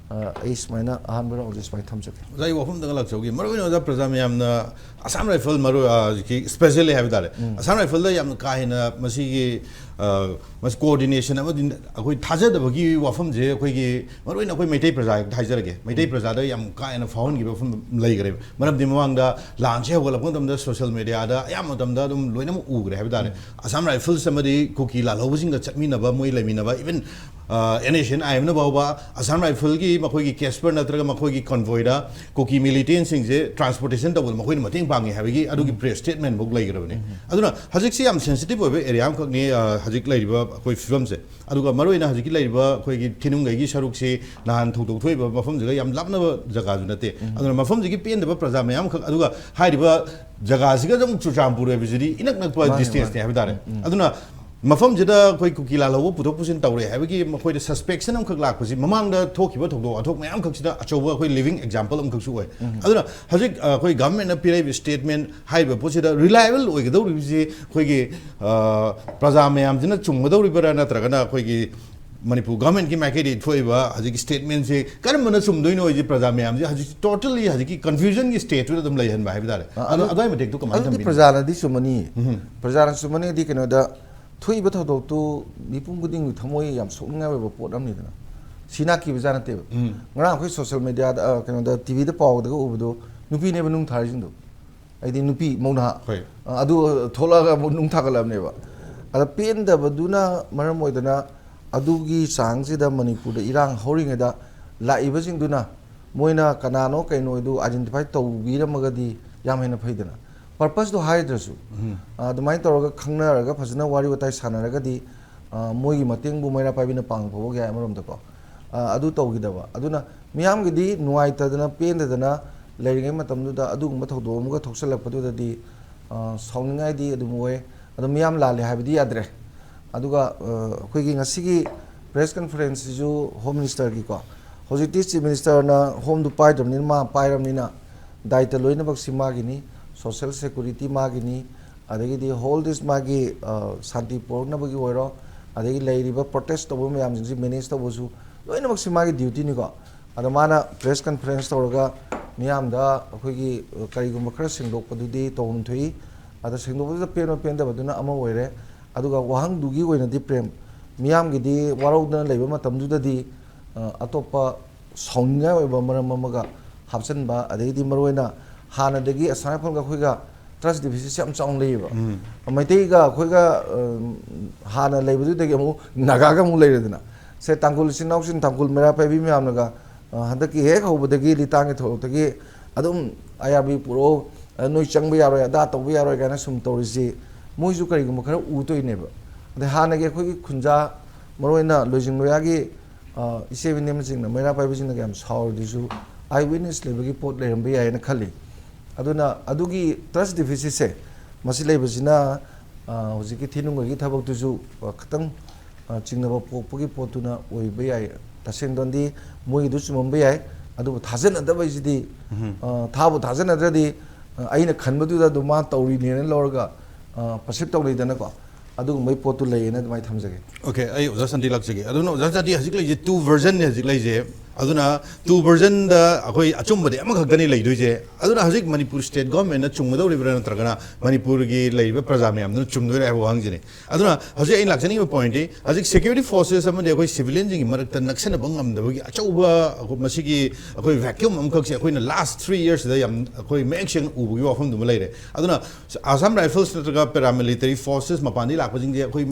ꯑ, ꯑꯩ ꯁꯨꯃꯥꯏꯅ ꯑꯍꯥꯟꯕ ꯔꯥꯎꯟꯁꯦ ꯁꯨꯃꯥꯏꯅ ꯊꯝꯖꯒꯦ꯫ ꯑꯣꯖꯥ, ꯑꯩ ꯋꯥꯐꯝꯗꯪ ꯂꯥꯛꯆꯍꯧꯒꯦ꯫ ꯃꯔꯨꯑꯣꯏꯅ ꯑꯣꯖꯥ, ꯄ꯭ꯔꯖꯥ ꯃꯌꯥꯝꯅ ꯑꯁꯥꯝ ꯔꯥꯏꯐꯜ ꯃꯔꯨ-, ꯑ, ꯍꯧꯖꯤꯛꯀꯤ ꯁ꯭ꯄꯦꯁꯤꯌꯦꯜꯂꯤ ꯍꯥꯏꯕ ꯇꯥꯔꯦ, ꯎꯝ꯫ ꯑꯁꯥꯝ ꯔꯥꯏꯐꯜꯗ ꯌꯥꯝꯅ ꯀꯥ ꯍꯦꯟꯅ ꯃꯁꯤꯒꯤ, ꯑ, ꯃꯁꯤ ꯀꯣꯑꯣꯔꯗꯤꯅꯦꯁꯟ ꯑꯃꯗꯤ ꯑꯩꯈꯣꯏ ꯊꯥꯖꯗꯕꯒꯤ ꯋꯥꯐꯝꯁꯦ ꯑꯩꯈꯣꯏꯒꯤ ꯃꯔꯨꯑꯣꯏꯅ ꯑꯩꯈꯣꯏ ꯃꯩꯇꯩ ꯄ꯭ꯔꯖꯥ ꯍꯥꯏꯖꯔꯒꯦ, ꯃꯩꯇꯩ ꯎꯝ꯫ ꯄ꯭ꯔꯖꯥꯗ ꯌꯥꯝ ꯀꯥ ꯍꯦꯟꯅ ꯐꯥꯎꯍꯟꯈꯤꯕ ꯋꯥꯐꯝ ꯂꯩꯈ꯭ꯔꯦꯕ꯫ ꯃꯔꯝꯗꯤ ꯃꯃꯥꯡꯗ ꯂꯥꯟꯁꯦ ꯍꯧꯒꯠꯂꯛꯄ ꯃꯇꯝꯗ ꯁꯣꯁꯤꯌꯦꯜ ꯃꯦꯗꯤꯌꯥꯗ ꯑꯌꯥꯝꯕ ꯃꯇꯝꯗ ꯑꯗꯨꯝ ꯂꯣꯏꯅꯃꯛ ꯎꯈ꯭ꯔꯦ ꯍꯥꯏꯕ ꯇꯥꯔꯦ꯫ ꯎꯝ꯫ ꯑꯁꯥꯝ ꯔꯥꯏꯐꯜꯁ ꯑꯃꯗꯤ ꯀꯨꯀꯤ ꯂꯥꯜꯍꯧꯕꯁꯤꯡꯒ ꯆꯠꯃꯤꯟꯅꯕ, ꯃꯣꯏ ꯂꯩꯃꯤꯟꯅꯕ, ꯏꯚꯟ, ꯑ, NSCN IMꯅ ꯐꯥꯎꯕ ꯑꯁꯥꯝ ꯔꯥꯏꯐꯜꯒꯤ ꯃꯈꯣꯏꯒꯤ ꯀꯦꯁꯄꯔ ꯅꯠꯇ꯭ꯔꯒ ꯃꯈꯣꯏꯒꯤ ꯀꯟꯚꯣꯏꯗ ꯀꯨꯀꯤ ꯃꯤꯂꯤꯇꯦꯟꯁꯤꯡꯁꯦ ꯇ꯭ꯔꯥꯟꯁꯄꯣꯔꯇꯦꯁꯟ ꯇꯧꯕꯗ ꯃꯈꯣꯏꯅ ꯃꯇꯦꯡ ꯄꯥꯡꯉꯤ ꯍꯥꯏꯕꯒꯤ ꯑꯗꯨꯒꯤ ꯎꯝ꯫ ꯄ꯭ꯔꯦꯁ ꯁ꯭ꯇꯦꯠꯃꯦꯟ ꯐꯥꯎ ꯂꯩꯈ꯭ꯔꯕꯅꯤ꯫ ꯎꯝ꯫ ꯑꯗꯨꯅ ꯍꯧꯖꯤꯛꯁꯤ ꯌꯥꯝ ꯁꯦꯟꯁꯤꯇꯤꯚ ꯑꯣꯏꯕ ꯑꯦꯔꯤꯌꯥ ꯑꯃꯈꯛꯅꯤ, ꯑ, ꯍꯧꯖꯤꯛ ꯂꯩꯔꯤꯕ ꯑꯩꯈꯣꯏ ꯐꯤꯕꯝꯁꯦ꯫ ꯑꯗꯨꯒ ꯃꯔꯨꯑꯣꯏꯅ ꯍꯧꯖꯤꯛꯀꯤ ꯂꯩꯔꯤꯕ ꯑꯩꯈꯣꯏꯒꯤ ꯊꯤꯅꯨꯡꯒꯩꯒꯤ ꯁꯔꯨꯛꯁꯤ ꯅꯍꯥꯟ ꯊꯧꯗꯣꯛ ꯊꯣꯛꯏꯕ ꯃꯐꯝꯁꯤꯒ ꯌꯥꯝ ꯂꯥꯞꯅꯕ ꯖꯒꯥꯁꯨ ꯅꯠꯇꯦ꯫ ꯎꯝ꯫ ꯑꯗꯨꯅ ꯃꯐꯝꯁꯤꯒꯤ ꯄꯦꯟꯗꯕ ꯄ꯭ꯔꯖꯥ ꯃꯌꯥꯝ ꯑꯃꯈꯛ, ꯑꯗꯨꯒ ꯍꯥꯏꯔꯤꯕ ꯖꯒꯥꯁꯤꯒ ꯑꯗꯨꯝ ꯆꯨꯔꯆꯥꯟꯄꯨꯔ ꯍꯥꯏꯕꯁꯤꯗꯤ ꯏꯅꯛ ꯅꯛꯄ ꯃꯥꯅꯦ, ꯗꯤꯁꯇꯦꯟꯁꯅꯦ ꯃꯥꯅꯦ꯫ ꯍꯥꯏꯕ ꯇꯥꯔꯦ꯫ ꯎꯝ, ꯎꯝ꯫ ꯑꯗꯨꯅ ꯃꯐꯝꯁꯤꯗ ꯑꯩꯈꯣꯏ ꯀꯨꯀꯤ ꯂꯥꯜꯍꯧꯕ ꯄꯨꯊꯣꯛ ꯄꯨꯁꯤꯟ ꯇꯧꯔꯦ ꯍꯥꯏꯕꯒꯤ ꯃꯈꯣꯏꯗ ꯁꯁꯄꯦꯛꯁꯟ ꯑꯃꯈꯛ ꯂꯥꯛꯄꯁꯤ, ꯃꯃꯥꯡꯗ ꯊꯣꯛꯈꯤꯕ ꯊꯧꯗꯣꯛ ꯋꯥꯊꯣꯛ ꯃꯌꯥꯝ ꯈꯛꯁꯤꯗ ꯑꯆꯧꯕ ꯑꯩꯈꯣꯏ ꯂꯤꯚꯤꯡ ꯑꯦꯛꯖꯥꯝꯄꯜ ꯑꯃꯈꯛꯁꯨ ꯑꯣꯏ꯫ ꯎꯝ꯫ ꯑꯗꯨꯅ ꯍꯧꯖꯤꯛ, ꯑ, ꯑꯩꯈꯣꯏ ꯒꯚꯔꯟꯃꯦꯟꯠꯅ ꯄꯤꯔꯛꯏꯕ ꯁ꯭ꯇꯦꯠꯃꯦꯟꯠ ꯍꯥꯏꯔꯤꯕ ꯄꯣꯠꯁꯤꯗ ꯔꯤꯂꯥꯏꯕꯜ ꯑꯣꯏꯒꯗꯧꯔꯤꯕꯁꯤ ꯑꯩꯈꯣꯏꯒꯤ, ꯑ, ꯄ꯭ꯔꯖꯥ ꯃꯌꯥꯝꯁꯤꯅ ꯆꯨꯝꯒꯗꯧꯔꯤꯕ꯭ꯔꯥ ꯅꯠꯇ꯭ꯔꯒꯅ ꯑꯩꯈꯣꯏꯒꯤ ꯃꯅꯤꯄꯨꯔ ꯒꯚꯔꯟꯃꯦꯟꯠꯀꯤ ꯃꯥꯏꯀꯩꯗꯒꯤ ꯊꯣꯛꯏꯕ ꯍꯧꯖꯤꯛꯀꯤ ꯁ꯭ꯇꯦꯠꯃꯦꯟꯠꯁꯦ ꯀꯔꯝꯕꯅ ꯆꯨꯝꯗꯣꯏꯅꯣ ꯍꯥꯏꯁꯦ ꯄ꯭ꯔꯖꯥ ꯃꯌꯥꯝꯁꯦ ꯍꯧꯖꯤꯛ ꯇꯣꯇꯦꯜꯂꯤ ꯍꯧꯖꯤꯛꯀꯤ ꯀꯟꯐ꯭ꯌꯨꯖꯟꯒꯤ ꯁ꯭ꯇꯦꯠꯇꯨꯗ ꯑꯗꯨꯝ ꯂꯩꯍꯟꯕ ꯍꯥꯏꯕ ꯇꯥꯔꯦ꯫ ꯑꯗꯣ ꯑꯗꯨ ꯑꯗꯨꯋꯥꯏ ꯃꯇꯦꯛꯇꯣ ꯀꯃꯥꯏꯅ ꯑꯗꯨꯗꯤ ꯊꯝꯕꯤꯅꯤ? ꯄ꯭ꯔꯖꯥꯅꯗꯤ ꯆꯨꯝꯃꯅꯤ꯫ ꯎꯝ꯫ ꯄ꯭ꯔꯖꯥꯅ ꯆꯨꯝꯃꯅꯤꯗꯤ ꯀꯩꯅꯣꯗ ꯊꯣꯛꯏꯕ ꯊꯧꯗꯣꯛꯇꯨ ꯃꯤꯄꯨꯝ ꯈꯨꯗꯤꯡꯒꯤ ꯊꯃꯣꯏ ꯌꯥꯝ ꯁꯣꯛꯅꯤꯡꯉꯥꯏ ꯑꯣꯏꯕ ꯄꯣꯠ ꯑꯃꯅꯤꯗꯅ꯫ ꯁꯤ ꯅꯥꯠꯀꯤ ꯑꯣꯏꯕꯖꯥꯠ ꯅꯠꯇꯦꯕ꯫ ꯎꯝ꯫ ꯉꯔꯥꯡ ꯑꯩꯈꯣꯏ ꯁꯣꯁꯤꯌꯦꯜ ꯃꯦꯗꯤꯌꯥꯗ, ꯑ, ꯀꯩꯅꯣꯗ ꯇꯤꯚꯤꯗ ꯄꯥꯎꯗꯒ ꯎꯕꯗꯣ ꯅꯨꯄꯤꯅꯦꯕ ꯅꯨꯡ ꯊꯥꯔꯤꯁꯤꯡꯗꯣ꯫ ꯍꯥꯏꯗꯤ ꯅꯨꯄꯤ ꯃꯧ ꯅꯍꯥ꯫ ꯍꯣꯏ꯫ ꯑ, ꯑꯗꯨ ꯊꯣꯛꯂꯛꯑꯒ ꯑꯃꯨꯛ ꯅꯨꯡ ꯊꯥꯒꯠꯂꯕꯅꯦꯕ꯫ ꯑꯗ ꯄꯦꯟꯗꯕꯗꯨꯅ ꯃꯔꯝ ꯑꯣꯏꯗꯅ ꯑꯗꯨꯒꯤ ꯆꯥꯡꯁꯤꯗ ꯃꯅꯤꯄꯨꯔꯗ ꯏꯔꯥꯡ ꯍꯧꯔꯤꯉꯩꯗ ꯂꯥꯛꯏꯕꯁꯤꯡꯗꯨꯅ ꯃꯣꯏꯅ ꯀꯅꯥꯅꯣ ꯀꯩꯅꯣꯗꯨ ꯑꯥꯏꯗꯦꯟꯇꯤꯐꯥꯏ ꯇꯧꯕꯤꯔꯝꯃꯒꯗꯤ ꯌꯥꯝ ꯍꯦꯟꯅ ꯐꯩꯗꯅ꯫ ꯄꯔꯄꯁꯇꯣ ꯍꯥꯏꯗ꯭ꯔꯁꯨ, ꯎꯝ꯫ ꯑ, ꯑꯗꯨꯃꯥꯏꯅ ꯇꯧꯔꯒ ꯈꯪꯅꯔꯒ ꯐꯖꯅ ꯋꯥꯔꯤ ꯋꯥꯇꯥꯏ ꯁꯥꯟꯅꯔꯒꯗꯤ, ꯑ, ꯃꯣꯏꯒꯤ ꯃꯇꯦꯡꯕꯨ ꯃꯩꯔꯥ ꯄꯥꯏꯕꯤꯅ ꯄꯥꯡꯕ ꯐꯥꯎꯕ ꯌꯥꯏ ꯑꯃꯔꯣꯝꯗꯀꯣ꯫ ꯑ, ꯑꯗꯨ ꯇꯧꯈꯤꯗꯕ꯫ ꯑꯗꯨꯅ ꯃꯤꯌꯥꯝꯒꯤꯗꯤ ꯅꯨꯡꯉꯥꯏꯇꯗꯅ ꯄꯦꯟꯗꯗꯅ ꯂꯩꯔꯤꯉꯩ ꯃꯇꯝꯗꯨꯗ ꯑꯗꯨꯒꯨꯝꯕ ꯊꯧꯗꯣꯛ ꯑꯃꯒ ꯊꯣꯛꯆꯜꯂꯛꯄꯗꯨꯗꯗꯤ, ꯑ, ꯁꯥꯎꯅꯤꯡꯉꯥꯏꯗꯤ ꯑꯗꯨꯝ ꯑꯣꯏ꯫ ꯑꯗꯣ ꯃꯤꯌꯥꯝ ꯂꯥꯜꯂꯦ ꯍꯥꯏꯕꯗꯤ ꯌꯥꯗ꯭ꯔꯦ꯫ ꯑꯗꯨꯒ, ꯑ, ꯑꯩꯈꯣꯏꯒꯤ ꯉꯁꯤꯒꯤ ꯄ꯭ꯔꯦꯁ ꯀꯟꯐꯔꯦꯟꯁꯁꯤꯁꯨ ꯍꯣꯝ ꯃꯤꯅꯤꯁꯇꯔꯒꯤꯀꯣ, ꯍꯧꯖꯤꯛꯇꯤ ꯆꯤꯐ ꯃꯤꯅꯤꯁꯇꯔꯅ ꯍꯣꯝꯗꯨ ꯄꯥꯏꯗ꯭ꯔꯕꯅꯤꯅ, ꯃꯥ ꯄꯥꯏꯔꯕꯅꯤꯅ ꯗꯥꯏꯇ ꯂꯣꯏꯅꯃꯛꯁꯤ ꯃꯥꯒꯤꯅꯤ, ꯁꯣꯁꯦꯜ ꯁꯦꯀꯨꯔꯤꯇꯤ ꯃꯥꯒꯤꯅꯤ, ꯑꯗꯒꯤꯗꯤ ꯍꯣꯜ ꯗꯤꯁ ꯃꯥꯒꯤ, ꯑ, ꯁꯥꯟꯇꯤ ꯄꯨꯔꯛꯅꯕꯒꯤ ꯑꯣꯏꯔꯣ, ꯑꯗꯒꯤ ꯂꯩꯔꯤꯕ ꯄ꯭ꯔꯣꯇꯦꯁ ꯇꯧꯕ ꯃꯌꯥꯝꯁꯤꯡꯁꯤ ꯃꯦꯅꯦꯖ ꯇꯧꯕꯁꯨ ꯂꯣꯏꯅꯃꯛꯁꯤ ꯃꯥꯒꯤ ꯗ꯭ꯌꯨꯇꯤꯅꯤꯀꯣ꯫ ꯑꯗꯣ ꯃꯥꯅ ꯄ꯭ꯔꯦꯁ ꯀꯟꯐꯔꯦꯟꯁ ꯇꯧꯔꯒ ꯃꯤꯌꯥꯝꯗ ꯑꯩꯈꯣꯏꯒꯤ, ꯑ, ꯀꯔꯤꯒꯨꯝꯕ ꯈꯔ ꯁꯦꯡꯗꯣꯛꯄꯗꯨꯗꯤ ꯇꯧꯐꯝ ꯊꯣꯛꯏ꯫ ꯑꯗ ꯁꯦꯡꯗꯣꯛꯄꯗꯨꯗ ꯄꯦꯟꯕ ꯄꯦꯟꯗꯕꯗꯨꯅ ꯑꯃ ꯑꯣꯏꯔꯦ꯫ ꯑꯗꯨꯒ ꯋꯥꯍꯪꯗꯨꯒꯤ ꯑꯣꯏꯅꯗꯤ ꯄ꯭ꯔꯦꯝ, ꯃꯤꯌꯥꯝꯒꯤꯗꯤ ꯋꯥꯔꯧꯗꯅ ꯂꯩꯕ ꯃꯇꯝꯗꯨꯗꯗꯤ, ꯑ, ꯑꯇꯣꯞꯄ ꯁꯥꯎꯅꯤꯡꯉꯥꯏ ꯑꯣꯏꯕ ꯃꯔꯝ ꯑꯃꯒ ꯍꯥꯞꯆꯤꯟꯕ, ꯑꯗꯒꯤꯗꯤ ꯃꯔꯨꯑꯣꯏꯅ ꯍꯥꯟꯅꯗꯒꯤ ꯑꯁꯥꯝ ꯔꯥꯏꯐꯜꯒ ꯑꯩꯈꯣꯏꯒ ꯇ꯭ꯔꯁ ꯗꯤꯐꯤꯁꯤꯠꯁꯦ ꯌꯥꯝ ꯆꯥꯎꯅ ꯂꯩꯌꯦꯕ꯫ ꯎꯝ꯫ ꯃꯩꯇꯩꯒ ꯑꯩꯈꯣꯏꯒ, ꯑ, ꯍꯥꯟꯅ ꯂꯩꯕꯗꯨꯗꯒꯤ ꯑꯃꯨꯛ ꯅꯥꯒꯥꯒ ꯑꯃꯨꯛ ꯂꯩꯔꯦꯗꯅ꯫ ꯁꯦ, ꯇꯥꯡꯈꯨꯜ ꯏꯆꯤꯟ ꯏꯅꯥꯎꯁꯤꯡ, ꯇꯥꯡꯈꯨꯜ ꯃꯩꯔꯥ ꯄꯥꯏꯕꯤ ꯃꯌꯥꯝꯅꯒ, ꯑ, ꯍꯟꯗꯛꯀꯤ ꯍꯦꯛ ꯍꯧꯕꯗꯒꯤ ꯂꯤꯇꯥꯡꯒꯤ ꯊꯧꯗꯣꯛꯇꯒꯤ ꯑꯗꯨꯝ ꯑꯥꯏ ꯑꯥꯔ ꯕꯤ ꯄꯨꯔꯛꯑꯣ, ꯑ, ꯅꯣꯏ ꯆꯪꯕ ꯌꯥꯔꯣꯏ, ꯑꯗꯥ ꯇꯧꯕ ꯌꯥꯔꯣꯏ ꯀꯥꯏꯅ ꯁꯨꯝ ꯇꯧꯔꯤꯁꯤ, ꯃꯣꯏꯁꯨ ꯀꯔꯤꯒꯨꯝꯕ ꯈꯔ ꯎꯗꯣꯏꯅꯦꯕ꯫ ꯑꯗꯩ ꯍꯥꯟꯅꯒꯤ ꯑꯩꯈꯣꯏꯒꯤ ꯈꯨꯟꯖꯥ, ꯃꯔꯨꯑꯣꯏꯅ ꯂꯣꯏꯖꯤꯡ ꯂꯣꯌꯥꯒꯤ, ꯑ, ꯏꯆꯦ ꯏꯅꯦꯝꯁꯤꯡꯅ, ꯃꯩꯔꯥ ꯄꯥꯏꯕꯤꯁꯤꯡꯅꯒ ꯌꯥꯝ ꯁꯥꯎꯔꯤꯗꯨꯁꯨ ꯑꯥꯏ ꯋꯤꯠꯅꯦꯁ ꯂꯩꯕꯒꯤ ꯄꯣꯠ ꯂꯩꯔꯝꯕ ꯌꯥꯏꯅ ꯈꯜꯂꯤ꯫ ꯑꯗꯨꯅ ꯑꯗꯨꯒꯤ ꯇ꯭ꯔꯁ ꯗꯤꯐꯤꯁꯤꯠꯁꯦ, ꯃꯁꯤ ꯂꯩꯕꯁꯤꯅ, ꯑ, ꯍꯧꯖꯤꯛꯀꯤ ꯊꯤꯅꯨꯡꯒꯒꯤ ꯊꯕꯛꯇꯨꯁꯨ, ꯑ, ꯈꯤꯇꯪ, ꯑ, ꯆꯤꯡꯅꯕ ꯄꯣꯛꯄꯒꯤ ꯄꯣꯠꯇꯨꯅ ꯑꯣꯏꯕ ꯌꯥꯏ꯫ ꯇꯁꯦꯡꯗꯣꯟꯗꯤ ꯃꯣꯏꯒꯤꯗꯨ ꯆꯨꯝꯃꯝꯕ ꯌꯥꯏ, ꯑꯗꯨꯕꯨ ꯊꯥꯖꯅꯗꯕ ꯍꯥꯏꯁꯤꯗꯤ, ꯎꯝ꯫ ꯑ, ꯊꯥꯕꯨ ꯊꯥꯖꯅꯗ꯭ꯔꯗꯤ, ꯑ, ꯑꯩꯅ ꯈꯟꯕꯗꯨꯗ ꯑꯗꯨꯝ ꯃꯥ ꯇꯧꯔꯤꯅꯦꯅ ꯂꯧꯔꯒ, ꯑ, ꯄ꯭ꯔꯁꯤꯞ ꯇꯧꯅꯩꯗꯅꯀꯣ꯫ ꯑꯗꯨꯒꯨꯝꯕꯒꯤ ꯄꯣꯠꯇꯨ ꯂꯩꯌꯦꯅ ꯑꯗꯨꯃꯥꯏꯅ ꯊꯝꯖꯒꯦ꯫ ꯑꯣꯀꯦ, ꯑꯩ ꯑꯣꯖꯥ ꯁꯥꯟꯇꯤ ꯂꯥꯛꯆꯒꯦ꯫ ꯑꯗꯨꯅ ꯑꯣꯖꯥ ꯁꯥꯟꯇꯤ, ꯍꯧꯖꯤꯛ ꯂꯩꯁꯦ ꯇꯨ ꯚꯔꯖꯟꯅꯦ ꯍꯧꯖꯤꯛ ꯂꯩꯁꯦ꯫ ꯑꯗꯨꯅ ꯇꯨ ꯚꯔꯖꯟꯗ ꯑꯩꯈꯣꯏ ꯑꯆꯨꯝꯕꯗꯤ ꯑꯃꯈꯛꯇꯅꯤ ꯂꯩꯗꯣꯏꯁꯦ꯫ ꯑꯗꯨꯅ ꯍꯧꯖꯤꯛ ꯃꯅꯤꯄꯨꯔ ꯁ꯭ꯇꯦꯠ ꯒꯣꯔꯃꯦꯟꯅ ꯆꯨꯝꯒꯗꯧꯔꯤꯕ꯭ꯔꯥ, ꯅꯠꯇ꯭ꯔꯒꯅ ꯃꯅꯤꯄꯨꯔꯒꯤ ꯂꯩꯔꯤꯕ ꯄ꯭ꯔꯖꯥ ꯃꯌꯥꯝꯗꯨꯅ ꯆꯨꯝꯗꯣꯏꯔꯥ ꯍꯥꯏꯕ ꯋꯥꯍꯪꯁꯤꯅꯤ꯫ ꯑꯗꯨꯅ ꯍꯧꯖꯤꯛ ꯑꯩꯅ ꯂꯥꯛꯆꯅꯤꯡꯉꯤꯕ ꯄꯣꯏꯟꯠꯇꯤ, ꯍꯧꯖꯤꯛ ꯁꯦꯀ꯭ꯌꯨꯔꯤꯇꯤ ꯐꯣꯔꯁꯦꯁ ꯑꯃꯗꯤ ꯑꯩꯈꯣꯏ ꯁꯤꯚꯤꯂꯤꯌꯟꯁꯤꯡꯒꯤ ꯃꯔꯛꯇ ꯅꯛꯁꯟꯅꯕ ꯉꯝꯗꯕꯒꯤ ꯑꯆꯧꯕ ꯑꯩꯈꯣꯏ ꯃꯁꯤꯒꯤ ꯑꯩꯈꯣꯏ ꯚꯦꯀ꯭ꯌꯨꯝ ꯑꯃꯈꯛꯁꯦ ꯑꯩꯈꯣꯏꯅ ꯂꯥꯁ ꯊ꯭ꯔꯤ ꯌꯔꯁꯤꯗ ꯌꯥꯝ ꯑꯩꯈꯣꯏ ꯃꯌꯦꯛ ꯁꯦꯡꯅ ꯎꯕꯒꯤ ꯋꯥꯐꯝꯗꯨꯃ ꯂꯩꯔꯦ꯫ ꯑꯗꯨꯅ ꯑꯁꯥꯝ ꯔꯥꯏꯐꯜꯁ ꯅꯠꯇ꯭ꯔꯒ ꯄꯦꯔꯥꯃꯤꯂꯤꯇꯔꯤ ꯐꯣꯔꯁꯦꯁ ꯃꯄꯥꯟꯗꯒꯤ ꯂꯥꯛꯄꯁꯤꯡꯁꯦ ꯑꯩꯈꯣꯏ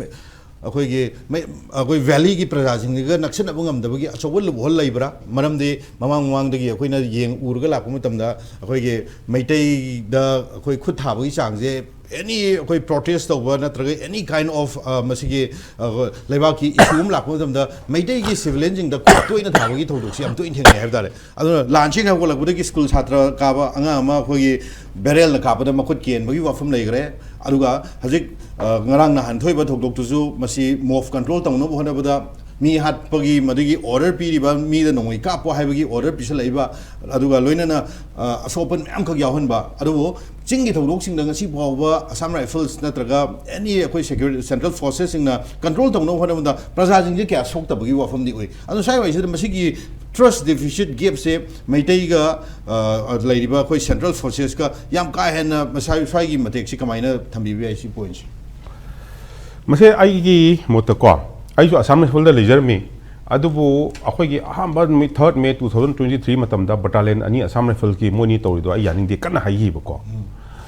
ꯑꯩꯈꯣꯏꯒꯤ ꯃꯩ-, ꯑꯩꯈꯣꯏ ꯚꯦꯂꯤꯒꯤ ꯄ꯭ꯔꯖꯥꯁꯤꯡꯁꯤꯒ ꯅꯛꯁꯤꯟꯅꯕ ꯉꯝꯗꯕꯒꯤ ꯑꯆꯧꯕ ꯂꯨꯞꯍꯣꯜ ꯂꯩꯕ꯭ꯔꯥ? ꯃꯔꯝꯗꯤ ꯃꯃꯥꯡ ꯃꯃꯥꯡꯗꯒꯤ ꯑꯩꯈꯣꯏꯅ ꯌꯦꯡ ꯎꯔꯒ ꯂꯥꯛꯄ ꯃꯇꯝꯗ, ꯑꯩꯈꯣꯏꯒꯤ ꯃꯩꯇꯩꯗ ꯑꯩꯈꯣꯏ ꯈꯨꯠ ꯊꯥꯕꯒꯤ ꯆꯥꯡꯁꯦ, ꯑꯦꯅꯤ ꯑꯩꯈꯣꯏ ꯄ꯭ꯔꯣꯇꯦꯁ ꯇꯧꯕ ꯅꯠꯇ꯭ꯔꯒ ꯑꯦꯅꯤ ꯀꯥꯏꯟ ꯑꯣꯐ ꯃꯁꯤꯒꯤ ꯑ, ꯂꯩꯕꯥꯛꯀꯤ ꯏꯁꯨ ꯑꯃ ꯂꯥꯛꯄ ꯃꯇꯝꯗ ꯃꯩꯇꯩꯒꯤ ꯁꯤꯚꯤꯂꯤꯌꯟꯁꯤꯡꯗ ꯈꯨꯠ ꯇꯣꯏꯅ ꯊꯥꯕꯒꯤ ꯊꯧꯗꯣꯛꯁꯤ ꯌꯥꯝ ꯇꯣꯏꯅ ꯊꯦꯡꯅꯩ ꯍꯥꯏꯕ ꯇꯥꯔꯦ꯫ ꯑꯗꯨꯅ ꯂꯥꯟꯁꯤ ꯍꯦꯛ ꯍꯧꯒꯠꯂꯛꯄꯗꯒꯤ ꯁ꯭ꯀꯨꯜ ꯁꯥꯇ꯭ꯔ ꯀꯥꯕ ꯑꯉꯥꯡ ꯑꯃ ꯑꯩꯈꯣꯏꯒꯤ ꯕꯦꯔꯦꯜꯅ ꯀꯥꯞꯄꯗ ꯃꯈꯨꯠ ꯀꯦꯟꯕꯒꯤ ꯋꯥꯐꯝ ꯂꯩꯈ꯭ꯔꯦ꯫ ꯑꯗꯨꯒ ꯍꯧꯖꯤꯛ, ꯑ, ꯉꯔꯥꯡ ꯅꯍꯥꯟ ꯊꯣꯛꯏꯕ ꯊꯧꯗꯣꯛꯇꯨꯁꯨ ꯃꯁꯤ ꯃꯣꯞ ꯀꯟꯇ꯭ꯔꯣꯜ ꯇꯧꯅꯕ ꯍꯣꯠꯅꯕꯗ ꯃꯤ ꯍꯥꯠꯄꯒꯤ ꯃꯗꯨꯒꯤ ꯑꯣꯔꯗꯔ ꯄꯤꯔꯤꯕ ꯃꯤꯗ ꯅꯣꯡꯃꯩ ꯀꯥꯞꯄꯣ ꯍꯥꯏꯕꯒꯤ ꯑꯣꯔꯗꯔ ꯄꯤꯁꯜꯂꯛꯏꯕ, ꯑꯗꯨꯒ ꯂꯣꯏꯅꯅ, ꯑ, ꯑꯁꯣꯛ ꯑꯄꯟ ꯃꯌꯥꯝꯈꯛ ꯌꯥꯎꯍꯟꯕ꯫ ꯑꯗꯨꯕꯨ ꯆꯤꯡꯒꯤ ꯊꯧꯗꯣꯛꯁꯤꯡꯗ ꯉꯁꯤ ꯐꯥꯎꯕ ꯑꯁꯥꯝ ꯔꯥꯏꯐꯜꯁ ꯅꯠꯇ꯭ꯔꯒ ꯑꯦꯅꯤ ꯑꯩꯈꯣꯏ ꯁꯦꯀ꯭ꯌꯨꯔꯤꯇꯤ, ꯁꯦꯟꯇ꯭ꯔꯦꯜ ꯐꯣꯔꯁꯦꯁꯁꯤꯡꯅ ꯀꯟꯇ꯭ꯔꯣꯜ ꯇꯧꯅꯕ ꯍꯣꯠꯅꯕꯗ ꯄ꯭ꯔꯖꯥꯁꯤꯡꯁꯦ ꯀꯌꯥ ꯁꯣꯛꯇꯕꯒꯤ ꯋꯥꯐꯝꯗꯤ ꯑꯣꯏ꯫ ꯑꯗꯨ ꯁ꯭ꯋꯥꯏ ꯋꯥꯏꯁꯤꯗ ꯃꯁꯤꯒꯤ ꯇ꯭ꯔꯁ ꯗꯤꯐꯤꯁꯤꯠ ꯒꯦꯞꯁꯦ ꯃꯩꯇꯩꯒ, ꯑ, ꯂꯩꯔꯤꯕ ꯑꯩꯈꯣꯏ ꯁꯦꯟꯇ꯭ꯔꯦꯜ ꯐꯣꯔꯁꯦꯁꯀ ꯌꯥꯝ ꯀꯥ ꯍꯦꯟꯅ ꯃꯁꯥ-, ꯁ꯭ꯋꯥꯏꯒꯤ ꯃꯇꯦꯛꯁꯤ ꯀꯃꯥꯏꯅ ꯊꯝꯕꯤꯕ ꯌꯥꯏ, ꯁꯤ ꯄꯣꯏꯟꯠꯁꯤ? ꯃꯁꯦ ꯑꯩꯒꯤ ꯃꯣꯠꯇꯀꯣ, ꯑꯩꯁꯨ ꯑꯁꯥꯝ ꯔꯥꯏꯐꯜꯗ ꯂꯩꯖꯔꯝꯃꯤ꯫ ꯑꯗꯨꯕꯨ ꯑꯩꯈꯣꯏꯒꯤ ꯑꯍꯥꯟꯕ ꯅꯨꯃꯤꯠ thirty May two thousand twenty three ꯃꯇꯝꯗ ꯕꯇꯥꯂꯤꯌꯟ ꯑꯅꯤ ꯑꯁꯥꯝ ꯔꯥꯏꯐꯜꯒꯤ ꯃꯣꯏꯅꯤ ꯇꯧꯔꯤꯗꯣ ꯑꯩ ꯌꯥꯅꯤꯡꯗꯦ ꯀꯟꯅ ꯍꯥꯏꯈꯤꯕꯀꯣ꯫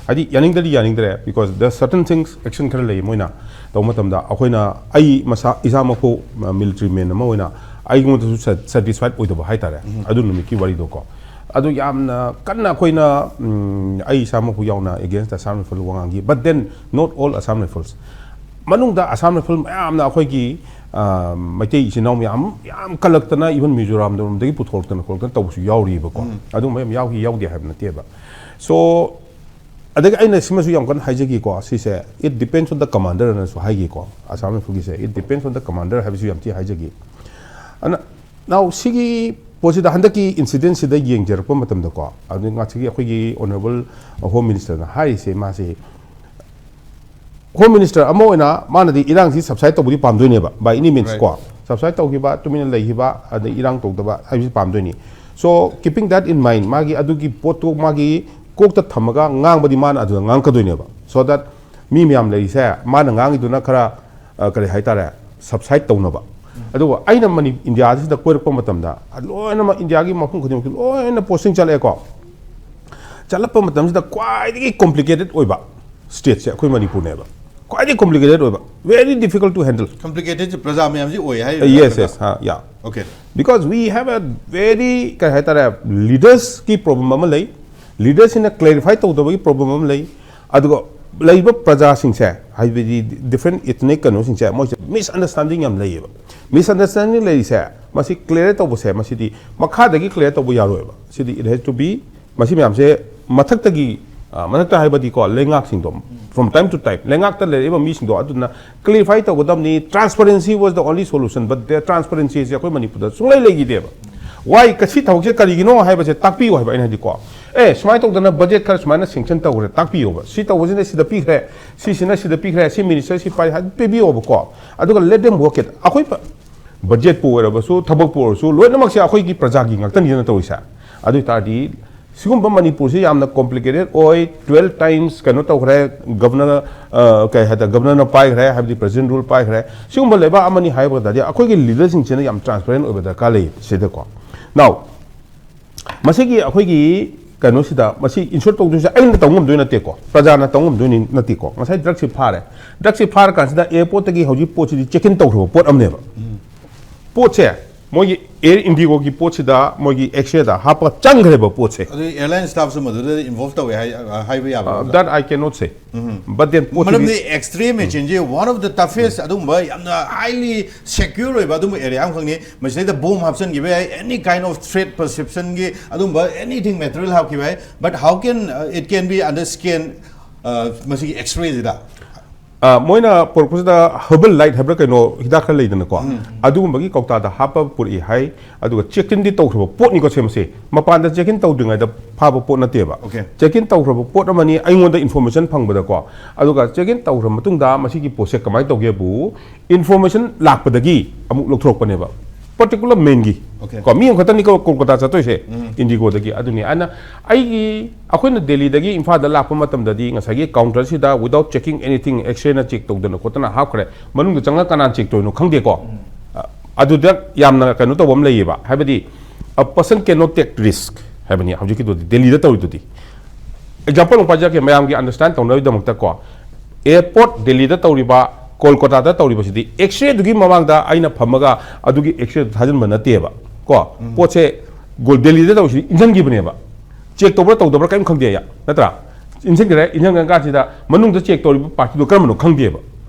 ꯍꯥꯏꯗꯤ ꯌꯥꯅꯤꯡꯗꯗꯤ ꯌꯥꯅꯤꯡꯗ꯭ꯔꯦ, because there are certain things, action ꯈꯔ ꯂꯩ ꯃꯣꯏꯅ ꯇꯧꯕ ꯃꯇꯝꯗ꯫ ꯑꯩꯈꯣꯏꯅ, ꯑꯩ ꯃꯁꯥ ꯏꯁꯥꯃꯛꯄꯨ ꯃꯤꯂꯤꯇꯔꯤ ꯃꯦꯟ ꯑꯃ ꯑꯣꯏꯅ ꯑꯩꯉꯣꯟꯗꯁꯨ ꯁꯦꯇꯤꯁꯐꯥꯏꯠ ꯑꯣꯏꯗꯕ ꯍꯥꯏꯇꯥꯔꯦ ꯑꯗꯨ ꯅꯨꯃꯤꯠꯀꯤ ꯋꯥꯔꯤꯗꯣꯀꯣ꯫ ꯑꯗꯨ ꯌꯥꯝꯅ ꯀꯟꯅ ꯑꯩꯈꯣꯏꯅ, ꯎꯝ, ꯑꯩ ꯏꯁꯥꯃꯛꯄꯨ ꯌꯥꯎꯅ against Assam Rifle ꯋꯥ ꯉꯥꯡꯈꯤ, but then not all Assam Rifles꯫ ꯃꯅꯨꯡꯗ ꯑꯁꯥꯝ ꯔꯥꯏꯐꯜ ꯃꯌꯥꯝꯅ ꯑꯩꯈꯣꯏꯒꯤ, ꯑ, ꯃꯩꯇꯩ ꯏꯆꯤꯟ ꯏꯅꯥꯎ ꯃꯌꯥꯝ ꯌꯥꯝ ꯀꯜꯂꯛꯇꯅ, even ꯃꯤꯖꯣꯔꯥꯝꯗꯒꯤ ꯄꯨꯊꯣꯔꯛꯇꯅ ꯈꯣꯠꯂꯛꯇꯅ ꯇꯧꯕꯁꯨ ꯌꯥꯎꯔꯤꯕꯀꯣ꯫ ꯑꯗꯨꯝꯕ ꯌꯥꯝ ꯌꯥꯎꯈꯤ, ꯌꯥꯎꯗꯦ ꯍꯥꯏꯕ ꯅꯠꯇꯦꯕ꯫ So, ꯑꯗꯒꯤ ꯑꯩꯅ ꯁꯤꯃꯁꯨ ꯌꯥꯝ ꯀꯟꯅ ꯍꯥꯏꯖꯒꯦꯀꯣ, ꯁꯤꯁꯦ, it depends on the commander ꯑꯅꯁꯨ ꯍꯥꯏꯒꯦꯀꯣ, Assam ꯔꯥꯏꯐꯜꯒꯤꯁꯦ, it depends on the commander ꯍꯥꯏꯕꯁꯨ ꯌꯥꯝ ꯊꯤ ꯍꯥꯏꯖꯒꯦ꯫ ꯑꯗꯨꯅ now ꯁꯤꯒꯤ ꯄꯣꯠꯁꯤꯗ, ꯍꯟꯗꯛꯀꯤ ꯏꯟꯁꯤꯗꯦꯟꯁꯤꯗ ꯌꯦꯡꯖꯔꯛꯄ ꯃꯇꯝꯗꯀꯣ, ꯑꯗꯨ ꯉꯁꯤꯒꯤ ꯑꯩꯈꯣꯏꯒꯤ ꯑꯣꯅꯔꯦꯕꯜ ꯍꯣꯝ ꯃꯤꯅꯤꯁꯇꯔꯅ ꯍꯥꯏꯔꯤꯁꯦ, ꯃꯥꯁꯦ Home Minister ꯑꯃ ꯑꯣꯏꯅ ꯃꯥꯅꯗꯤ ꯏꯔꯥꯡꯁꯤ subside ꯇꯧꯕꯗꯤ ꯄꯥꯝꯗꯣꯏꯅꯦꯕ, by any means. Right. ꯀꯣ, subside ꯇꯧꯈꯤꯕ, ꯇꯨꯃꯤꯟꯅ ꯂꯩꯈꯤꯕ, ꯑꯗꯩ ꯏꯔꯥꯡ ꯇꯧꯗꯕ ꯍꯥꯏꯕꯁꯤ ꯄꯥꯝꯗꯣꯏꯅꯤ꯫ So, keeping that in mind, ꯃꯥꯒꯤ ꯑꯗꯨꯒꯤ ꯄꯣꯠꯇꯣ ꯃꯥꯒꯤ ꯀꯣꯛꯇ ꯊꯝꯃꯒ ꯉꯥꯡꯕꯗꯤ ꯃꯥꯅ ꯑꯗꯨꯗ ꯉꯥꯡꯉꯛꯀꯗꯣꯏꯅꯦꯕ, so that ꯃꯤ ꯃꯌꯥꯝ ꯂꯩꯔꯤꯁꯦ ꯃꯥꯅ ꯉꯥꯡꯉꯤꯗꯨꯅ ꯈꯔ, ꯑ, ꯀꯔꯤ ꯍꯥꯏꯇꯥꯔꯦ, subside ꯇꯧꯅꯕ꯫ ꯑꯗꯨꯒ ꯑꯩꯅ ꯃꯅꯤ-, ꯏꯟꯗꯤꯌꯥꯁꯤꯗ ꯀꯣꯏꯔꯛꯄ ꯃꯇꯝꯗ, ꯂꯣꯏꯅꯃꯛ ꯏꯟꯗꯤꯌꯥꯒꯤ ꯃꯐꯝ ꯈꯨꯗꯤꯡꯃꯛꯀꯤ ꯂꯣꯏꯅ posting ꯆꯠꯂꯛꯑꯦꯀꯣ꯫ ꯆꯠꯂꯛꯄ ꯃꯇꯝꯁꯤꯗ ꯈ꯭ꯋꯥꯏꯗꯒꯤ complicated ꯑꯣꯏꯕ stateꯁꯦ ꯑꯩꯈꯣꯏ ꯃꯅꯤꯄꯨꯔꯅꯦꯕ꯫ ꯈ꯭ꯋꯥꯏꯗꯒꯤ complicated ꯑꯣꯏꯕ, very difficult to handle. Complicated ꯁꯦ ꯄ꯭ꯔꯖꯥ ꯃꯌꯥꯝꯁꯤ ꯑꯣꯏ ꯍꯥꯏ Yes, yes, ꯍꯥ, yeah. Okay. Because we have a very, ꯀꯩ ꯍꯥꯏꯇꯥꯔꯦ, leadersꯀꯤ problem ꯑꯃ ꯂꯩ, leadersꯁꯤꯡꯅ clarify ꯇꯧꯗꯕꯒꯤ problem ꯑꯃ ꯂꯩ, ꯑꯗꯨꯒ ꯂꯩꯔꯤꯕ ꯄ꯭ꯔꯖꯥꯁꯤꯡꯁꯦ, ꯍꯥꯏꯕꯗꯤ different ethnic ꯀꯩꯅꯣꯁꯤꯡꯁꯦ, ꯃꯣꯏꯁꯦ misunderstanding ꯌꯥꯝ ꯂꯩꯌꯦꯕ꯫ Misunderstanding ꯂꯩꯔꯤꯁꯦ, ꯃꯁꯤ clear ꯇꯧꯕꯁꯦ, ꯃꯁꯤꯗꯤ ꯃꯈꯥꯗꯒꯤ clear ꯇꯧꯕ ꯌꯥꯔꯣꯏꯕ꯫ ꯁꯤꯗꯤ it has to be, ꯃꯁꯤ ꯃꯌꯥꯝꯁꯦ ꯃꯊꯛꯇꯒꯤ, ꯑ, ꯃꯊꯛꯇ ꯍꯥꯏꯕꯗꯤꯀꯣ, ꯂꯩꯉꯥꯛꯁꯤꯡꯗꯣ, from time to time ꯂꯩꯉꯥꯛꯇ ꯂꯩꯔꯛꯏꯕ ꯃꯤꯁꯤꯡꯗꯣ ꯑꯗꯨꯅ clarify ꯇꯧꯒꯗꯕꯅꯤ꯫ Transparency was the only solution, but the transparencyꯁꯦ ꯑꯩꯈꯣꯏ ꯃꯅꯤꯄꯨꯔꯗ ꯁꯨꯡꯂꯩ ꯂꯩꯈꯤꯗꯦꯕ꯫ Why? ꯀ-, ꯁꯤ ꯊꯕꯛꯁꯦ ꯀꯔꯤꯒꯤꯅꯣ ꯍꯥꯏꯕꯁꯦ ꯇꯥꯛꯄꯤꯌꯨ ꯍꯥꯏꯕ ꯑꯩꯅ ꯍꯥꯏꯗꯤꯀꯣ꯫ ꯑꯦ, ꯁꯨꯃꯥꯏꯅ ꯇꯧꯗꯅ budget ꯈꯔ ꯁꯨꯃꯥꯏꯅ sanction ꯇꯧꯈ꯭ꯔꯦ, ꯇꯥꯛꯄꯤꯌꯣꯕ꯫ ꯁꯤ ꯇꯧꯕꯁꯤꯅ ꯁꯤꯗ ꯄꯤꯈ꯭ꯔꯦ, ꯁꯤꯁꯤꯅ ꯁꯤꯗ ꯄꯤꯈ꯭ꯔꯦ, ꯁꯤ minister ꯁꯤ ꯄꯥꯏ ꯍꯥꯏ ꯄꯤꯕꯤꯌꯣꯕꯀꯣ꯫ ꯑꯗꯨꯒ let them work it꯫ ꯑꯩꯈꯣꯏ ꯄ-, budgetꯄꯨ ꯑꯣꯏꯔꯕꯁꯨ, ꯊꯕꯛꯄꯨ ꯑꯣꯏꯔꯁꯨ, ꯂꯣꯏꯅꯃꯛꯁꯦ ꯑꯩꯈꯣꯏꯒꯤ ꯄ꯭ꯔꯖꯥꯒꯤ ꯉꯥꯛꯇꯅꯤꯗꯅ ꯇꯧꯔꯤꯁꯦ꯫ ꯑꯗꯨ ꯑꯣꯏ ꯇꯥꯔꯗꯤ ꯁꯤꯒꯨꯝꯕ ꯃꯅꯤꯄꯨꯔꯁꯤ ꯌꯥꯝꯅ complicated ꯑꯣꯏ, twelve times ꯀꯩꯅꯣ ꯇꯧꯈ꯭ꯔꯦ, governor, ꯑ, ꯀꯩ ꯍꯥꯏꯇꯥꯔꯦ, governorꯅ ꯄꯥꯏꯈ꯭ꯔꯦ, ꯍꯥꯏꯕꯗꯤ president rule ꯄꯥꯏꯈ꯭ꯔꯦ, ꯁꯤꯒꯨꯝꯕ ꯂꯩꯕꯥꯛ ꯑꯃꯅꯤ ꯍꯥꯏꯕ ꯇꯥꯔꯗꯤ ꯑꯩꯈꯣꯏꯒꯤ leaderꯁꯤꯡꯁꯤꯅ ꯌꯥꯝ transparent ꯑꯣꯏꯕ ꯗꯔꯀꯥꯔ ꯂꯩ ꯁꯤꯗꯀꯣ꯫ Now, ꯃꯁꯤꯒꯤ ꯑꯩꯈꯣꯏꯒꯤ ꯀꯩꯅꯣꯁꯤꯗ ꯃꯁꯤ ꯏꯟꯁꯣꯔ ꯇꯧꯗꯣꯏꯁꯦ ꯑꯩꯅ ꯇꯧ ꯉꯝꯗꯣꯏ ꯅꯠꯇꯦꯀꯣ, ꯄ꯭ꯔꯖꯥꯅ ꯇꯧ ꯉꯝꯗꯣꯏꯅꯤ ꯅꯠꯇꯦꯀꯣ꯫ ꯉꯁꯥꯏ ꯗ꯭ꯔꯒꯁꯤ ꯐꯥꯔꯦ, ꯗ꯭ꯔꯒꯁꯤ ꯐꯥꯔꯀꯥꯟꯁꯤꯗ airportꯇꯒꯤ ꯍꯧꯖꯤꯛ ꯄꯣꯠꯁꯤꯗꯤ check in ꯇꯧꯈ꯭ꯔꯕ ꯄꯣꯠ ꯑꯃꯅꯦꯕ꯫ ꯄꯣꯠꯁꯦ ꯃꯣꯏꯒꯤ Air Indiaꯒꯤ ꯄꯣꯠꯁꯤꯗ ꯃꯣꯏꯒꯤ X-rayꯗ ꯍꯥꯞꯄꯒ ꯆꯪꯈ꯭ꯔꯦꯕ ꯄꯣꯠꯁꯦ꯫ ꯑꯗꯨ airline staffꯁꯨ ꯃꯗꯨꯗ involve ꯇꯧꯋꯦ ꯍꯥꯏ-, ꯍꯥꯏꯕ ꯌꯥꯕ꯭ꯔꯥ? Uh, that I cannot say. But then ꯄꯣꯠꯁꯤꯗꯤ ꯃꯔꯝꯗꯤ extray machineꯁꯦ one of the toughest, ꯑꯗꯨꯒꯨꯝꯕ ꯌꯥꯝꯅ highly secure ꯑꯣꯏꯕ ꯑꯗꯨꯒꯨꯝꯕ area ꯑꯃꯈꯛꯅꯤ꯫ ꯃꯁꯤꯗꯩꯗ bomb ꯍꯥꯞꯆꯤꯟꯈꯤꯕ ꯌꯥꯏ, any kind of threat perceptionꯒꯤ ꯑꯗꯨꯒꯨꯝꯕ anything material ꯍꯥꯞꯈꯤꯕ ꯌꯥꯏ, but how can, uh, it can be under scan, uh, ꯃꯁꯤꯒꯤ X-rayꯁꯤꯗ? ꯑ, ꯃꯣꯏꯅ ꯄꯨꯔꯛꯄꯁꯤꯗ herbal light ꯍꯥꯏꯕ꯭ꯔꯥ ꯀꯩꯅꯣ, ꯍꯤꯗꯥꯛ ꯈꯔ ꯂꯩꯗꯅꯀꯣ, ꯑꯗꯨꯒꯨꯝꯕꯒꯤ ꯀꯧꯇꯥꯗ ꯍꯥꯞꯄ ꯄꯨꯔꯛꯏ ꯍꯥꯏ꯫ ꯑꯗꯨꯒ check inꯗꯤ ꯇꯧꯈ꯭ꯔꯕ ꯄꯣꯠꯅꯤꯀꯣ ꯁꯦ, ꯃꯁꯦ ꯃꯄꯥꯟꯗ check in ꯇꯧꯗ꯭ꯔꯤꯉꯩꯗ ꯐꯥꯕ ꯄꯣꯠ ꯅꯠꯇꯦꯕ꯫ Okay. Check in ꯇꯧꯈ꯭ꯔꯕ ꯄꯣꯠ ꯑꯃꯅꯤ ꯑꯩꯉꯣꯟꯗ information ꯐꯪꯕꯗꯀꯣ꯫ ꯑꯗꯨꯒ check in ꯇꯧꯈ꯭ꯔ ꯃꯇꯨꯡꯗ ꯃꯁꯤꯒꯤ ꯄꯣꯠꯁꯦ ꯀꯃꯥꯏꯅ ꯇꯧꯒꯦꯕꯨ, information ꯂꯥꯛꯄꯗꯒꯤ ꯑꯃꯨꯛ ꯂꯧꯊꯣꯔꯛꯄꯅꯦꯕ꯫ Particular manꯒꯤ Okay. ꯀꯣ, ꯃꯤ ꯑꯃꯈꯛꯇꯅꯤꯀꯣ ꯀꯣꯜꯀꯇꯥ ꯆꯠꯇꯣꯏꯁꯦ, ꯏꯟꯗꯤꯒꯣꯗꯒꯤ꯫ ꯑꯗꯨꯅꯤ ꯑꯩꯅ, ꯑꯩꯒꯤ, ꯑꯩꯈꯣꯏꯅ ꯗꯦꯜꯂꯤꯗꯒꯤ ꯏꯝꯐꯥꯜꯗ ꯂꯥꯛꯄ ꯃꯇꯝꯗꯗꯤ ꯉꯁꯥꯏꯒꯤ counterꯁꯤꯗ without checking anything, X-rayꯅ check ꯇꯧꯗꯅ ꯈꯣꯠꯇꯅ ꯍꯥꯞꯈ꯭ꯔꯦ꯫ ꯃꯅꯨꯡꯗ ꯆꯪꯉꯒ ꯀꯅꯥꯅ check ꯇꯧꯔꯤꯅꯣ ꯈꯪꯗꯦꯀꯣ꯫ ꯑ, ꯑꯗꯨꯗ ꯌꯥꯝꯅ ꯀꯩꯅꯣ ꯇꯧꯕ ꯑꯃ ꯂꯩꯌꯦꯕ, ꯍꯥꯏꯕꯗꯤ, a person cannot take risk ꯍꯥꯏꯕꯅꯤ ꯍꯧꯖꯤꯛꯀꯤꯗꯨꯗꯤ, ꯗꯦꯜꯂꯤꯗ ꯇꯧꯔꯤꯗꯨꯗꯤ꯫ Example ꯑꯃ ꯄꯥꯖꯔꯛꯀꯦ ꯃꯌꯥꯝꯒꯤ understand ꯇꯧꯅꯕꯒꯤꯗꯃꯛꯇ ꯀꯣ꯫ Airport ꯗꯦꯜꯂꯤꯗ ꯇꯧꯔꯤꯕ, ꯀꯣꯜꯀꯇꯥꯗ ꯇꯧꯔꯤꯕꯁꯤꯗꯤ X-rayꯗꯨꯒꯤ ꯃꯃꯥꯡꯗ ꯑꯩꯅ ꯐꯝꯃꯒ ꯑꯗꯨꯒꯤ X-rayꯗꯨ ꯊꯥꯖꯤꯟꯕ ꯅꯠꯇꯦꯕ ꯀꯣ꯫ ꯄꯣꯠꯁꯦ ꯒꯣꯜ ꯗꯦꯜꯂꯤꯗ ꯇꯧꯔꯤꯁꯤꯗꯤ ꯏꯟꯁꯤꯟꯈꯤꯕꯅꯦꯕ꯫ Check ꯇꯧꯕ꯭ꯔꯥ ꯇꯧꯗꯕ꯭ꯔꯥ ꯀꯔꯤꯝ ꯈꯪꯗꯦ ꯑꯩ, ꯅꯠꯇ꯭ꯔꯥ? ꯏꯟꯁꯤꯟꯈ꯭ꯔꯦ, ꯏꯟꯁꯤꯟꯈ꯭ꯔ ꯀꯥꯟꯁꯤꯗ ꯃꯅꯨꯡꯗ check ꯇꯧꯔꯤꯕ partyꯗꯣ ꯀꯔꯝꯕꯅꯣ ꯈꯪꯗꯦꯕ꯫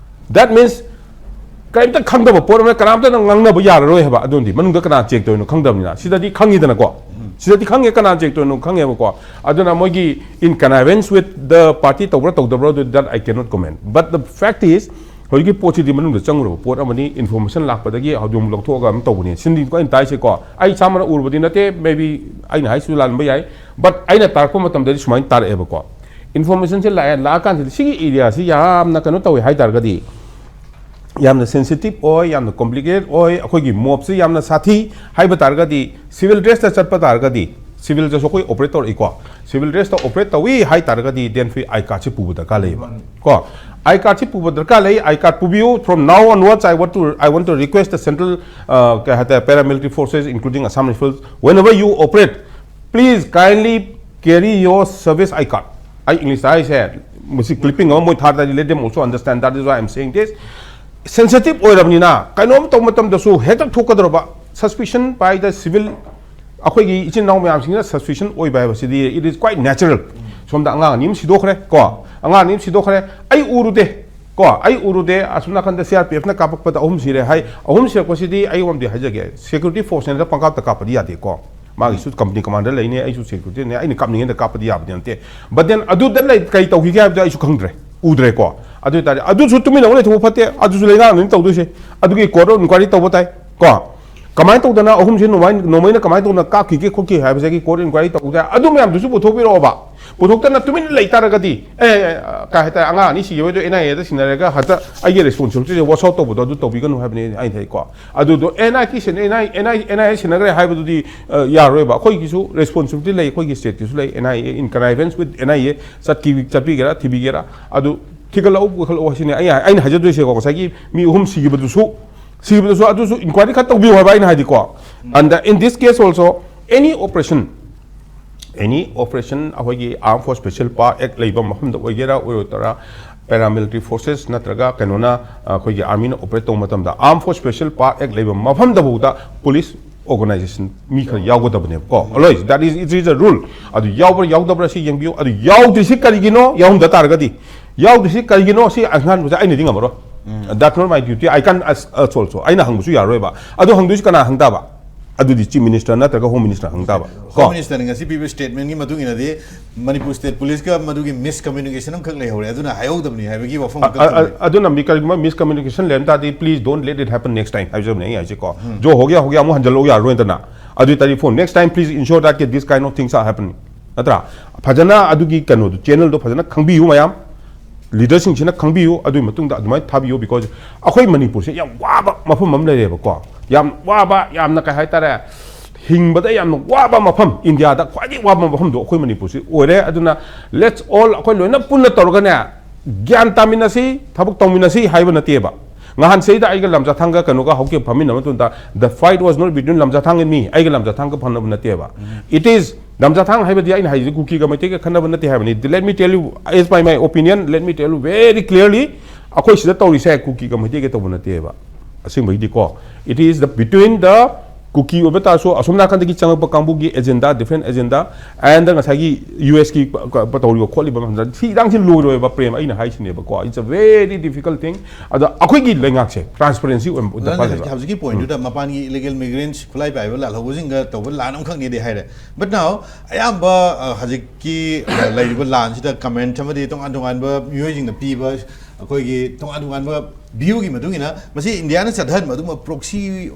That means ꯀꯔꯤꯝꯇ ꯈꯪꯗꯕ ꯄꯣꯠ ꯑꯃ ꯀꯅꯥꯝꯇꯅ ꯉꯥꯡꯅꯕ ꯌꯥꯔꯔꯣꯏ ꯍꯥꯏꯕ꯫ ꯑꯗꯨꯗꯤ ꯃꯅꯨꯡꯗ ꯀꯅꯥ check ꯇꯧꯔꯤꯅꯣ ꯈꯪꯗꯕꯅꯤꯅ꯫ ꯁꯤꯗꯗꯤ ꯈꯪꯉꯤꯗꯅꯀꯣ, ꯁꯤꯗꯗꯤ ꯈꯪꯉꯦ ꯀꯅꯥ check ꯇꯧꯔꯤꯅꯣ ꯈꯪꯉꯦꯕꯀꯣ꯫ ꯑꯗꯨꯅ ꯃꯣꯏꯒꯤ in connivance with the party ꯇꯧꯕ꯭ꯔꯥ ꯇꯧꯗꯕ꯭ꯔꯥ, ꯑꯗꯨ that I cannot comment, but the fact is ꯍꯧꯖꯤꯛꯀꯤ ꯄꯣꯠꯁꯤꯗꯤ ꯃꯅꯨꯡꯗ ꯆꯪꯉꯨꯔꯕ ꯄꯣꯠ ꯑꯃꯅꯤ, information ꯂꯥꯛꯄꯗꯒꯤ ꯍꯧꯖꯤꯛ ꯑꯃꯨꯛ ꯂꯧꯊꯣꯛꯑꯒ ꯑꯃꯨꯛ ꯇꯧꯕꯅꯤ꯫ ꯁꯤꯅꯤꯀꯣ ꯑꯩꯅ ꯇꯥꯏꯁꯦꯀꯣ, ꯑꯩ ꯏꯁꯥꯃꯛꯅ ꯎꯔꯨꯕꯗꯤ ꯅꯠꯇꯦ, maybe ꯑꯩꯅ ꯍꯥꯏꯁꯨ ꯂꯥꯟꯕ ꯌꯥꯏ, but ꯑꯩꯅ ꯇꯥꯔꯛꯄ ꯃꯇꯝꯗꯗꯤ ꯁꯨꯃꯥꯏꯅ ꯇꯥꯔꯛꯑꯦꯕꯀꯣ꯫ Informationꯁꯦ ꯂꯥꯛꯑꯦ, ꯂꯥꯛꯑꯀꯥꯟꯁꯤꯗ ꯁꯤꯒꯤ areaꯁꯤ ꯌꯥꯝꯅ ꯀꯩꯅꯣ ꯇꯧꯋꯦ ꯍꯥꯏ ꯇꯥꯔꯒꯗꯤ, ꯌꯥꯝꯅ sensitive ꯑꯣꯏ, ꯌꯥꯝꯅ complicated ꯑꯣꯏ, ꯑꯩꯈꯣꯏꯒꯤ mobꯁꯤ ꯌꯥꯝꯅ ꯁꯥꯊꯤ ꯍꯥꯏꯕ ꯇꯥꯔꯒꯗꯤ, civil dressꯇ ꯆꯠꯄ ꯇꯥꯔꯒꯗꯤ, civilꯗꯁꯨ ꯑꯩꯈꯣꯏ operate ꯇꯧꯔꯛꯏꯀꯣ꯫ Civil dressꯇ operate ꯇꯧꯏ ꯍꯥꯏ ꯇꯥꯔꯒꯗꯤ, then free I cardꯁꯤ ꯄꯨꯕ ꯗꯔꯀꯥꯔ ꯂꯩꯌꯦꯕ ꯀꯣ꯫ I cardꯁꯤ ꯄꯨꯕ ꯗꯔꯀꯥꯔ ꯂꯩ꯫ I card ꯄꯨꯕꯤꯌꯨ꯫ From now onwards, I want to, I want to request the central, uh, ꯀꯩ ꯍꯥꯏꯇꯥꯔꯦ, paramilitary forces, including Assam Rifles, whenever you operate, please kindly carry your service I card. ꯑꯩ Englishꯇ ꯍꯥꯏꯁꯦ, ꯃꯁꯤ clipping ꯑꯃ ꯃꯣꯏ ꯊꯥꯗꯗꯤ, let them also understand, that is why I'm saying this. Sensitive ꯑꯣꯏꯔꯕꯅꯤꯅ ꯀꯩꯅꯣꯝ ꯇꯧꯕ ꯃꯇꯝꯗꯁꯨ ꯍꯦꯛꯇ ꯊꯣꯛꯀꯗꯧꯔꯕ, suspicion by the civil, ꯑꯩꯈꯣꯏꯒꯤ ꯏꯆꯤꯟ ꯏꯅꯥꯎ ꯃꯌꯥꯝꯁꯤꯡꯅ suspicion ꯑꯣꯏꯕ ꯍꯥꯏꯕꯁꯤꯗꯤ, it is quite natural. ꯁꯣꯝꯗ ꯑꯉꯥꯡ ꯑꯅꯤ ꯑꯃ ꯁꯤꯗꯣꯛꯈ꯭ꯔꯦ ꯀꯣ, ꯑꯉꯥꯡ ꯑꯅꯤ ꯑꯃ ꯁꯤꯗꯣꯛꯈ꯭ꯔꯦ, ꯑꯩ ꯎꯔꯨꯗꯦ ꯀꯣ, ꯑꯩ ꯎꯔꯨꯗꯦ꯫ ꯑꯁꯣꯝ ꯅꯥꯀꯟꯗ C R P Fꯅ ꯀꯥꯞꯄꯛꯄꯗ ꯑꯍꯨꯝ ꯁꯤꯔꯦ ꯍꯥꯏ꯫ ꯑꯍꯨꯝ ꯁꯤꯔꯛꯄꯁꯤꯗꯤ ꯑꯩ ꯑꯃꯗꯤ ꯍꯥꯏꯖꯒꯦ, security forceꯅ ꯄꯪꯀꯥꯞꯇ ꯀꯥꯞꯄꯗꯤ ꯌꯥꯗꯦꯀꯣ꯫ ꯃꯥꯒꯤꯁꯨ company commander ꯂꯩꯅꯤ, ꯑꯩꯁꯨ securityꯅꯦ, ꯑꯩꯅ ꯀꯥꯞꯅꯤꯡꯉꯦꯅ ꯀꯥꯞꯄꯗꯤ ꯌꯥꯕꯗꯤ ꯅꯠꯇꯦ꯫ But then ꯑꯗꯨꯗ ꯂꯩ, ꯀꯩ ꯇꯧꯈꯤꯒꯦ ꯍꯥꯏꯕꯗꯣ ꯑꯩꯁꯨ ꯈꯪꯗ꯭ꯔꯦ, ꯎꯗ꯭ꯔꯦꯀꯣ꯫ ꯑꯗꯨ ꯑꯣꯏꯇꯥꯔꯗꯤ ꯑꯗꯨꯁꯨ ꯇꯨꯃꯤꯟꯅ ꯑꯃꯨꯛ ꯂꯩꯊꯣꯛꯄ ꯐꯠꯇꯦ, ꯑꯗꯨꯁꯨ ꯂꯩꯉꯥꯛꯅ ꯑꯗꯨꯝ ꯇꯧꯗꯣꯏꯁꯦ꯫ ꯑꯗꯨꯒꯤ court of inquiry ꯇꯧꯕ ꯇꯥꯏ ꯀꯣ꯫ ꯀꯃꯥꯏꯅ ꯇꯧꯗꯅ ꯑꯍꯨꯝꯁꯦ ꯅꯣꯡꯃꯩ-, ꯅꯣꯡꯃꯩꯅ ꯀꯃꯥꯏꯅ ꯇꯧꯗꯅ ꯀꯥꯞꯈꯤꯒꯦ ꯈꯣꯠꯈꯤ ꯍꯥꯏꯕꯁꯤꯒꯤ court inquiry ꯇꯧꯕ ꯇꯥꯏ꯫ ꯑꯗꯨ ꯃꯌꯥꯝꯗꯨꯁꯨ ꯄꯨꯊꯣꯛꯄꯤꯔꯛꯑꯣꯕ꯫ ꯄꯨꯊꯣꯛꯇꯅ ꯇꯨꯃꯤꯟꯅ ꯂꯩ ꯇꯥꯔꯒꯗꯤ, ꯑꯦ, ꯑꯦ, ꯀꯩ ꯍꯥꯏꯇꯥꯔꯦ, ꯑꯉꯥꯡ ꯑꯅꯤ ꯁꯤꯈꯤꯕꯗꯣ ꯑꯦꯟ ꯑꯥꯏ ꯑꯦꯗ ꯁꯤꯟꯅꯔꯒ ꯍꯦꯛꯇ ꯑꯩꯒꯤ responsibilityꯁꯦ wash out ꯇꯧꯕꯗꯣ ꯑꯗꯨ ꯇꯧꯕꯤꯒꯅꯨ ꯍꯥꯏꯕꯅꯤ ꯑꯩꯅ ꯍꯥꯏꯀꯣ꯫ ꯑꯗꯨꯗꯣ ꯑꯦꯟ ꯑꯥꯏ ꯇꯤ ꯁꯤꯟ-, N I, N I, N I A ꯁꯤꯟꯅꯈ꯭ꯔꯦ ꯍꯥꯏꯕꯗꯨꯗꯤ, ꯑ, ꯌꯥꯔꯣꯏꯕ꯫ ꯑꯩꯈꯣꯏꯒꯤꯁꯨ responsibility ꯂꯩ, ꯑꯩꯈꯣꯏꯒꯤ stateꯀꯤꯁꯨ ꯂꯩ, N I A, in connivance with N I A ꯆꯠꯈꯤ-, ꯆꯠꯄꯤꯒꯦꯔꯥ ꯊꯤꯕꯤꯒꯦꯔꯥ, ꯑꯗꯨ ꯊꯤꯒꯠꯂꯛꯎ ꯄꯨꯈꯠꯂꯛꯎ ꯍꯥꯏꯁꯤꯅꯦ ꯑꯩ, ꯑꯩꯅ ꯍꯥꯏꯖꯗꯣꯏꯁꯦꯀꯣ꯫ ꯉꯁꯥꯏꯒꯤ ꯃꯤ ꯑꯍꯨꯝ ꯁꯤꯈꯤꯕꯗꯨꯁꯨ, ꯁꯤꯈꯤꯕꯗꯨꯁꯨ ꯑꯗꯨꯁꯨ inquiry ꯈꯔ ꯇꯧꯕꯤꯌꯨ ꯍꯥꯏꯕ ꯑꯩꯅ ꯍꯥꯏꯗꯤꯀꯣ꯫ And in this case also, any operation, any operation ꯑꯩꯈꯣꯏꯒꯤ Armed Force Special Power Act ꯂꯩꯕ ꯃꯐꯝꯗ ꯑꯣꯏꯒꯦꯔꯥ ꯑꯣꯏꯔꯣꯏꯗꯔꯥ, paramilitary forces ꯅꯠꯇ꯭ꯔꯒ ꯀꯩꯅꯣꯅ, ꯑꯩꯈꯣꯏꯒꯤ armyꯅ operate ꯇꯧꯕ ꯃꯇꯝꯗ Armed Force Special Power Act ꯂꯩꯕ ꯃꯐꯝꯗꯐꯥꯎꯗ police organization ꯃꯤ ꯈꯔ ꯌꯥꯎꯒꯗꯕꯅꯦꯕꯀꯣ꯫ Always, that is, it is a rule. ꯑꯗꯨ ꯌꯥꯎꯕ꯭ꯔꯥ ꯌꯥꯎꯗꯕ꯭ꯔꯥ ꯁꯤ ꯌꯦꯡꯕꯤꯌꯨ꯫ ꯑꯗꯨ ꯌꯥꯎꯗ꯭ꯔꯤꯁꯤ ꯀꯔꯤꯒꯤꯅꯣ? ꯌꯥꯎꯔꯝꯗ ꯇꯥꯔꯒꯗꯤ, ꯌꯥꯎꯗ꯭ꯔꯤꯁꯤ ꯀꯔꯤꯒꯤꯅꯣ? ꯁꯤ ꯑꯍꯥꯟꯕꯁꯦ ꯑꯩꯅꯗꯤ ꯉꯝꯃꯔꯣꯏ꯫ That's not my duty. I can't ask, ask also. ꯑꯩꯅ ꯍꯪꯕꯁꯨ ꯌꯥꯔꯣꯏꯕ꯫ ꯑꯗꯨ ꯍꯪꯗꯣꯏꯁꯤ ꯀꯅꯥ ꯍꯪ ꯇꯥꯕ? ꯑꯗꯨꯗꯤ Chief Minister ꯅꯠꯇ꯭ꯔꯒ Home Minister ꯍꯪ ꯇꯥꯕ꯫ ꯀꯣ? Home Ministerꯅ ꯉꯁꯤ ꯄꯤꯕ statementꯀꯤ ꯃꯇꯨꯡ ꯏꯟꯅꯗꯤ ꯃꯅꯤꯄꯨꯔ State Policeꯀ ꯃꯗꯨꯒꯤ miscommunication ꯑꯃꯈꯛ ꯂꯩꯍꯧꯔꯦ, ꯑꯗꯨꯅ ꯍꯥꯏꯍꯧꯗꯕꯅꯤ ꯍꯥꯏꯕꯒꯤ ꯋꯥꯐꯝ ꯑ-, ꯑ-, ꯈꯛꯇꯅꯤ꯫ ꯑ-, ꯑꯗꯨꯅ ꯃꯤ ꯀꯔꯤꯒꯨꯝꯕ miscommunication ꯂꯩꯔꯝ ꯇꯥꯔꯗꯤ, please don't let it happen next time ꯍꯥꯏꯖꯕꯅꯦ ꯑꯩ ꯍꯥꯏꯁꯦꯀꯣ꯫ ꯖꯣ ꯍꯣ ꯒꯌꯥ ꯍꯣ ꯒꯌꯥ ꯑꯃꯨꯛ ꯍꯟꯖꯜꯂꯛꯎ ꯌꯥꯔꯔꯣꯏꯗꯅ꯫ ꯑꯗꯨ ꯑꯣꯏ ꯇꯥꯔꯗꯤ for next time please ensure that this kind of things are happening, ꯅꯠꯇ꯭ꯔꯥ? ꯐꯖꯅ ꯑꯗꯨꯒꯤ ꯀꯩꯅꯣꯗꯣ, channelꯗꯣ ꯐꯖꯅ ꯈꯪꯕꯤꯌꯨ ꯃꯌꯥꯝ꯫ Leaderꯁꯤꯡꯁꯤꯅ ꯈꯪꯕꯤꯌꯨ, ꯑꯗꯨꯒꯤ ꯃꯇꯨꯡꯗ ꯑꯗꯨꯃꯥꯏꯅ ꯊꯥꯕꯤꯌꯨ, because ꯑꯩꯈꯣꯏ ꯃꯅꯤꯄꯨꯔꯁꯦ ꯌꯥꯝ ꯋꯥꯕ ꯃꯐꯝ ꯑꯃ ꯂꯩꯔꯦꯕꯀꯣ, ꯌꯥꯝ ꯋꯥꯕ, ꯌꯥꯝꯅ ꯀꯩ ꯍꯥꯏꯇꯥꯔꯦ, ꯍꯤꯡꯕꯗ ꯌꯥꯝꯅ ꯋꯥꯕ ꯃꯐꯝ, ꯏꯟꯗꯤꯌꯥꯗ ꯈ꯭ꯋꯥꯏꯗꯒꯤ ꯋꯥꯕ ꯃꯐꯝꯗꯣ ꯑꯩꯈꯣꯏ ꯃꯅꯤꯄꯨꯔꯁꯤ ꯑꯣꯏꯔꯦ꯫ ꯑꯗꯨꯅ let's all, ꯑꯩꯈꯣꯏ ꯂꯣꯏꯅ ꯄꯨꯟꯅ ꯇꯧꯔꯒꯅꯦ, ꯒ꯭ꯌꯥꯟ ꯇꯥꯃꯤꯟꯅꯁꯤ, ꯊꯕꯛ ꯇꯧꯃꯤꯟꯅꯁꯤ ꯍꯥꯏꯕ ꯅꯠꯇꯦꯕ꯫ ꯉꯍꯥꯟ ꯁꯤꯗ ꯑꯩꯒ ꯂꯝꯖꯥꯊꯥꯡꯒ ꯀꯩꯅꯣꯒ ꯍꯧꯖꯤꯛ ꯐꯝꯃꯤꯟꯅꯕ ꯃꯇꯝꯗ, the fight was not between ꯂꯝꯖꯥꯊꯥꯡ and me, ꯑꯩꯒ ꯂꯝꯖꯥꯊꯥꯡꯒ ꯐꯝꯅꯕ ꯅꯠꯇꯦꯕ꯫ It is, ꯂꯝꯖꯥꯊꯥꯡ ꯍꯥꯏꯕꯗꯤ ꯑꯩꯅ ꯍꯥꯏꯁꯦ ꯀꯨꯀꯤꯒ ꯃꯩꯇꯩꯒ ꯈꯠꯅꯕ ꯅꯠꯇꯦ ꯍꯥꯏꯕꯅꯤ꯫ Let me tell you, as by my opinion, let me tell you very clearly, ꯑꯩꯈꯣꯏ ꯁꯤꯗ ꯇꯧꯔꯤꯁꯦ ꯀꯨꯀꯤꯒ ꯃꯩꯇꯩꯒ ꯇꯧꯕ ꯅꯠꯇꯦꯕ꯫ ꯑꯁꯦꯡꯕꯒꯤꯗꯤꯀꯣ, it is the between the ꯀꯨꯀꯤ ꯑꯣꯏꯕ ꯇꯥꯔꯁꯨ, ꯑꯁꯣꯝ ꯅꯥꯀꯟꯗꯒꯤ ꯆꯪꯉꯛꯄ ꯀꯥꯡꯕꯨꯒꯤ agenda, different agenda, and ꯉꯁꯥꯏꯒꯤ ꯌꯨ ꯑꯦꯁꯀꯤ ꯄ-, ꯄ-, ꯇꯧꯔꯤꯕ ꯈꯣꯠꯂꯤꯕ ꯃꯌꯥꯝꯁꯦ, ꯁꯤ ꯏꯔꯥꯡꯁꯤ ꯂꯣꯏꯔꯣꯏꯕ, ꯄ꯭ꯔꯦꯝ, ꯑꯩꯅ ꯍꯥꯏꯁꯤꯅꯦꯕꯀꯣ꯫ It's a very difficult thing. ꯑꯗꯣ ꯑꯩꯈꯣꯏꯒꯤ ꯂꯩꯉꯥꯛꯁꯦ transparency ꯑꯣꯏꯕ ꯅꯪꯅ ꯗꯔꯀꯥꯔ ꯍꯧꯖꯤꯛ, ꯂꯩꯕ꯫ ꯍꯧꯖꯤꯛꯀꯤ pointꯗꯨꯗ ꯃꯄꯥꯟꯒꯤ illegal migrants, ꯈꯨꯠꯂꯥꯏ ꯄꯥꯏꯕ ꯂꯥꯜꯍꯧꯕꯁꯤꯡꯒ ꯇꯧꯕ ꯂꯥꯟ ꯑꯃꯈꯛꯅꯦꯗꯤ ꯍꯥꯏꯔꯦ꯫ But now ꯑꯌꯥꯝꯕ, ꯑ, ꯍꯧꯖꯤꯛꯀꯤ, ꯑ, ꯂꯩꯔꯤꯕ ꯂꯥꯟꯁꯤꯗ comment ꯑꯃꯗꯤ ꯇꯣꯉꯥꯟ ꯇꯣꯉꯥꯟꯕ ꯃꯤꯑꯣꯏꯁꯤꯡꯅ ꯄꯤꯕ ꯑꯩꯈꯣꯏꯒꯤ ꯇꯣꯉꯥꯟ ꯇꯣꯉꯥꯟꯕ ꯚ꯭ꯌꯨꯒꯤ ꯃꯇꯨꯡ ꯏꯟꯅ ꯃꯁꯤ ꯏꯟꯗꯤꯌꯥꯅ ꯆꯠꯊꯍꯟꯕ ꯑꯗꯨꯝꯕ ꯄ꯭ꯔꯣꯛꯁꯤ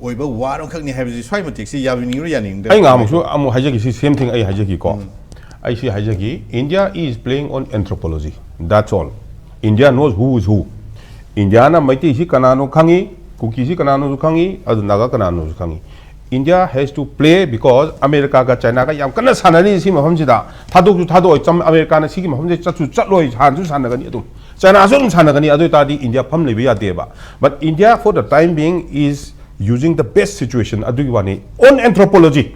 ꯑꯣꯏꯕ ꯋꯥꯔ ꯑꯃꯈꯛꯅꯤ ꯍꯥꯏꯕꯁꯤ ꯁ꯭ꯋꯥꯏ ꯃꯇꯤꯛꯁꯤ ꯌꯥꯕꯤꯅꯤꯡꯉꯤꯔꯣ ꯌꯥꯅꯤꯡꯗ꯭ꯔꯦ? ꯑꯩ ꯉꯥꯡꯕꯁꯨ ꯑꯃꯨꯛ ꯍꯥꯏꯖꯒꯦ, ꯁꯤ ꯁꯦꯝ ꯊꯤꯡ ꯑꯩ ꯍꯥꯏꯖꯒꯦꯀꯣ꯫ ꯑꯩ ꯁꯤ ꯍꯥꯏꯖꯒꯦ, India is playing on anthropology, that's all. India knows who is who. ꯏꯟꯗꯤꯌꯥꯅ ꯃꯩꯇꯩꯁꯤ ꯀꯅꯥꯅꯣ ꯈꯪꯉꯤ, ꯀꯨꯀꯤꯁꯤ ꯀꯅꯥꯅꯣꯁꯨ ꯈꯪꯉꯤ, ꯑꯗꯨ ꯅꯥꯒꯥ ꯀꯅꯥꯅꯣꯁꯨ ꯈꯪꯉꯤ꯫ India has to play because ꯑꯃꯦꯔꯤꯀꯥꯒ ꯆꯥꯏꯅꯥꯒ ꯌꯥꯝ ꯀꯟꯅ ꯁꯥꯟꯅꯔꯤ ꯁꯤ ꯃꯐꯝꯁꯤꯗ꯫ ꯊꯥꯗꯣꯛꯁꯨ ꯊꯥꯗꯣꯛꯑꯣꯏ, ꯆꯝ-, ꯑꯃꯦꯔꯤꯀꯥꯅ ꯁꯤꯒꯤ ꯃꯐꯝꯁꯦ ꯆꯠꯁꯨ ꯆꯠꯂꯣꯏ, ꯍꯥꯟꯅꯁꯨ ꯁꯥꯟꯅꯒꯅꯤ ꯑꯗꯨꯝ꯫ ꯆꯥꯏꯅꯥꯁꯨ ꯑꯗꯨꯝ ꯁꯥꯟꯅꯒꯅꯤ, ꯑꯗꯨ ꯑꯣꯏꯇꯥꯔꯗꯤ ꯏꯟꯗꯤꯌꯥ ꯐꯝ ꯂꯩꯕ ꯌꯥꯗꯦꯕ꯫ But India for the time being is using the best situation ꯑꯗꯨꯒꯤ ꯋꯥꯅꯤ꯫ On anthropology,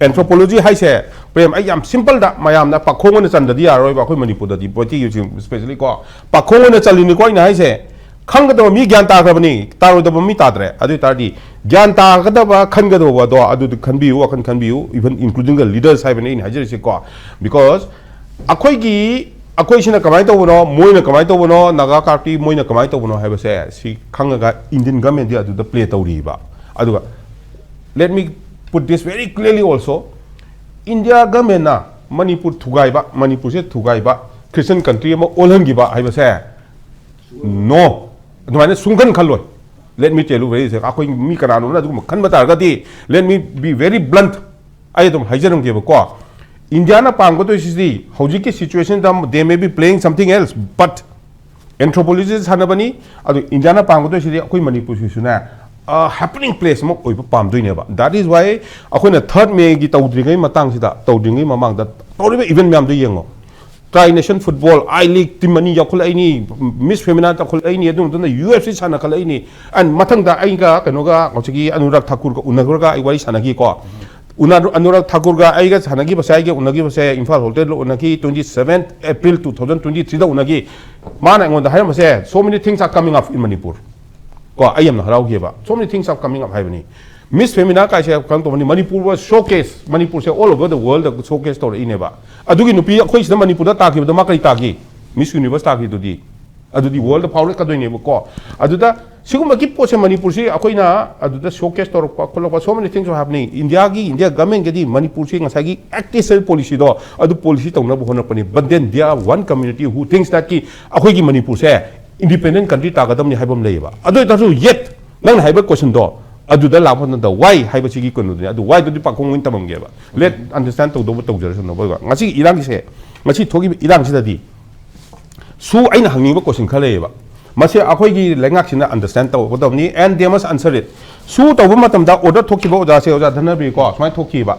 anthropology ꯍꯥꯏꯁꯦ, ꯄ꯭ꯔꯦꯝ, ꯑꯩ ꯌꯥꯝ ꯁꯤꯝꯄꯜꯗ ꯃꯌꯥꯝꯅ ꯄꯥꯈꯣꯡ ꯑꯣꯏꯅ ꯆꯟꯗꯗꯤ ꯌꯥꯔꯔꯣꯏꯕ ꯑꯩꯈꯣꯏ ꯃꯅꯤꯄꯨꯔꯗꯗꯤ, ꯃꯩꯇꯩꯒꯤ specially ꯀꯣ꯫ ꯄꯥꯈꯣꯡ ꯑꯣꯏꯅ ꯆꯜꯂꯤꯅꯤꯀꯣ ꯑꯩꯅ ꯍꯥꯏꯁꯦ꯫ ꯈꯪꯒꯗꯕ ꯃꯤ ꯒ꯭ꯌꯥꯟ ꯇꯥꯈ꯭ꯔꯕꯅꯤ, ꯇꯥꯔꯣꯏꯗꯕ ꯃꯤ ꯇꯥꯗ꯭ꯔꯦ꯫ ꯑꯗꯨ ꯑꯣꯏꯇꯥꯔꯗꯤ ꯒ꯭ꯌꯥꯟ ꯇꯥꯒꯗꯕ, ꯈꯟꯒꯗꯕꯗꯣ ꯑꯗꯨꯗꯤ ꯈꯟꯕꯤꯌꯨ, ꯋꯥꯈꯜ ꯈꯟꯕꯤꯌꯨ, even including the leaders ꯍꯥꯏꯕꯅꯤ ꯑꯩꯅ ꯍꯥꯏꯖꯔꯤꯁꯦꯀꯣ꯫ Because ꯑꯩꯈꯣꯏꯒꯤ, ꯑꯩꯈꯣꯏꯁꯤꯅ ꯀꯃꯥꯏꯅ ꯇꯧꯕꯅꯣ, ꯃꯣꯏꯅ ꯀꯃꯥꯏꯅ ꯇꯧꯕꯅꯣ, ꯅꯥꯒꯥ ꯀꯥꯔꯞꯇꯤ ꯃꯣꯏꯅ ꯀꯃꯥꯏꯅ ꯇꯧꯕꯅꯣ ꯍꯥꯏꯕꯁꯦ ꯁꯤ ꯈꯪꯉꯒ Indian government ꯗꯤ ꯑꯗꯨꯗ play ꯇꯧꯔꯤꯕ꯫ ꯑꯗꯨꯒ let me put this very clearly also, India government ꯅ ꯃꯅꯤꯄꯨꯔ ꯊꯨꯒꯥꯏꯕ, ꯃꯅꯤꯄꯨꯔꯁꯦ ꯊꯨꯒꯥꯏꯕ, Christian country ꯑꯃ ꯑꯣꯜꯍꯟꯈꯤꯕ ꯍꯥꯏꯕꯁꯦ, no, ꯑꯗꯨꯃꯥꯏꯅ ꯁꯨꯡꯈꯟ ꯈꯜꯂꯣꯏ꯫ Let me tell you very, ꯑꯩꯈꯣꯏ ꯃꯤ ꯀꯅꯥꯅꯣꯝꯅ ꯑꯗꯨꯒꯨꯝꯕ ꯈꯟꯕ ꯇꯥꯔꯒꯗꯤ, let me be very blunt, ꯑꯩ ꯑꯗꯨꯝ ꯍꯥꯏꯖꯔꯝꯒꯦꯕꯀꯣ꯫ ꯏꯟꯗꯤꯌꯥꯅ ꯄꯥꯝꯒꯗꯣꯏꯁꯤꯗꯤ ꯍꯧꯖꯤꯛꯀꯤ situation the they may be playing something else, but anthropology ꯁꯥꯟꯅꯕꯅꯤ꯫ ꯑꯗꯨ ꯏꯟꯗꯤꯌꯥꯅ ꯄꯥꯝꯒꯗꯣꯏꯁꯤꯗꯤ ꯑꯩꯈꯣꯏ ꯃꯅꯤꯄꯨꯔꯁꯤꯁꯨꯅꯦ, happening place ꯑꯃ ꯑꯣꯏꯕ ꯄꯥꯝꯗꯣꯏꯅꯦꯕ꯫ That is why ꯑꯩꯈꯣꯏꯅ third May ꯒꯤ ꯇꯧꯗ꯭ꯔꯤꯉꯩ ꯃꯇꯥꯡꯁꯤꯗ, ꯇꯧꯗ꯭ꯔꯤꯉꯩ ꯃꯃꯥꯡꯗ ꯇꯧꯔꯤꯕ event ꯃꯌꯥꯝꯗꯣ ꯌꯦꯡꯉꯣ꯫ Tri Nation Football, I League team ꯑꯅꯤ ꯌꯥꯎꯈꯠꯂꯛꯏꯅꯤ, Miss Femina ꯆꯥꯎꯈꯠꯂꯛꯏꯅꯤ, ꯑꯗꯨ ꯃꯇꯨꯡꯗ U F C ꯁꯥꯟꯅꯈꯠꯂꯛꯏꯅꯤ, and ꯃꯊꯪꯗ ꯑꯩꯒ ꯀꯩꯅꯣꯒ ꯍꯧꯖꯤꯛꯀꯤ ꯑꯅꯨꯔꯥꯒ ꯊꯥꯀꯨꯔꯒ ꯎꯅꯈ꯭ꯔꯒ ꯑꯩ ꯋꯥꯔꯤ ꯁꯥꯟꯅꯈꯤꯀꯣ꯫ ꯎꯅ-, ꯑꯅꯨꯔꯥꯒ ꯊꯥꯀꯨꯔꯒ ꯑꯩꯒ ꯁꯥꯟꯅꯈꯤꯕꯁꯦ, ꯑꯩꯒ ꯎꯅꯈꯤꯕꯁꯦ ꯏꯝꯐꯥꯜ ꯍꯣꯇꯦꯜꯗ ꯎꯅꯈꯤ, twenty seven April two thousand twenty three ꯗ ꯎꯅꯈꯤ꯫ ꯃꯥꯅ ꯑꯩꯉꯣꯟꯗ ꯍꯥꯏꯔꯝꯕꯁꯦ, "So many things are coming up in Manipur." ꯀꯣ, ꯑꯩ ꯌꯥꯝꯅ ꯍꯔꯥꯎꯈꯤꯕ꯫ "So many things are coming up" ꯍꯥꯏꯕꯅꯤ꯫ Miss Femina ꯀꯥꯏꯁꯦ ꯀꯔꯝ ꯇꯧꯕꯅꯤ? ꯃꯅꯤꯄꯨꯔ showcase, ꯃꯅꯤꯄꯨꯔꯁꯦ all over the world showcase ꯇꯧꯔꯛꯏꯅꯦꯕ꯫ ꯑꯗꯨꯒꯤ ꯅꯨꯄꯤ ꯑꯩꯈꯣꯏ ꯁꯤꯗ ꯃꯅꯤꯄꯨꯔꯗ ꯇꯥꯈꯤꯕꯗꯣ ꯃꯥ ꯀꯔꯤ ꯇꯥꯈꯤ? Miss Universe ꯇꯥꯈꯤꯗꯨꯗꯤ꯫ ꯑꯗꯨꯗꯤ world ꯐꯥꯎꯔꯛꯀꯗꯣꯏꯅꯦꯕꯀꯣ꯫ ꯑꯗꯨꯗ ꯁꯤꯒꯨꯝꯕꯒꯤ ꯄꯣꯠꯁꯦ ꯃꯅꯤꯄꯨꯔꯁꯤ ꯑꯩꯈꯣꯏꯅ ꯑꯗꯨꯗ showcase ꯇꯧꯔꯛꯄ ꯈꯣꯠꯂꯛꯄ, so many things are happening. ꯏꯟꯗꯤꯌꯥꯒꯤ, ꯏꯟꯗꯤꯌꯥ ꯒꯚꯔꯟꯃꯦꯟꯒꯗꯤ ꯃꯅꯤꯄꯨꯔꯁꯤ ꯉꯁꯥꯏꯒꯤ ꯑꯦꯛꯇꯤꯁ ꯄꯣꯂꯤꯁꯤꯗꯣ ꯑꯗꯨ ꯄꯣꯂꯤꯁꯤ ꯇꯧꯅꯕ ꯍꯣꯠꯅꯔꯛꯄꯅꯤ, but then there are one community who thinks that ꯀꯤ ꯑꯩꯈꯣꯏꯒꯤ ꯃꯅꯤꯄꯨꯔꯁꯦ ꯏꯟꯗꯤꯄꯦꯟꯗꯦꯟ ꯀꯟꯇ꯭ꯔꯤ ꯇꯥꯒꯗꯕꯅꯤ ꯍꯥꯏꯕ ꯑꯃ ꯂꯩꯌꯦꯕ꯫ ꯑꯗꯨ ꯑꯣꯏꯇꯥꯔꯁꯨ yet ꯅꯪꯅ ꯍꯥꯏꯕ ꯀꯣꯏꯁꯟꯗꯣ ꯑꯗꯨꯗ ꯂꯥꯛꯄ ꯃꯇꯝꯗ why ꯍꯥꯏꯕꯁꯤꯒꯤ ꯀꯩꯅꯣꯗꯨꯅꯤ, ꯑꯗꯨ why ꯗꯨꯗꯤ ꯄꯥꯛꯈꯣꯡ ꯑꯣꯏꯅ ꯇꯝꯃꯝꯒꯦꯕ꯫ Let understand ꯇꯧꯗꯧꯕ ꯇꯧꯖꯔꯁꯅꯨ꯫ ꯉꯁꯤꯒꯤ ꯏꯔꯥꯡꯒꯤꯁꯦ, ꯉꯁꯤ ꯊꯣꯛꯏꯕ ꯏꯔꯥꯡꯁꯤꯗꯗꯤ ꯁꯨ ꯑꯩꯅ ꯍꯪꯅꯤꯡꯕ ꯀꯣꯏꯁꯟ ꯈꯔ ꯂꯩꯌꯦꯕ꯫ ꯃꯁꯤ ꯑꯩꯈꯣꯏꯒꯤ ꯂꯩꯉꯥꯛꯁꯤꯅ understand ꯇꯧꯒꯗꯕꯅꯤ, and they must answer it꯫ ꯁꯨ ꯇꯧꯕ ꯃꯇꯝꯗ order ꯊꯣꯛꯈꯤꯕ ꯑꯣꯖꯥꯁꯦ, ꯑꯣꯖꯥ ꯙꯅꯕꯤꯔꯀꯣ, ꯁꯨꯃꯥꯏꯅ ꯊꯣꯛꯈꯤꯕ꯫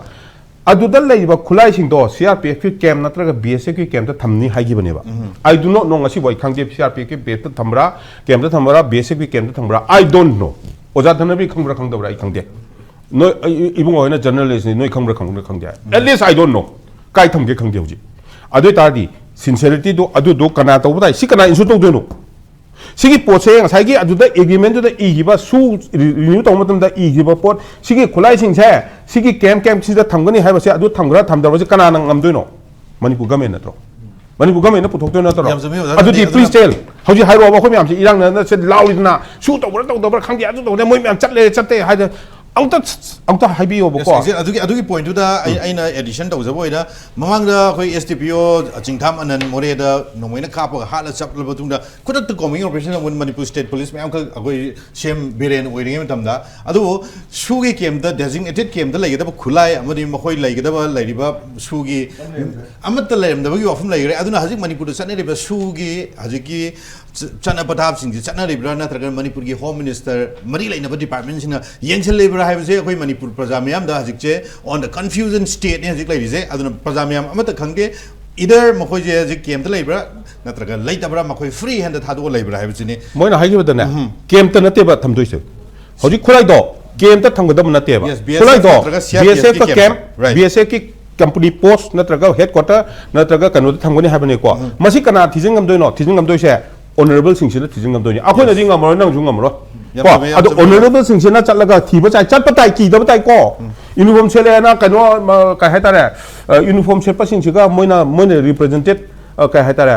ꯑꯗꯨꯗ ꯂꯩꯔꯤꯕ ꯈꯨꯠꯂꯥꯏꯁꯤꯡꯗꯣ C R P F ꯀꯤ camp ꯅꯠꯇ꯭ꯔꯒ B S F ꯀꯤ camp ꯇ ꯊꯝꯅꯤ ꯍꯥꯏꯈꯤꯕꯅꯦꯕ꯫ I do not know, ꯉꯁꯤꯕꯨ ꯑꯩ ꯈꯪꯗꯦ, C R P F ꯀꯤ camp ꯇ ꯊꯝꯕ꯭ꯔꯥ, camp ꯇ ꯊꯝꯕ꯭ꯔꯥ, B S F ꯀꯤ camp ꯇ ꯊꯝꯕ꯭ꯔꯥ, I don't know꯫ ꯑꯣꯖꯥ ꯙꯅꯕꯤꯔ ꯈꯪꯕ꯭ꯔꯥ ꯈꯪꯗꯕ꯭ꯔꯥ ꯑꯩ ꯈꯪꯗꯦ꯫ ꯅꯣꯏ, ꯑꯩ, ꯏꯕꯨꯡꯉꯣ ꯍꯣꯏꯅ journalist ꯅꯤ, ꯅꯣꯏ ꯈꯪꯕ꯭ꯔꯥ ꯈꯪꯕ꯭ꯔꯥ ꯈꯪꯗꯦ꯫ At least I don't know꯫ ꯀꯥꯏ ꯊꯝꯒꯦ ꯈꯪꯗꯦ ꯍꯧꯖꯤꯛ꯫ ꯑꯗꯨ ꯑꯣꯏꯇꯥꯔꯗꯤ sincerity ꯗꯣ, ꯑꯗꯨꯗꯣ ꯀꯅꯥ ꯇꯧꯕ ꯇꯥꯏ? ꯁꯤ ꯀꯅꯥ issue ꯇꯧꯗꯣꯏꯅꯣ? ꯁꯤꯒꯤ ꯄꯣꯠꯁꯦ ꯉꯁꯥꯏꯒꯤ ꯑꯗꯨꯗ agreement ꯗꯨꯗ ꯏꯈꯤꯕ, ꯁꯨ renew ꯇꯧꯕ ꯃꯇꯝꯗ ꯏꯈꯤꯕ ꯄꯣꯠ, ꯁꯤꯒꯤ ꯈꯨꯠꯂꯥꯏꯁꯤꯡꯁꯦ ꯁꯤꯒꯤ camp, camp ꯁꯤꯗ ꯊꯝꯒꯅꯤ ꯍꯥꯏꯕꯁꯦ, ꯑꯗꯨ ꯊꯝꯈ꯭ꯔꯥ ꯊꯝꯗꯕꯁꯦ ꯀꯅꯥꯅ ꯉꯝꯗꯣꯏꯅꯣ? ꯃꯅꯤꯄꯨꯔ government ꯅꯠꯇ꯭ꯔꯣ? ꯃꯅꯤꯄꯨꯔ government ꯅ ꯄꯨꯊꯣꯛꯇꯣꯏ ꯅꯠꯇ꯭ꯔꯣ? ꯌꯥꯝ ꯆꯨꯝꯃꯤ, ꯑꯣꯖꯥ ꯑꯗꯨꯗꯤ ꯅꯟꯗꯤ꯫ ꯑꯗꯨꯅ please tell꯫ ꯍꯧꯖꯤꯛ ꯍꯥꯏꯔꯛꯑꯣꯕ, ꯑꯩꯈꯣꯏ ꯃꯌꯥꯝꯁꯦ ꯏꯔꯥꯡꯅ ꯁꯤꯗ ꯂꯥꯎꯔꯤꯗꯅ, ꯁꯨ ꯇꯧꯕ꯭ꯔꯥ ꯇꯧꯗꯕ꯭ꯔꯥ ꯈꯪꯗꯦ, ꯑꯗꯨ ꯇꯧꯗꯦ, ꯃꯣꯏ ꯃꯌꯥꯝ ꯆꯠꯂꯦ ꯆꯠꯇꯦ ꯍꯥꯏꯗꯅ ꯑꯃꯨꯛꯇ, ꯑꯃꯨꯛꯇ ꯍꯥꯏꯕꯤꯌꯣꯕꯀꯣ꯫ Yes, exact꯫ ꯑꯗꯨꯒꯤ, ꯑꯗꯨꯒꯤ point ꯗꯨꯗ ꯑꯩ, ꯑꯩꯅ addition ꯇꯧꯖꯕ ꯑꯣꯏꯅ, ꯃꯃꯥꯡꯗ ꯑꯩꯈꯣꯏ S D P O ꯆꯤꯡꯊꯥꯝ ꯑꯅꯟ ꯃꯣꯔꯦꯗ ꯅꯣꯡꯃꯩꯅ ꯀꯥꯞꯄꯒ ꯍꯥꯠꯂ ꯆꯠꯂꯕ ꯃꯇꯨꯡꯗ, ꯈꯨꯗꯛꯇ combing operation ꯑꯃ ꯃꯅꯤꯄꯨꯔ state police ꯃꯌꯥꯝꯈꯛ ꯑꯩꯈꯣꯏ ꯁꯤ ꯑꯦꯝ ꯕꯤꯔꯦꯟ ꯑꯣꯏꯔꯤꯉꯩ ꯃꯇꯝꯗ꯫ ꯑꯗꯨꯕꯨ ꯁꯨꯒꯤ camp ꯇ, designated camp ꯇ ꯂꯩꯒꯗꯕ ꯈꯨꯠꯂꯥꯏ ꯑꯃꯗꯤ ꯃꯈꯣꯏ ꯂꯩꯒꯗꯕ, ꯂꯩꯔꯤꯕ ꯁꯨꯒꯤ ꯑꯃꯠꯇ ꯂꯩꯔꯝꯗꯕꯒꯤ ꯋꯥꯐꯝ ꯂꯩꯈ꯭ꯔꯦ꯫ ꯑꯗꯨꯅ ꯍꯧꯖꯤꯛ ꯃꯅꯤꯄꯨꯔꯗ ꯆꯠꯅꯔꯤꯕ ꯁꯨꯒꯤ ꯍꯧꯖꯤꯛꯀꯤ ꯆ-, ꯆꯠꯅ ꯄꯊꯥꯞꯁꯤꯡꯁꯤ ꯆꯠꯅꯔꯤꯕ꯭ꯔꯥ, ꯅꯠꯇ꯭ꯔꯒꯅ ꯃꯅꯤꯄꯨꯔꯒꯤ Home Minister ꯃꯔꯤ ꯂꯩꯅꯕ department ꯁꯤꯡꯅ ꯌꯦꯡꯁꯤꯜꯂꯤꯕ꯭ꯔꯥ ꯍꯥꯏꯕꯁꯦ ꯑꯩꯈꯣꯏ ꯃꯅꯤꯄꯨꯔ ꯄ꯭ꯔꯖꯥ ꯃꯤꯌꯥꯝꯗ ꯍꯧꯖꯤꯛꯁꯦ on the confusion state ꯅꯤ ꯍꯧꯖꯤꯛ ꯂꯩꯔꯤꯁꯦ꯫ ꯑꯗꯨꯅ ꯄ꯭ꯔꯖꯥ ꯃꯤꯌꯥꯝ ꯑꯃꯠꯇ ꯈꯪꯗꯦ, either ꯃꯈꯣꯏꯁꯦ ꯍꯧꯖꯤꯛ camp ꯇ ꯂꯩꯕ꯭ꯔꯥ ꯅꯠꯇ꯭ꯔꯒ ꯂꯩꯇꯕ꯭ꯔꯥ, ꯃꯈꯣꯏ free hand ꯗ ꯊꯥꯗꯣꯛꯑ ꯂꯩꯕ꯭ꯔꯥ ꯍꯥꯏꯕꯁꯤꯅꯤ꯫ ꯃꯣꯏꯅ ꯍꯥꯏꯈꯤꯕꯗꯅꯦ, camp ꯇ ꯅꯠꯇꯦꯕ ꯊꯝꯗꯣꯏꯁꯦ꯫ ꯍꯧꯖꯤꯛ ꯈꯨꯠꯂꯥꯏꯗꯣ camp ꯇ ꯊꯝꯒꯗꯕ ꯅꯠꯇꯦꯕ꯫ Yes, B S F ꯈꯨꯠꯂꯥꯏꯗꯣ ꯅꯠꯇ꯭ꯔꯒ C R P F B S F ꯀꯤ ꯀ camp꯫ camp, Right꯫ B S F ꯀꯤ company post ꯅꯠꯇ꯭ꯔꯒ headquarter ꯅꯠꯇ꯭ꯔꯒ ꯀꯩꯅꯣꯗ ꯊꯝꯒꯅꯤ ꯍꯥꯏꯕꯅꯤꯀꯣ꯫ ꯃꯁꯤ ꯀꯅꯥ ꯊꯤꯖꯤꯟ ꯉꯝꯗꯣꯏꯅꯣ? ꯊꯤꯖꯤꯟ ꯉꯝꯗꯣꯏꯁꯦ honourable ꯁꯤꯡꯁꯤꯅ ꯊꯤꯖꯤꯟ ꯉꯝꯗꯣꯏꯅꯤ꯫ ꯑꯩꯈꯣꯏꯅꯗꯤ ꯉꯝꯃꯔꯣꯏ, ꯅꯪꯁꯨ ꯉꯝꯃꯔꯣꯏ꯫ ꯌꯥꯝ ꯀꯣ, ꯆꯨꯝꯃꯦ, ꯌꯥꯝ ꯑꯗꯣ ꯆꯨꯝꯃꯦ꯫ Honourable ꯁꯤꯡꯁꯤꯅ ꯆꯠꯂꯒ ꯊꯤꯕ ꯆꯥꯏ, ꯆꯠꯄ ꯇꯥꯏ, ꯀꯤꯗꯕ ꯇꯥꯏꯀꯣ꯫ Uniform ꯁꯦꯠꯂꯦꯅ ꯀꯩꯅꯣ, ꯃ-, ꯀꯩ ꯍꯥꯏꯇꯥꯔꯦ, ꯑ, uniform ꯁꯦꯠꯄꯁꯤꯡꯁꯤꯒ ꯃꯣꯏꯅ, ꯃꯣꯏꯅ represented ꯑ, ꯀꯩ ꯍꯥꯏꯇꯥꯔꯦ,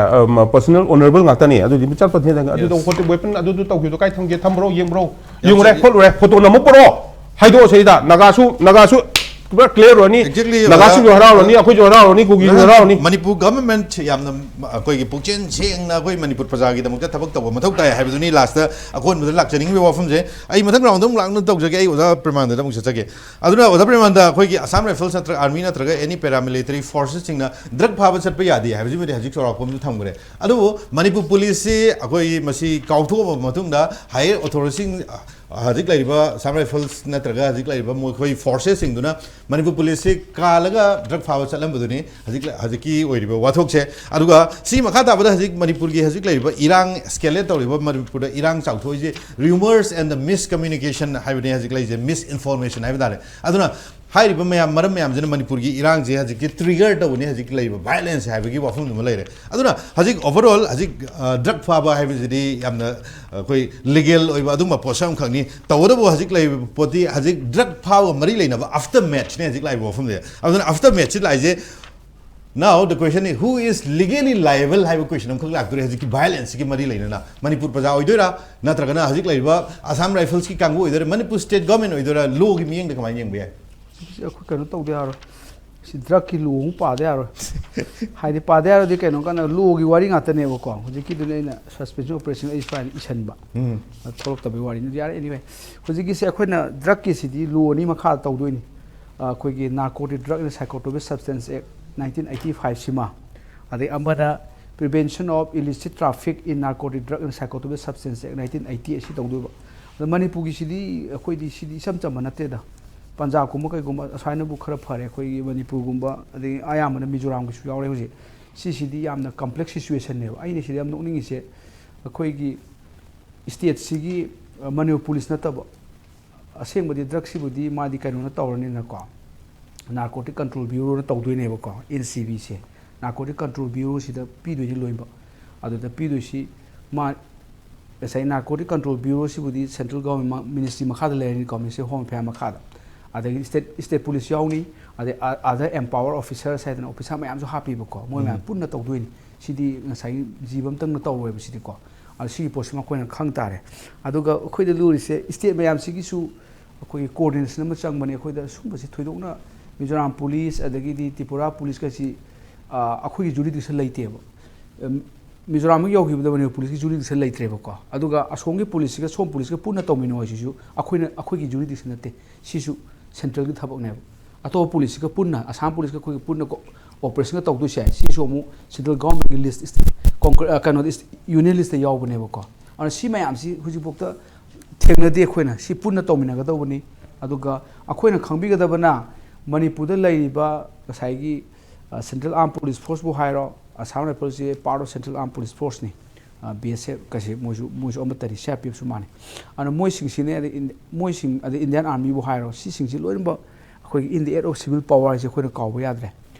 ꯄꯔꯁꯣꯅꯦꯜ ꯑꯣꯅꯔꯦꯕꯜ ꯉꯥꯛꯇꯅꯤ꯫ ꯑꯗꯨꯗꯤ ꯃꯤꯆꯠ ꯄꯟꯊꯦꯗ ꯑꯗꯨꯗꯣ, Yes. ꯋꯦꯄꯟ ꯑꯗꯨꯗꯨ ꯇꯧꯈꯤꯕꯗꯣ ꯀꯥꯏ ꯊꯝꯒꯦ? ꯊꯝꯕ꯭ꯔꯣ, ꯌꯦꯡꯕ꯭ꯔꯣ? ꯌꯥꯝ ꯌꯦꯡꯉꯨꯔꯦ, ꯆꯠꯂꯤ꯫ ꯈꯣꯠꯂꯨꯔꯦ, ꯐꯣꯇꯣ ꯅꯝꯃꯨ ꯄꯨꯔꯛꯑꯣ, ꯍꯥꯏꯗꯣꯛꯑꯣ ꯁꯤꯗ꯫ ꯅꯥꯒꯥꯁꯨ, ꯅꯥꯒꯥꯁꯨ ꯄꯨꯔꯥ ꯀ꯭ꯂꯤꯌꯥꯔ ꯑꯣꯏꯔꯅꯤ꯫ Exactly, ꯑꯣꯖꯥ꯫ ꯅꯥꯒꯥꯁꯤꯡꯁꯨ ꯍꯔꯥꯎꯔꯅꯤ, ꯑꯩꯈꯣꯏꯁꯨ ꯍꯔꯥꯎꯔꯅꯤ, ꯀꯨꯀꯤꯁꯨ ꯅꯍꯥꯟ ꯍꯔꯥꯎꯔꯅꯤ꯫ ꯃꯅꯤꯄꯨꯔ ꯒꯚꯔꯟꯃꯦꯟꯠ ꯌꯥꯝꯅ, ꯑꯩꯈꯣꯏꯒꯤ ꯄꯨꯛꯆꯦꯜ ꯁꯦꯡꯅ ꯑꯩꯈꯣꯏ ꯃꯅꯤꯄꯨꯔ ꯄ꯭ꯔꯖꯥꯒꯤꯗꯃꯛꯇ ꯊꯕꯛ ꯇꯧꯕ ꯃꯊꯧ ꯇꯥꯏ ꯍꯥꯏꯕꯗꯨꯅꯤ ꯂꯥꯁꯇ ꯑꯀꯣꯟꯕꯗ ꯂꯥꯛꯆꯅꯤꯡꯉꯤꯕ ꯋꯥꯐꯝꯁꯦ꯫ ꯑꯩ ꯃꯊꯪ ꯔꯥꯎꯟꯗ ꯑꯃꯨꯛ ꯂꯥꯛꯅ ꯇꯧꯖꯒꯦ, ꯑꯩ ꯑꯣꯖꯥ ꯄ꯭ꯔꯦꯃꯥꯅꯟꯗꯗ ꯑꯃꯨꯛ ꯆꯠꯆꯒꯦ꯫ ꯑꯗꯨꯅ ꯑꯣꯖꯥ ꯄ꯭ꯔꯦꯃꯥꯅꯟꯗ, ꯑꯩꯈꯣꯏꯒꯤ ꯑꯁꯥꯝ ꯔꯥꯏꯐꯜꯁ ꯅꯠꯇ꯭ꯔꯒ ꯑꯥꯔꯃꯤ ꯅꯠꯇ꯭ꯔꯒ ꯑꯦꯅꯤ ꯄꯦꯔꯥꯃꯤꯂꯤꯇꯔꯤ ꯐꯣꯔꯁꯦꯁꯁꯤꯡꯅ ꯗ꯭ꯔꯒ ꯐꯥꯕ ꯆꯠꯄ ꯌꯥꯗꯦ ꯍꯥꯏꯕꯁꯤꯃꯗꯤ ꯍꯧꯖꯤꯛ ꯆꯥꯎꯔꯥꯛꯄ ꯑꯃꯁꯨ ꯊꯝꯈ꯭ꯔꯦ꯫ ꯑꯗꯨꯕꯨ ꯃꯅꯤꯄꯨꯔ ꯄꯨꯂꯤꯁꯁꯤ ꯑꯩꯈꯣꯏ ꯃꯁꯤ ꯀꯥꯎꯊꯣꯛꯑꯕ ꯃꯇꯨꯡꯗ ꯍꯥꯏꯌꯔ ꯑꯣꯊꯣꯔꯤꯇꯤꯁꯤꯡ, ꯍꯧꯖꯤꯛ ꯂꯩꯔꯤꯕ ꯑꯁꯥꯝ ꯔꯥꯏꯐꯜꯁ ꯅꯠꯇ꯭ꯔꯒ ꯍꯧꯖꯤꯛ ꯂꯩꯔꯤꯕ ꯃꯈꯣꯏ ꯐꯣꯔꯁꯦꯁꯁꯤꯡꯗꯨꯅ ꯃꯅꯤꯄꯨꯔ ꯄꯨꯂꯤꯁꯁꯤ ꯀꯥꯜꯂꯒ ꯗ꯭ꯔꯒ ꯐꯥꯕ ꯆꯠꯂꯝꯕꯗꯨꯅꯤ ꯍꯧꯖꯤꯛ, ꯍꯧꯖꯤꯛꯀꯤ ꯑꯣꯏꯔꯤꯕ ꯋꯥꯊꯣꯛꯁꯦ꯫ ꯑꯗꯨꯒ ꯁꯤ ꯃꯈꯥ ꯇꯥꯕꯗ ꯍꯧꯖꯤꯛ ꯃꯅꯤꯄꯨꯔꯒꯤ ꯍꯧꯖꯤꯛ ꯂꯩꯔꯤꯕ ꯏꯔꯥꯡ, ꯁ꯭ꯀꯦꯂꯦꯠ ꯇꯧꯔꯤꯕ ꯃꯅꯤꯄꯨꯔꯗ ꯏꯔꯥꯡ ꯆꯥꯎꯊꯣꯛꯏꯁꯦ, rumors and the miscommunication ꯍꯥꯏꯕꯅꯤ ꯍꯧꯖꯤꯛ ꯂꯩꯔꯤꯁꯦ, ꯃꯤꯁ ꯏꯟꯐꯣꯔꯃꯦꯁꯟ ꯍꯥꯏꯕ ꯇꯥꯔꯦ꯫ ꯑꯗꯨꯅ ꯍꯥꯏꯔꯤꯕ ꯃꯌꯥꯝ, ꯃꯔꯝ ꯃꯌꯥꯝꯁꯤꯅ ꯃꯅꯤꯄꯨꯔꯒꯤ ꯏꯔꯥꯡꯁꯦ ꯍꯧꯖꯤꯛꯇꯤ ꯇ꯭ꯔꯤꯒꯔ ꯇꯧꯕꯅꯤ, ꯍꯧꯖꯤꯛ ꯂꯩꯔꯤꯕ ꯚꯥꯏꯑꯣꯂꯦꯟꯁ ꯍꯥꯏꯕꯒꯤ ꯋꯥꯐꯝꯗꯨꯃ ꯂꯩꯔꯦ꯫ ꯑꯗꯨꯅ ꯍꯧꯖꯤꯛ ꯑꯣꯚꯔꯑꯣꯜ ꯍꯧꯖꯤꯛ, ꯑ, ꯗ꯭ꯔꯒ ꯐꯥꯕ ꯍꯥꯏꯕꯁꯤꯗꯤ ꯌꯥꯝꯅ, ꯑ, ꯑꯩꯈꯣꯏ ꯂꯤꯒꯦꯜ ꯑꯣꯏꯕ ꯑꯗꯨꯒꯨꯝꯕ ꯄꯣꯠꯁꯛ ꯑꯃꯈꯛꯅꯤ꯫ ꯇꯧꯕꯇꯕꯨ ꯍꯧꯖꯤꯛ ꯂꯩꯔꯤꯕ ꯄꯣꯠꯇꯤ ꯍꯧꯖꯤꯛ ꯗ꯭ꯔꯒ ꯐꯥꯕꯒ ꯃꯔꯤ ꯂꯩꯅꯕ ꯑꯥꯐꯇꯔ ꯃꯦꯠꯁꯅꯦ ꯍꯧꯖꯤꯛ ꯂꯥꯛꯏꯕ ꯋꯥꯐꯝꯁꯦ꯫ ꯑꯗꯨꯅ after ꯃꯦꯠꯁꯁꯤ ꯂꯥꯛꯏꯁꯦ, now the question is, who is legally liable ꯍꯥꯏꯕ ꯀꯣꯏꯁꯟ ꯑꯃꯈꯛ ꯂꯥꯛꯇꯣꯔꯦ ꯍꯧꯖꯤꯛꯀꯤ ꯚꯥꯏꯑꯣꯂꯦꯟꯁꯁꯤꯒꯤ ꯃꯔꯤ ꯂꯩꯅꯅ꯫ ꯃꯅꯤꯄꯨꯔ ꯄ꯭ꯔꯖꯥ ꯑꯣꯏꯗꯣꯏꯔꯥ, ꯅꯠꯇ꯭ꯔꯒꯅ ꯍꯧꯖꯤꯛ ꯂꯩꯔꯤꯕ ꯑꯁꯥꯝ ꯔꯥꯏꯐꯜꯁꯀꯤ ꯀꯥꯡꯕꯨ ꯑꯣꯏꯗꯣꯏꯔꯥ, ꯃꯅꯤꯄꯨꯔ ꯁ꯭ꯇꯦꯠ ꯒꯚꯔꯟꯃꯦꯟꯠ ꯑꯣꯏꯗꯣꯏꯔꯥ, ꯂꯣꯒꯤ ꯃꯤꯠꯌꯦꯡꯗ ꯀꯃꯥꯏꯅ ꯌꯦꯡꯕ ꯌꯥꯏ? ꯁꯤ ꯑꯩꯈꯣꯏ ꯀꯩꯅꯣ ꯇꯧꯗ ꯌꯥꯔꯣꯏ꯫ ꯁꯤ ꯗ꯭ꯔꯒꯀꯤ ꯂꯣ ꯑꯃꯨꯛ ꯄꯥꯗ ꯌꯥꯔꯣꯏ꯫ ꯍꯥꯏꯗꯤ ꯄꯥꯗ ꯌꯥꯔꯣꯏꯗꯤ ꯀꯩꯅꯣ ꯀꯥꯟꯗ ꯂꯣꯒꯤ ꯋꯥꯔꯤ ꯉꯥꯛꯇꯅꯦꯕꯀꯣ꯫ ꯍꯧꯖꯤꯛꯀꯤꯗꯨꯅ ꯑꯩꯅ ꯁꯁꯄꯦꯟꯁꯟ ꯑꯣꯄꯔꯦꯁꯟ ꯑꯩ ꯁꯨꯃꯥꯏꯅ ꯏꯁꯟꯕ꯫ ꯎꯝ꯫ ꯊꯣꯛꯂꯛꯇꯕꯒꯤ ꯋꯥꯔꯤꯅꯤ꯫ ꯌꯥꯔꯦ, anyway꯫ ꯍꯧꯖꯤꯛꯀꯤꯁꯦ ꯑꯩꯈꯣꯏꯅ ꯗ꯭ꯔꯒꯀꯤꯁꯤꯗꯤ ꯂꯣ ꯑꯅꯤ ꯃꯈꯥꯗ ꯇꯧꯗꯣꯏꯅꯤ꯫ ꯑ, ꯑꯩꯈꯣꯏꯒꯤ Narcotic Drug and Psychotropic Substance Act nineteen eighty five ꯁꯤꯃ, ꯑꯗꯩ ꯑꯃꯅ Prevention of Illicit Traffic in Narcotic Drug and Psychotropic Substance Act nineteen eighty ꯑꯁꯤ ꯇꯧꯗꯣꯏꯕ꯫ ꯑꯗꯣ ꯃꯅꯤꯄꯨꯔꯒꯤꯁꯤꯗꯤ ꯑꯩꯈꯣꯏꯗꯤ ꯁꯤꯗꯤ ꯏꯆꯝ ꯆꯝꯕ ꯅꯠꯇꯦꯗ꯫ ꯄꯟꯖꯥꯕꯀꯨꯝꯕ ꯀꯩꯒꯨꯝꯕ ꯑꯁ꯭ꯋꯥꯏꯅꯕꯨ ꯈꯔ ꯐꯔꯦ, ꯑꯩꯈꯣꯏꯒꯤ ꯃꯅꯤꯄꯨꯔꯒꯨꯝꯕ, ꯑꯗꯒꯤ ꯑꯌꯥꯝꯕꯅ ꯃꯤꯖꯣꯔꯥꯝꯒꯤꯁꯨ ꯌꯥꯎꯔꯦ ꯍꯧꯖꯤꯛ꯫ ꯁꯤꯁꯤꯗꯤ ꯌꯥꯝꯅ ꯀꯝꯄ꯭ꯂꯦꯛꯁ ꯁꯤꯆꯨꯋꯦꯁꯟꯅꯦꯕ꯫ ꯑꯩꯅ ꯁꯤꯗ ꯌꯥꯝ ꯅꯣꯛꯅꯤꯡꯉꯤꯁꯦ, ꯑꯩꯈꯣꯏꯒꯤ ꯁ꯭ꯇꯦꯠꯁꯤꯒꯤ, ꯑ, ꯃꯅꯤꯄꯨꯔ ꯄꯨꯂꯤꯁ ꯅꯠꯇꯕ, ꯑꯁꯦꯡꯕꯗꯤ ꯗ꯭ꯔꯒꯁꯤꯕꯨꯗꯤ ꯃꯥꯗꯤ ꯀꯩꯅꯣꯅ ꯇꯧꯔꯅꯤꯅꯀꯣ, Narcotic Control Bureauꯅ ꯇꯧꯗꯣꯏꯅꯦꯕꯀꯣ, N C Bꯁꯦ꯫ Narcotic Control Bureauꯁꯤꯗ ꯄꯤꯗꯣꯏꯅꯤ ꯂꯣꯏꯅꯃꯛ꯫ ꯑꯗꯨꯗ ꯄꯤꯗꯣꯏꯁꯤ ꯃꯥ ꯉꯁꯥꯏ Narcotic Control Bureauꯁꯤꯕꯨꯗꯤ central government ꯃ-, ministry ꯃꯈꯥꯗ ꯂꯩꯔꯅꯤꯀꯣ, Ministry of Home Affairs ꯃꯈꯥꯗ꯫ ꯑꯗꯒꯤ state, state police ꯌꯥꯎꯅꯤ, ꯑꯗꯩ ꯑ-, other empower officers ꯍꯥꯏꯗꯅ officer ꯃꯌꯥꯝꯁꯨ ꯍꯥꯞꯄꯤꯕꯀꯣ, ꯃꯣꯏ ꯃꯌꯥꯝ ꯎꯝ꯫ ꯄꯨꯟꯅ ꯇꯧꯗꯣꯏꯅꯤ꯫ ꯁꯤꯗꯤ ꯉꯁꯥꯏꯒꯤ ꯖꯤꯕ ꯑꯝꯇꯪꯅ ꯇꯧꯔꯣꯏꯕ ꯁꯤꯗꯤꯀꯣ꯫ ꯑꯗꯣ ꯁꯤꯒꯤ ꯄꯣꯠꯁꯤꯃ ꯑꯩꯈꯣꯏꯅ ꯈꯪ ꯇꯥꯔꯦ꯫ ꯑꯗꯨꯒ ꯑꯩꯈꯣꯏꯗ ꯂꯨꯔꯤꯁꯦ state ꯃꯌꯥꯝꯁꯤꯒꯤꯁꯨ ꯑꯩꯈꯣꯏꯒꯤ coordination ꯑꯃ ꯆꯪꯕꯅꯦ꯫ ꯑꯩꯈꯣꯏꯗ ꯁꯨꯝꯕꯁꯤ ꯊꯣꯏꯗꯣꯛꯅ ꯃꯤꯖꯣꯔꯥꯝ police ꯑꯗꯒꯤꯗꯤ ꯇ꯭ꯔꯤꯄꯨꯔꯥ police ꯀꯁꯤ, ꯑ, ꯑꯩꯈꯣꯏꯒꯤ jurisdiction ꯂꯩꯇꯦꯕ꯫ ꯑꯝ, ꯃꯤꯖꯣꯔꯥꯝ ꯍꯦꯛ ꯌꯧꯈꯤꯕꯗ ꯃꯅꯤꯄꯨꯔ police ꯀꯤ jurisdiction ꯂꯩꯇ꯭ꯔꯦꯕꯀꯣ꯫ ꯑꯗꯨꯒ ꯑꯁꯣꯝꯒꯤ police ꯀ ꯁꯣꯝ police ꯀ ꯄꯨꯟꯅ ꯇꯧꯃꯤꯟꯅꯧ ꯍꯥꯏꯁꯤꯁꯨ ꯑꯩꯈꯣꯏꯅ, ꯑꯩꯈꯣꯏꯒꯤ jurisdiction ꯅꯠꯇꯦ꯫ ꯁꯤꯁꯨ central ꯒꯤ ꯊꯕꯛꯅꯦꯕ꯫ ꯑꯇꯣꯞꯄ police ꯀ ꯄꯨꯟꯅ, ꯑꯁꯥꯝ police ꯀ ꯑꯩꯈꯣꯏꯒ ꯄꯨꯟꯅ co-, operation ꯒ ꯇꯧꯗꯣꯏꯁꯦ, ꯁꯤꯁꯨ ꯑꯃꯨꯛ central government ꯀꯤ list, concre-, ꯑ, ꯀꯩꯅꯣꯗ, union list ꯇ ꯌꯥꯎꯕꯅꯦꯕꯀꯣ꯫ ꯑꯗꯨꯅ ꯁꯤ ꯃꯌꯥꯝꯁꯤ ꯍꯧꯖꯤꯛꯐꯥꯎꯗ ꯊꯦꯡꯅꯗꯦ ꯑꯩꯈꯣꯏꯅ꯫ ꯁꯤ ꯄꯨꯟꯅ ꯇꯧꯃꯤꯟꯅꯒꯗꯧꯕꯅꯤ꯫ ꯑꯗꯨꯒ ꯑꯩꯈꯣꯏꯅ ꯈꯪꯕꯤꯒꯗꯕꯅ, ꯃꯅꯤꯄꯨꯔꯗ ꯂꯩꯔꯤꯕ ꯉꯁꯥꯏꯒꯤ, ꯑ, Central Armed Police Force ꯕꯨ ꯍꯥꯏꯔꯣ, Assam Rifles say part of Central Armed Police Force ꯅꯤ꯫ ꯑ, B S F ꯀꯁꯦ ꯃꯣꯏꯁꯨ, ꯃꯣꯏꯁꯨ ꯑꯃꯠꯇꯅꯤ, C R P F ꯁꯨ ꯃꯥꯅꯤ꯫ ꯑꯗꯨꯅ ꯃꯣꯏꯁꯤꯡꯁꯤꯅꯦ, ꯑꯗꯩ ꯏꯟ-, ꯃꯣꯏꯁꯤꯡ, ꯑꯗꯩ Indian Army ꯕꯨ ꯍꯥꯏꯔꯣ, ꯁꯤꯁꯤꯡꯁꯤ ꯂꯣꯏꯅꯃꯛ ꯑꯩꯈꯣꯏꯒꯤ in the act of civil power ꯍꯥꯏꯁꯦ ꯑꯩꯈꯣꯏꯅ ꯀꯥꯎꯕ ꯌꯥꯗ꯭ꯔꯦ꯫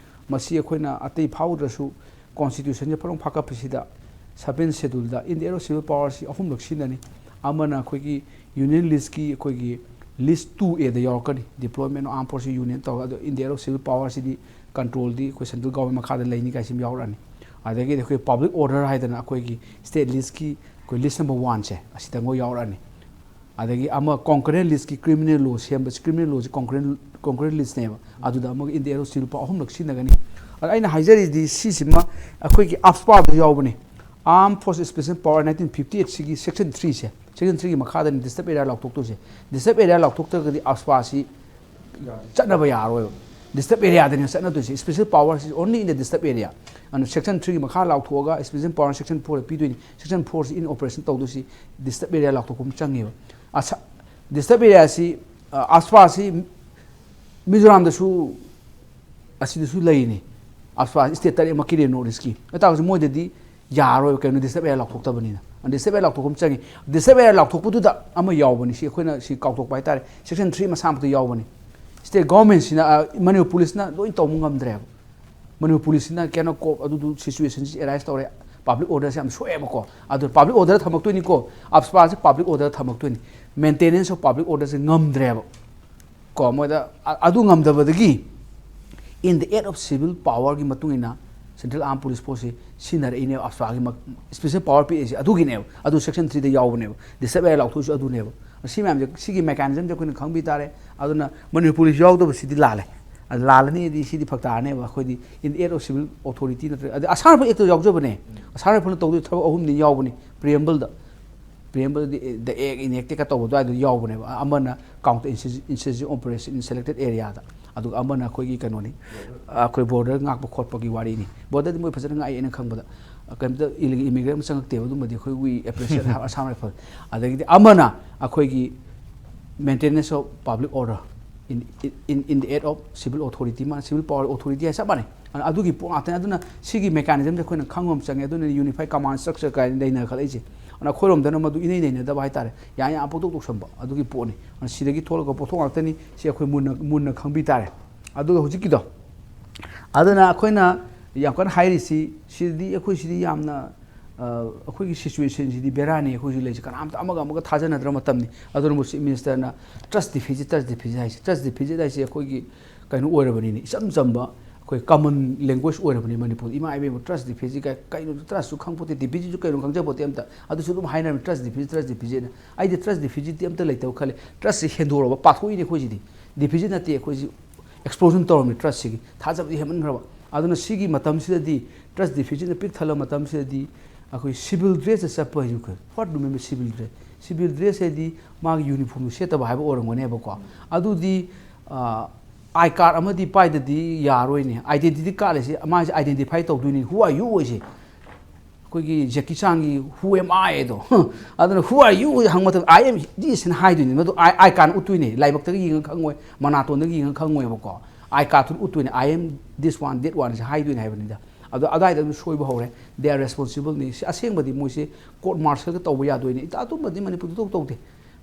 ꯃꯁꯤ ꯑꯩꯈꯣꯏꯅ ꯑꯇꯩ ꯐꯥꯎꯗ꯭ꯔꯁꯨ constitution ꯁꯦ ꯐꯖꯅ ꯐꯥꯀꯠꯄꯁꯤꯗ seventh schedule the in the act of civil power ꯁꯤ ꯑꯍꯨꯝꯂꯛ ꯁꯤꯖꯤꯟꯅꯅꯤ꯫ ꯑꯃꯅ ꯑꯩꯈꯣꯏꯒꯤ union list ꯀꯤ ꯑꯩꯈꯣꯏꯒꯤ list two A ꯗ ꯌꯥꯎꯔꯛꯀꯅꯤ, deployment of armed forces union ꯇꯧꯔꯒ, ꯑꯗꯣ in the act of civil power CD control ꯗꯤ ꯑꯩꯈꯣꯏ central government ꯃꯈꯥꯗ ꯂꯩꯅꯤ ꯀꯥꯏꯁꯤ ꯑꯃ ꯌꯥꯎꯔꯛꯑꯅꯤ꯫ ꯑꯗꯒꯤꯗꯤ ꯑꯩꯈꯣꯏ public order ꯍꯥꯏꯗꯅ ꯑꯩꯈꯣꯏꯒꯤ state list ꯀꯤ ꯑꯩꯈꯣꯏ list number one ꯁꯦ ꯑꯁꯤꯗ ꯑꯃꯨꯛ ꯌꯥꯎꯔꯛꯑꯅꯤ꯫ ꯑꯗꯒꯤ ꯑꯃ concurrent list ꯀꯤ criminal law ꯁꯦꯝꯕ, criminal law ꯁꯤ concurrent, concurrent list ꯅꯦꯕ꯫ ꯑꯗꯨꯗ ꯑꯃꯒ in the act of civil power ꯑꯍꯨꯝꯂꯛ ꯁꯤꯖꯤꯟꯅꯒꯅꯤ꯫ ꯑꯗ ꯑꯩꯅ ꯍꯥꯏꯖꯔꯤꯗꯤ ꯁꯤꯁꯤꯃ ꯑꯩꯈꯣꯏꯒꯤ AFSPA ꯗ ꯌꯥꯎꯕꯅꯤ꯫ Armed Force Special Power nineteen fifty eight ꯁꯤꯒꯤ section three ꯁꯦ, section three ꯒꯤ ꯃꯈꯥꯗꯅꯤ disturb area ꯂꯥꯎꯊꯣꯛꯇꯣꯏꯁꯦ꯫ Disturb area ꯂꯥꯎꯊꯣꯛꯇ꯭ꯔꯒꯗꯤ AFSPA ꯁꯤ ꯆꯠꯅꯕ ꯌꯥꯔꯣꯏꯕ꯫ Disturb area ꯗꯅꯤ ꯆꯠꯅꯗꯣꯏꯁꯦ꯫ Special power is only in the disturb area꯫ ꯑꯗꯨꯅ section three ꯒꯤ ꯃꯈꯥ ꯂꯥꯎꯊꯣꯛꯑꯒ special power section four ꯗ ꯄꯤꯗꯣꯏꯅꯤ꯫ Section four ꯁꯤ in operation ꯇꯧꯗꯣꯏꯁꯤ disturb area ꯂꯥꯎꯊꯣꯛꯄ ꯑꯃ ꯆꯪꯉꯦꯕ꯫ ꯑꯁ-, disturb area ꯁꯤ, ꯑ, AFSPA ꯁꯤ ꯃꯤꯖꯣꯔꯥꯝꯗꯁꯨ, ꯑꯁꯤꯗꯁꯨ ꯂꯩꯔꯤꯅꯤ꯫ AFSPA state ꯇꯔꯦꯠꯃꯛꯀꯤꯅꯦ North East ꯀꯤ꯫ ꯑꯗꯨ ꯇꯥꯔꯒꯁꯨ ꯃꯣꯏꯗꯗꯤ ꯌꯥꯔꯣꯏꯕ, ꯀꯩꯅꯣ, disturb area ꯂꯥꯎꯊꯣꯛꯇꯕꯅꯤꯅ꯫ Disturb area ꯂꯥꯎꯊꯣꯛꯄ ꯑꯃ ꯆꯪꯉꯤ꯫ Disturb area ꯂꯥꯎꯊꯣꯛꯄꯗꯨꯗ ꯑꯃ ꯌꯥꯎꯕꯅꯤ, ꯁꯤ ꯑꯩꯈꯣꯏꯅ ꯁꯤ ꯀꯥꯎꯊꯣꯛꯄ ꯍꯥꯏꯇꯥꯔꯦ, section three ꯃꯁꯥꯃꯛꯇ ꯌꯥꯎꯕꯅꯤ꯫ State government ꯁꯤꯅ, ꯑ, ꯃꯅꯤꯄꯨꯔ police ꯅ ꯂꯣꯏ ꯇꯧꯕ ꯉꯝꯗ꯭ꯔꯦꯕ꯫ ꯃꯅꯤꯄꯨꯔ police ꯁꯤꯅ ꯀꯩꯅꯣ ꯀꯣ-, ꯑꯗꯨꯗꯨ situation ꯁꯤ arise ꯇꯧꯔꯦ, public order ꯁꯤ ꯌꯥꯝ ꯁꯣꯛꯑꯦꯕꯀꯣ꯫ ꯑꯗꯨ public order ꯊꯝꯃꯛꯇꯣꯏꯅꯤꯀꯣ, AFSPA ꯁꯤ public order ꯊꯝꯃꯛꯇꯣꯏꯅꯤ꯫ Maintenance of public order ꯁꯤ ꯉꯝꯗ꯭ꯔꯦꯕ꯫ ꯀꯣ, ꯃꯣꯏꯗ ꯑ-, ꯑꯗꯨ ꯉꯝꯗꯕꯗꯒꯤ in the act of civil power ꯒꯤ ꯃꯇꯨꯡ ꯏꯟꯅ Central Armed Police Force ꯁꯤ ꯁꯤꯖꯤꯟꯅꯔꯛꯏꯅꯦꯕ, ꯑꯞꯁꯥꯒꯤ ꯃ-, special power ꯄꯤꯔꯛꯏꯁꯦ ꯑꯗꯨꯒꯤꯅꯦꯕ, ꯑꯗꯨ section three ꯗ ꯌꯥꯎꯕꯅꯦꯕ, disturbed area ꯂꯥꯎꯊꯣꯛꯏꯁꯨ ꯑꯗꯨꯅꯦꯕ꯫ ꯁꯤ ꯃꯌꯥꯝꯁꯦ, ꯁꯤꯒꯤ mechanism ꯁꯦ ꯑꯩꯈꯣꯏꯅ ꯈꯪꯕꯤ ꯇꯥꯔꯦ꯫ ꯑꯗꯨꯅ ꯃꯅꯤꯄꯨꯔꯤꯁꯨ ꯌꯥꯎꯗꯕꯁꯤꯗꯤ ꯂꯥꯜꯂꯦ꯫ ꯑꯗ ꯂꯥꯜꯂꯅꯤꯗꯤ ꯁꯤꯗꯤ ꯐꯔꯛ ꯇꯥꯔꯅꯦꯕ꯫ ꯑꯩꯈꯣꯏꯗꯤ in the act of civil authority ꯅꯠꯇ꯭ꯔꯒ, ꯑꯗꯩ Assam Rifle Act ꯇ ꯌꯥꯎꯖꯕꯅꯦ꯫ Assam Rifle ꯅ ꯇꯧꯗꯣꯏ ꯊꯕꯛ ꯑꯍꯨꯝꯅꯤ ꯌꯥꯎꯕꯅꯤ preamble the. Preamble D, the act enacted ꯀ ꯇꯧꯕ ꯑꯗꯨꯋꯥꯏꯗꯣ ꯌꯥꯎꯕꯅꯦꯕ꯫ ꯑꯃꯅ counter insurgency operation in selected area ꯗ, ꯑꯗꯨꯒ ꯑꯃꯅ ꯑꯩꯈꯣꯏꯒꯤ ꯀꯩꯅꯣꯅꯤ, ꯑꯩꯈꯣꯏ border ꯉꯥꯛꯄ ꯈꯣꯠꯄꯒꯤ ꯋꯥꯔꯤꯅꯤ꯫ Border ꯗꯤ ꯃꯣꯏ ꯐꯖꯅ ꯉꯥꯛꯑꯦ ꯑꯩꯅ ꯈꯪꯕꯗ, ꯀꯩꯝꯇ illegal immigrant ꯑꯃ ꯆꯪꯉꯛꯇꯦꯕ꯫ ꯑꯗꯨꯝꯕꯗꯤ ꯑꯩꯈꯣꯏ we appreciate Assam Rifle꯫ ꯑꯗꯒꯤꯗꯤ ꯑꯃꯅ ꯑꯩꯈꯣꯏꯒꯤ maintenance of public order in, in, in the act of civil authority, ꯃꯥ civil power authority ꯍꯥꯏ ꯆꯞ ꯃꯥꯟꯅꯩ꯫ ꯑꯗꯨꯅ ꯑꯗꯨꯒꯤ ꯄꯣꯠ ꯉꯥꯛꯇꯅꯤ꯫ ꯑꯗꯨꯅ ꯁꯤꯒꯤ mechanism ꯁꯦ ꯑꯩꯈꯣꯏꯅ ꯈꯪꯕ ꯑꯃ ꯆꯪꯉꯦ꯫ ꯑꯗꯨꯅ unified command structure ꯀꯥꯏꯅ ꯂꯩꯅꯈꯠꯂꯛꯏꯁꯦ꯫ ꯑꯗꯨꯅ ꯑꯩꯈꯣꯏꯔꯣꯝꯗꯅ ꯃꯗꯨ ꯏꯅꯩ ꯅꯩꯅꯗꯕ ꯍꯥꯏꯇꯥꯔꯦ, ꯌꯥ ꯌꯥ ꯄꯣꯛꯇꯣꯛ ꯇꯧꯁꯟꯕ ꯑꯗꯨꯒꯤ ꯄꯣꯠꯅꯤ꯫ ꯑꯗꯨꯅ ꯁꯤꯗꯒꯤ ꯊꯣꯛꯂꯛꯄ ꯄꯣꯠꯊꯣꯛ ꯉꯥꯛꯇꯅꯤ꯫ ꯁꯤ ꯑꯩꯈꯣꯏ ꯃꯨꯟꯅ, ꯃꯨꯟꯅ ꯈꯪꯕꯤ ꯇꯥꯔꯦ꯫ ꯑꯗꯨꯒ ꯍꯧꯖꯤꯛꯀꯤꯗꯣ, ꯑꯗꯨꯅ ꯑꯩꯈꯣꯏꯅ ꯌꯥꯝ ꯀꯟꯅ ꯍꯥꯏꯔꯤꯁꯤ, ꯁꯤꯗꯤ ꯑꯩꯈꯣꯏ ꯁꯤꯗꯤ ꯌꯥꯝꯅ, ꯑ, ꯑꯩꯈꯣꯏꯒꯤ situation ꯁꯤꯗꯤ ꯕꯦꯔꯥꯅꯤ꯫ ꯑꯩꯈꯣꯏ ꯍꯧꯖꯤꯛ ꯂꯩꯔꯤꯁꯦ ꯀꯅꯥꯝꯇ ꯑꯃꯒ ꯑꯃꯒ ꯊꯥꯖꯅꯗ꯭ꯔ ꯃꯇꯝꯅꯤ꯫ ꯑꯗꯨꯅꯕꯨ Chief Minister ꯅ trust deficit, trust deficit ꯍꯥꯏꯁꯦ꯫ Trust deficit ꯍꯥꯏꯁꯦ ꯑꯩꯈꯣꯏꯒꯤ ꯀꯩꯅꯣ ꯑꯣꯏꯔꯕꯅꯤꯅꯦ, ꯏꯆꯝ ꯆꯝꯕ ꯑꯩꯈꯣꯏ common language ꯑꯣꯏꯔꯕꯅꯤ ꯃꯅꯤꯄꯨꯔꯗ꯫ ꯏꯃꯥ ꯏꯕꯦꯝꯃ, trust deficit ꯀꯥꯏ ꯀꯩꯅꯣ, trust ꯁꯨ ꯈꯪꯄꯣꯠꯇꯦ, deficit ꯁꯨ ꯀꯩꯅꯣ ꯈꯪꯖꯄꯣꯠꯇꯦ ꯑꯝꯇ꯫ ꯑꯗꯨꯁꯨ ꯑꯗꯨꯝ ꯍꯥꯏꯅꯔꯝꯃꯤ, trust deficit, trust deficit ꯅ꯫ ꯑꯩꯗꯤ trust deficit ꯇꯤ ꯑꯝꯇ ꯂꯩꯇꯕ ꯈꯜꯂꯦ꯫ Trust ꯁꯦ ꯍꯦꯟꯗꯣꯔꯛꯑꯕ, ꯄꯥꯊꯣꯛꯏꯅꯦ ꯑꯩꯈꯣꯏꯁꯤꯗꯤ꯫ Deficit ꯅꯠꯇꯦ, ꯑꯩꯈꯣꯏꯁꯤ explosion ꯇꯧꯔꯝꯃꯤ trust ꯁꯤꯒꯤ꯫ ꯊꯥꯖꯕꯗꯤ ꯍꯦꯟꯃꯟꯈ꯭ꯔꯕ꯫ ꯑꯗꯨꯅ ꯁꯤꯒꯤ ꯃꯇꯝꯁꯤꯗꯗꯤ, trust deficit ꯅ ꯄꯤꯛ ꯊꯜꯂꯕ ꯃꯇꯝꯁꯤꯗꯗꯤ, ꯑꯩꯈꯣꯏ civil dress ꯇ ꯆꯠꯄ ꯍꯥꯏꯁꯤ, what do you mean by civil dress? Civil dress ꯍꯥꯏꯗꯤ ꯃꯥꯒꯤ uniform ꯗꯨ ꯁꯦꯠꯇꯕ ꯍꯥꯏꯕ ꯑꯣꯏꯔꯝꯒꯅꯦꯕꯀꯣ꯫ ꯑꯗꯨꯗꯤ, ꯑ, I card ꯑꯃꯗꯤ ꯄꯥꯏꯗꯗꯤ ꯌꯥꯔꯣꯏꯅꯦ꯫ Identity card ꯍꯥꯏꯁꯦ ꯃꯥꯁꯦ identify ꯇꯧꯗꯣꯏꯅꯤ, who are you ꯍꯥꯏꯁꯦ꯫ ꯑꯩꯈꯣꯏꯒꯤ Jackie Chan ꯒꯤ Who am I ꯑꯗꯣ꯫ ꯑꯗꯨꯅ Who are you ꯍꯪꯕ ꯃꯇꯝꯗ I am this ꯍꯥꯏꯅ ꯍꯥꯏꯗꯣꯏꯅꯤ꯫ ꯃꯗꯨ I, I card ꯎꯠꯇꯣꯏꯅꯦ꯫ ꯂꯥꯏꯕꯛꯇꯒꯤ ꯌꯦꯡꯉ ꯈꯪꯉꯣꯏ, ꯃꯅꯥꯇꯣꯟꯗꯒꯤ ꯌꯦꯡꯉ ꯈꯪꯉꯣꯏꯕꯀꯣ꯫ I card ꯇꯨ ꯎꯠꯇꯣꯏꯅꯦ꯫ I am this one, that one ꯁꯦ ꯍꯥꯏꯗꯣꯏꯅꯦ ꯍꯥꯏꯕꯅꯤꯗ꯫ ꯑꯗꯣ ꯑꯗꯥꯏꯗ ꯑꯗꯨꯝ ꯁꯣꯏꯕ ꯍꯧꯔꯦ꯫ They are responsible ꯅꯤ꯫ ꯁꯤ ꯑꯁꯦꯡꯕꯗꯤ ꯃꯣꯏꯁꯦ court martial ꯒ ꯇꯧꯕ ꯌꯥꯗꯣꯏꯅꯦ꯫ ꯏꯇꯥ ꯑꯗꯨꯝꯕꯗꯤ ꯃꯅꯤꯄꯨꯔꯗ ꯇꯧ ꯇꯧꯗꯦ꯫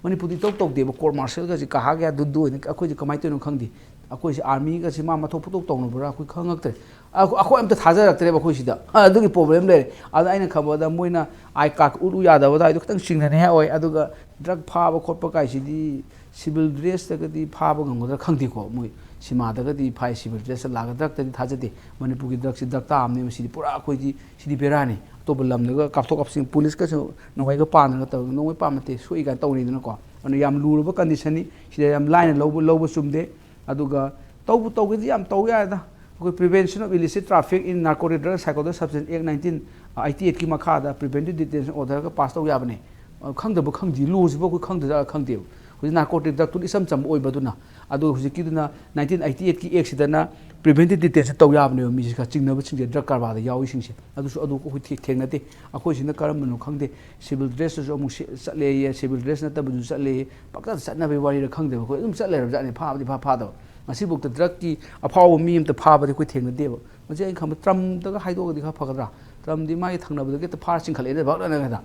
ꯃꯅꯤꯄꯨꯔꯗꯤ ꯇꯧ ꯇꯧꯗꯦꯕ꯫ Court martial ꯒꯁꯦ ꯀꯍꯥ ꯀꯌꯥ ꯗꯨꯗꯨ ꯑꯣꯏꯅ ꯑꯩꯈꯣꯏꯁꯦ ꯀꯃꯥꯏꯅ ꯇꯧꯔꯤꯅꯣ ꯈꯪꯗꯦ꯫ ꯑꯩꯈꯣꯏꯁꯦ army ꯒꯁꯦ ꯃꯥ ꯃꯊꯧ ꯄꯊꯧ ꯇꯧꯅꯕ꯭ꯔꯥ ꯑꯩꯈꯣꯏ ꯈꯪꯉꯛꯇ꯭ꯔꯦ꯫ ꯑꯩꯈꯣꯏ, ꯑꯩꯈꯣꯏ ꯑꯝꯇ ꯊꯥꯖꯔꯛꯇ꯭ꯔꯦꯕ ꯑꯩꯈꯣꯏ ꯁꯤꯗ꯫ ꯑꯗꯨꯒꯤ problem ꯂꯩꯔꯦ꯫ ꯑꯗ ꯑꯩꯅ ꯈꯟꯕꯗ ꯃꯣꯏꯅ I card ꯎꯠꯂꯨ ꯌꯥꯗꯕ ꯑꯗꯨꯋꯥꯏꯗꯣ ꯈꯤꯇꯪ ꯆꯤꯡꯅꯅꯤꯡꯉꯥꯏ ꯑꯣꯏ꯫ ꯑꯗꯨꯒ drug ꯐꯥꯕ ꯈꯣꯠꯄ ꯀꯥꯏꯁꯤꯗꯤ civil dress ꯇꯒꯗꯤ ꯐꯥꯕ ꯉꯝꯒꯗ꯭ꯔꯥ ꯈꯪꯗꯦꯀꯣ꯫ ꯃꯣꯏ ꯁꯤꯃꯥꯗꯒꯗꯤ ꯐꯥꯏ, ꯁꯤꯚꯤꯜ ꯗ꯭ꯔꯦꯁꯇ ꯂꯥꯛꯑꯒ ꯗ꯭ꯔꯛꯇꯗꯤ ꯊꯥꯖꯗꯦ꯫ ꯃꯅꯤꯄꯨꯔꯒꯤ ꯗ꯭ꯔꯛꯁꯤ ꯗ꯭ꯔꯛ ꯇꯥꯕꯅꯦꯕ꯫ ꯁꯤꯗꯤ ꯄꯨꯔꯥ ꯑꯩꯈꯣꯏꯗꯤ, ꯁꯤꯗꯤ ꯕꯦꯔꯥꯅꯤ꯫ ꯑꯇꯣꯞꯄ ꯂꯝꯗꯒ ꯀꯥꯞꯊꯣꯛ ꯀꯥꯞꯁꯤꯟ, ꯄꯨꯂꯤꯁꯀꯁꯨ ꯅꯣꯡꯃꯩꯒ ꯄꯥꯟꯗꯅ ꯇꯧꯔꯒ, ꯅꯣꯡꯃꯩ ꯄꯥꯟꯕ ꯅꯠꯇꯦ, ꯁꯣꯛꯏ ꯀꯥꯏꯅ ꯇꯧꯅꯩꯗꯅꯀꯣ꯫ ꯑꯗꯨꯅ ꯌꯥꯝ ꯂꯨꯔꯕ ꯀꯟꯗꯤꯁꯟꯅꯤ꯫ ꯁꯤꯗ ꯌꯥꯝ ꯂꯥꯏꯅ ꯂꯧꯕ, ꯂꯧꯕ ꯆꯨꯝꯗꯦ꯫ ꯑꯗꯨꯒ ꯇꯧꯕꯨ ꯇꯧꯒꯦꯗꯤ ꯌꯥꯝ ꯇꯧ ꯌꯥꯔꯦꯗ꯫ ꯑꯩꯈꯣꯏ Prevention of Illicit Traffic in Narcotic Drug and Psychotropic Substance Act nineteen eighty eight ꯀꯤ ꯃꯈꯥꯗ Preventive Detention Order ꯒ ꯄꯥꯁ ꯇꯧ ꯌꯥꯕꯅꯦ꯫ ꯑ, ꯈꯪꯗꯕ ꯈꯪꯗꯦ, ꯂꯣꯁꯤꯕꯨ ꯑꯩꯈꯣꯏ ꯈꯪꯗꯖꯥꯠꯂ ꯈꯪꯗꯦꯕ꯫ ꯍꯧꯖꯤꯛ ꯅꯥꯔꯀꯣꯇꯤꯛ ꯗ꯭ꯔꯛꯇꯨꯅ ꯏꯆꯝ ꯆꯝꯕ ꯑꯣꯏꯕꯗꯨꯅ, ꯑꯗꯨꯒ ꯍꯧꯖꯤꯛꯀꯤꯗꯨꯅ nineteen eighty eight ꯀꯤ ꯑꯦꯛꯁꯤꯗꯅ Preventive Detention ꯇꯧ ꯌꯥꯕꯅꯦꯕ꯫ ꯃꯤꯁꯦ ꯈꯔ ꯆꯤꯡꯅꯕꯁꯤꯡꯁꯦ, ꯗ꯭ꯔꯛ ꯀꯔꯕꯥꯔꯗ ꯌꯥꯎꯔꯤꯁꯤꯡꯁꯦ, ꯑꯗꯨꯁꯨ, ꯑꯗꯨ ꯑꯩꯈꯣꯏ ꯊꯦ-, ꯊꯦꯡꯅꯗꯦ꯫ ꯑꯩꯈꯣꯏꯁꯤꯅ ꯀꯔꯝꯕꯅꯣ ꯈꯪꯗꯦ, ꯁꯤꯚꯤꯜ ꯗ꯭ꯔꯦꯁꯇꯁꯨ ꯑꯃꯨꯛ ꯁꯤ-, ꯆꯠꯂꯦꯌꯦ, ꯁꯤꯚꯤꯜ ꯗ꯭ꯔꯦꯁ ꯅꯠꯇꯕꯁꯨ ꯆꯠꯂꯦꯌꯦ, ꯄꯪꯆꯠ ꯆꯠꯅꯕꯒꯤ ꯋꯥꯔꯤꯔ ꯈꯪꯗꯦꯕ꯫ ꯑꯩꯈꯣꯏ ꯑꯗꯨꯝ ꯆꯠ ꯂꯩꯔꯕꯖꯥꯠꯅꯤ, ꯐꯥꯕꯗꯤ ꯐꯥ ꯐꯥꯗꯕ꯫ ꯉꯁꯤꯐꯥꯎꯗ ꯗ꯭ꯔꯛꯀꯤ ꯑꯐꯥꯎꯕ ꯃꯤ ꯑꯝꯇ ꯐꯥꯕꯗꯤ ꯑꯩꯈꯣꯏ ꯊꯦꯡꯅꯗꯦꯕ꯫ ꯃꯁꯤ ꯑꯩꯅ ꯈꯟꯕ ꯇ꯭ꯔꯝꯗꯒ ꯍꯥꯏꯗꯣꯛꯑꯒꯗꯤ ꯈꯔ ꯐꯒꯗ꯭ꯔꯥ? ꯇ꯭ꯔꯝꯗꯤ ꯃꯥꯒꯤ ꯊꯪꯅꯕꯗꯒꯤ ꯍꯦꯛꯇ ꯐꯥꯔ ꯆꯤꯡꯈꯠꯂꯛꯑꯦꯅꯦ, ꯚꯛ ꯂꯥꯎꯅ ꯍꯦꯛꯇ꯫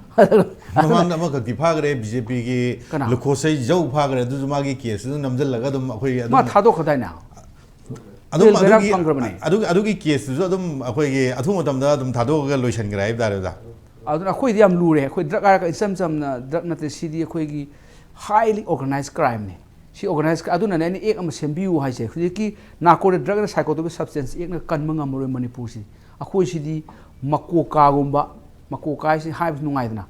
ꯃꯃꯥꯡꯗ ꯑꯃꯈꯛꯇꯤ ꯐꯥꯈ꯭ꯔꯦ, ꯕꯤ ꯖꯦ ꯄꯤꯒꯤ ꯀꯅꯥ? ꯂꯨꯈꯣꯁꯩ ꯖꯧ ꯐꯥꯈ꯭ꯔꯦ꯫ ꯑꯗꯨꯁꯨ ꯃꯥꯒꯤ ꯀꯦꯁꯇꯨꯗ ꯅꯝꯁꯤꯜꯂꯒ ꯑꯗꯨꯝ ꯑꯩꯈꯣꯏ ꯃꯥ ꯑꯗꯨꯝ ꯊꯥꯗꯣꯛꯈ꯭ꯔꯗꯥꯏꯅꯦ? ꯑꯗꯨꯝ ꯕꯦꯜ ꯕꯦꯔꯥ ꯑꯗꯨꯒꯤ, ꯐꯪꯈ꯭ꯔꯕꯅꯦ꯫ ꯑꯗꯨꯒꯤ, ꯑꯗꯨꯒꯤ ꯀꯦꯁꯇꯨꯁꯨ ꯑꯗꯨꯝ ꯑꯩꯈꯣꯏꯒꯤ ꯑꯊꯨꯕ ꯃꯇꯝꯗ ꯑꯗꯨꯝ ꯊꯥꯗꯣꯛꯑꯒ ꯂꯣꯏꯁꯤꯟꯈ꯭ꯔꯦ ꯍꯥꯏꯕ ꯇꯥꯔꯦ, ꯑꯣꯖꯥ꯫ ꯑꯗꯨꯅ ꯑꯩꯈꯣꯏꯗꯤ ꯌꯥꯝ ꯂꯨꯔꯦ꯫ ꯑꯩꯈꯣꯏ ꯗ꯭ꯔꯛ ꯍꯥꯏꯔꯒ ꯏꯆꯝ ꯆꯝꯅ ꯗ꯭ꯔꯛ ꯅꯠꯇꯦ, ꯁꯤꯗꯤ ꯑꯩꯈꯣꯏꯒꯤ highly organized crime ꯅꯤ꯫ ꯁꯤ organized, ꯑꯗꯨꯅꯅꯦ ꯑꯩꯅ ꯑꯦꯛ ꯑꯃ ꯁꯦꯝꯕꯤꯌꯨ ꯍꯥꯏꯁꯦ꯫ ꯍꯧꯖꯤꯛꯀꯤ Narcotic Drug and Psychotropic Substance Act ꯅ ꯀꯟꯕ ꯉꯝꯃꯔꯣꯏ ꯃꯅꯤꯄꯨꯔꯁꯤ꯫ ꯑꯩꯈꯣꯏꯁꯤꯗꯤ ꯃꯀꯣꯀꯥꯒꯨꯝꯕ, ꯃꯀꯣꯀꯥ ꯍꯥꯏꯁꯤ ꯍꯥꯏꯕꯁꯨ ꯅꯨꯡꯉꯥꯏꯗꯅ,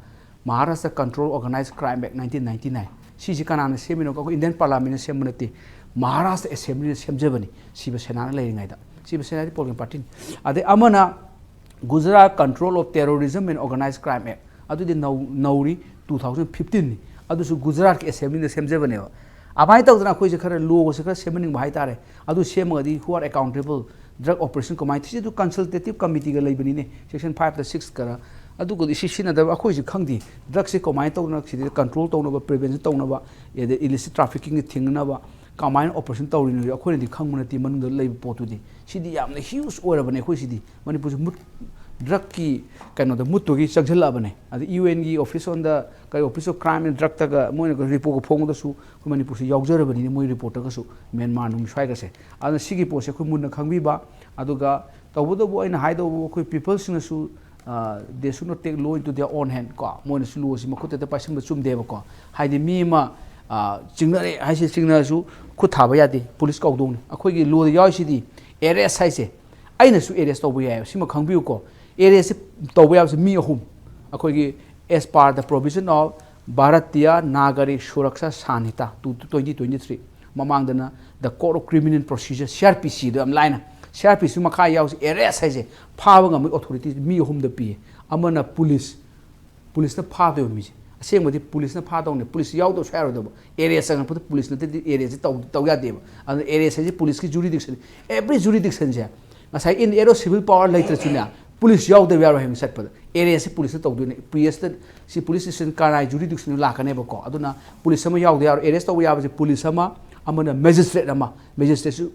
Maharashtra Control Organized Crime Act nineteen ninety nine, ꯁꯤꯁꯤ ꯀꯅꯥꯅ ꯁꯦꯝꯃꯤꯅꯣ? ꯑꯩꯈꯣꯏ Indian Parliament ꯅ ꯁꯦꯝꯕ ꯅꯠꯇꯦ, ꯃꯍꯥꯔꯥꯁꯇ꯭ꯔ Assembly ꯅ ꯁꯦꯝꯖꯕꯅꯤ, ꯁꯤꯕ ꯁꯦꯅꯥꯅ ꯂꯩꯔꯤꯉꯩꯗ꯫ ꯁꯤꯕ ꯁꯦꯅꯥꯗꯤ political party ꯅꯤ꯫ ꯑꯗꯩ ꯑꯃꯅ Gujarat Control of Terrorism and Organized Crime Act, ꯑꯗꯨꯗꯤ ꯅꯧ-, ꯅꯧꯔꯤ, two thousand fifteen ꯅꯤ꯫ ꯑꯗꯨꯁꯨ ꯒꯨꯖꯔꯥꯠꯀꯤ Assembly ꯅ ꯁꯦꯝꯖꯕꯅꯦꯕ꯫ ꯑꯗꯨꯃꯥꯏꯅ ꯇꯧꯗꯅ ꯑꯩꯈꯣꯏꯁꯦ ꯈꯔ ꯂꯣꯒꯁꯦ ꯈꯔ ꯁꯦꯝꯍꯟꯅꯤꯡꯕ ꯍꯥꯏꯇꯥꯔꯦ꯫ ꯑꯗꯨ ꯁꯦꯝꯃꯒꯗꯤ who are accountable, drug operation ꯀꯃꯥꯏꯅ, ꯁꯤꯁꯨ consultative committee ꯒ ꯂꯩꯕꯅꯤꯅꯦ, section five ꯗ six ꯈꯔ꯫ ꯑꯗꯨꯒꯗꯤ ꯁꯤ ꯁꯤꯖꯤꯟꯅꯗꯕ ꯑꯩꯈꯣꯏꯁꯦ ꯈꯪꯗꯦ꯫ ꯗ꯭ꯔꯛꯁꯦ ꯀꯃꯥꯏꯅ ꯇꯧꯗꯅ ꯁꯤꯗ control ꯇꯧꯅꯕ, prevention ꯇꯧꯅꯕ, ꯑꯗꯩ illicit trafficking ꯁꯦ ꯊꯤꯡꯅꯅꯕ ꯀꯃꯥꯏꯅ operation ꯇꯧꯔꯤꯅꯣ ꯑꯩꯈꯣꯏꯅꯗꯤ ꯈꯪꯕ ꯅꯠꯇꯦ, ꯃꯅꯨꯡꯗ ꯂꯩꯕ ꯄꯣꯠꯇꯨꯗꯤ꯫ ꯁꯤꯗꯤ ꯌꯥꯝꯅ huge ꯑꯣꯏꯔꯕꯅꯦ ꯑꯩꯈꯣꯏ ꯁꯤꯗꯤ꯫ ꯃꯅꯤꯄꯨꯔꯁꯤ ꯃꯨꯠ-, ꯗ꯭ꯔꯛꯀꯤ ꯀꯩꯅꯣꯗ ꯃꯨꯠꯇꯨꯒꯤ ꯆꯪꯁꯤꯜꯂꯛꯑꯕꯅꯦ꯫ ꯑꯗ ꯌꯨ ꯑꯦꯟꯒꯤ office on the, ꯀꯔꯤ, Office of Crime and Drug ꯇꯒ ꯃꯣꯏꯅ ꯔꯤꯄꯣꯔꯠꯀ ꯐꯣꯡꯕꯗꯁꯨ ꯑꯩꯈꯣꯏ ꯃꯅꯤꯄꯨꯔꯁꯤ ꯌꯥꯎꯖꯔꯕꯅꯤꯅꯦ, ꯃꯣꯏ ꯔꯤꯄꯣꯔꯠꯇꯒꯁꯨ, ꯃ꯭ꯌꯥꯟꯃꯥꯔ ꯅꯨꯡ ꯁ꯭ꯋꯥꯏꯒꯁꯦ꯫ ꯑꯗꯨꯅ ꯁꯤꯒꯤ ꯄꯣꯠꯁꯦ ꯑꯩꯈꯣꯏ ꯃꯨꯟꯅ ꯈꯪꯕꯤꯕ, ꯑꯗꯨꯒ ꯇꯧꯕꯇꯕꯨ ꯑꯩꯅ ꯍꯥꯏꯗꯧꯕ, ꯑꯩꯈꯣꯏ people ꯁꯤꯡꯅꯁꯨ, ꯑ, they should not take law into their own hand ꯀꯣ, ꯃꯣꯏꯅꯁꯨ ꯂꯣꯁꯤ ꯃꯈꯨꯠꯇ ꯄꯥꯏꯁꯤꯟꯕ ꯆꯨꯝꯗꯦꯕꯀꯣ꯫ ꯍꯥꯏꯗꯤ ꯃꯤ ꯑꯃ, ꯑꯥ, ꯆꯤꯡꯅꯔꯦ ꯍꯥꯏꯁꯦ, ꯆꯤꯡꯅꯔꯁꯨ ꯈꯨꯠ ꯊꯥꯕ ꯌꯥꯗꯦ, ꯄꯨꯂꯤꯁ ꯀꯧꯗꯧꯅꯤ꯫ ꯑꯩꯈꯣꯏꯒꯤ ꯂꯣꯗ ꯌꯥꯎꯔꯤꯁꯤꯗꯤ ꯑꯦꯔꯦꯁ ꯍꯥꯏꯁꯦ ꯑꯩꯅꯁꯨ ꯑꯦꯔꯦꯁ ꯇꯧꯕ ꯌꯥꯏꯑꯕ, ꯁꯤꯃ ꯈꯪꯕꯤꯌꯨꯀꯣ꯫ ꯑꯦꯔꯦꯁꯁꯦ ꯇꯧꯕ ꯌꯥꯕꯁꯦ ꯃꯤ ꯑꯍꯨꯝ, ꯑꯩꯈꯣꯏꯒꯤ as per the provision of Bharatiya Nagarik Suraksha Sanhita two twenty twenty three, ꯃꯃꯥꯡꯗꯅ the Code of Criminal Procedure, C R P Cꯗꯣ ꯌꯥꯝ ꯂꯥꯏꯅ, C R P C ꯃꯈꯥ ꯌꯥꯎꯁꯤ ꯑꯦꯔꯦꯁ ꯍꯥꯏꯁꯦ ꯐꯥꯕ ꯉꯝꯕꯒꯤ ꯑꯣꯊꯣꯔꯤꯇꯤ ꯃꯤ ꯑꯍꯨꯝꯗ ꯄꯤꯌꯦ꯫ ꯑꯃꯅ ꯄꯨꯂꯤꯁ, ꯄꯨꯂꯤꯁꯅ ꯐꯥꯗꯣꯏꯕ ꯃꯤꯁꯦ, ꯑꯁꯦꯡꯕꯗꯤ ꯄꯨꯂꯤꯁꯅ ꯐꯥꯗꯧꯅꯦ, ꯄꯨꯂꯤꯁ ꯌꯥꯎꯗꯕ ꯁꯨꯡꯌꯥ ꯌꯥꯔꯣꯏꯗꯕ꯫ ꯑꯦꯔꯦꯁ ꯆꯪꯉꯛꯄꯗ ꯄꯨꯂꯤꯁ ꯅꯠꯇꯗꯤ ꯑꯦꯔꯦꯁꯁꯦ ꯇꯧ ꯇꯧ ꯌꯥꯗꯦꯕ꯫ ꯑꯗꯨꯅ ꯑꯦꯔꯦꯁ ꯍꯥꯏꯁꯦ ꯄꯨꯂꯤꯁꯀꯤ ꯖꯨꯔꯤꯗꯤꯛꯁꯟ, ꯑꯦꯕ꯭ꯔꯤ ꯖꯨꯔꯤꯗꯤꯛꯁꯟꯁꯦ ꯉꯁꯥꯏ in array of civil power ꯂꯩꯇ꯭ꯔꯁꯨꯅꯦ, ꯄꯨꯂꯤꯁ ꯌꯥꯎꯗꯕ ꯌꯥꯔꯣꯏ ꯍꯥꯏꯕ ꯆꯠꯄꯗ꯫ ꯑꯦꯔꯦꯁꯁꯤ ꯄꯨꯂꯤꯁꯅ ꯇꯧꯗꯣꯏꯅꯦ꯫ ꯄꯤ ꯑꯦꯁꯇ ꯁꯤ ꯄꯨꯂꯤꯁ ꯁ꯭ꯇꯦꯁꯟ ꯀꯅꯥꯏ ꯖꯨꯔꯤꯗꯤꯛꯁꯟꯗ ꯂꯥꯛꯀꯅꯦꯕꯀꯣ꯫ ꯑꯗꯨꯅ ꯄꯨꯂꯤꯁ ꯑꯃ ꯌꯥꯎꯗ ꯌꯥꯔꯣꯏ꯫ ꯑꯦꯔꯦꯁ ꯇꯧꯕ ꯌꯥꯕꯁꯦ ꯄꯨꯂꯤꯁ ꯑꯃ, ꯑꯃꯅ ꯃꯦꯖꯤꯁꯇ꯭ꯔꯦꯠ ꯑꯃ, ꯃꯦꯖꯤꯁꯇ꯭ꯔꯦꯠꯁꯨ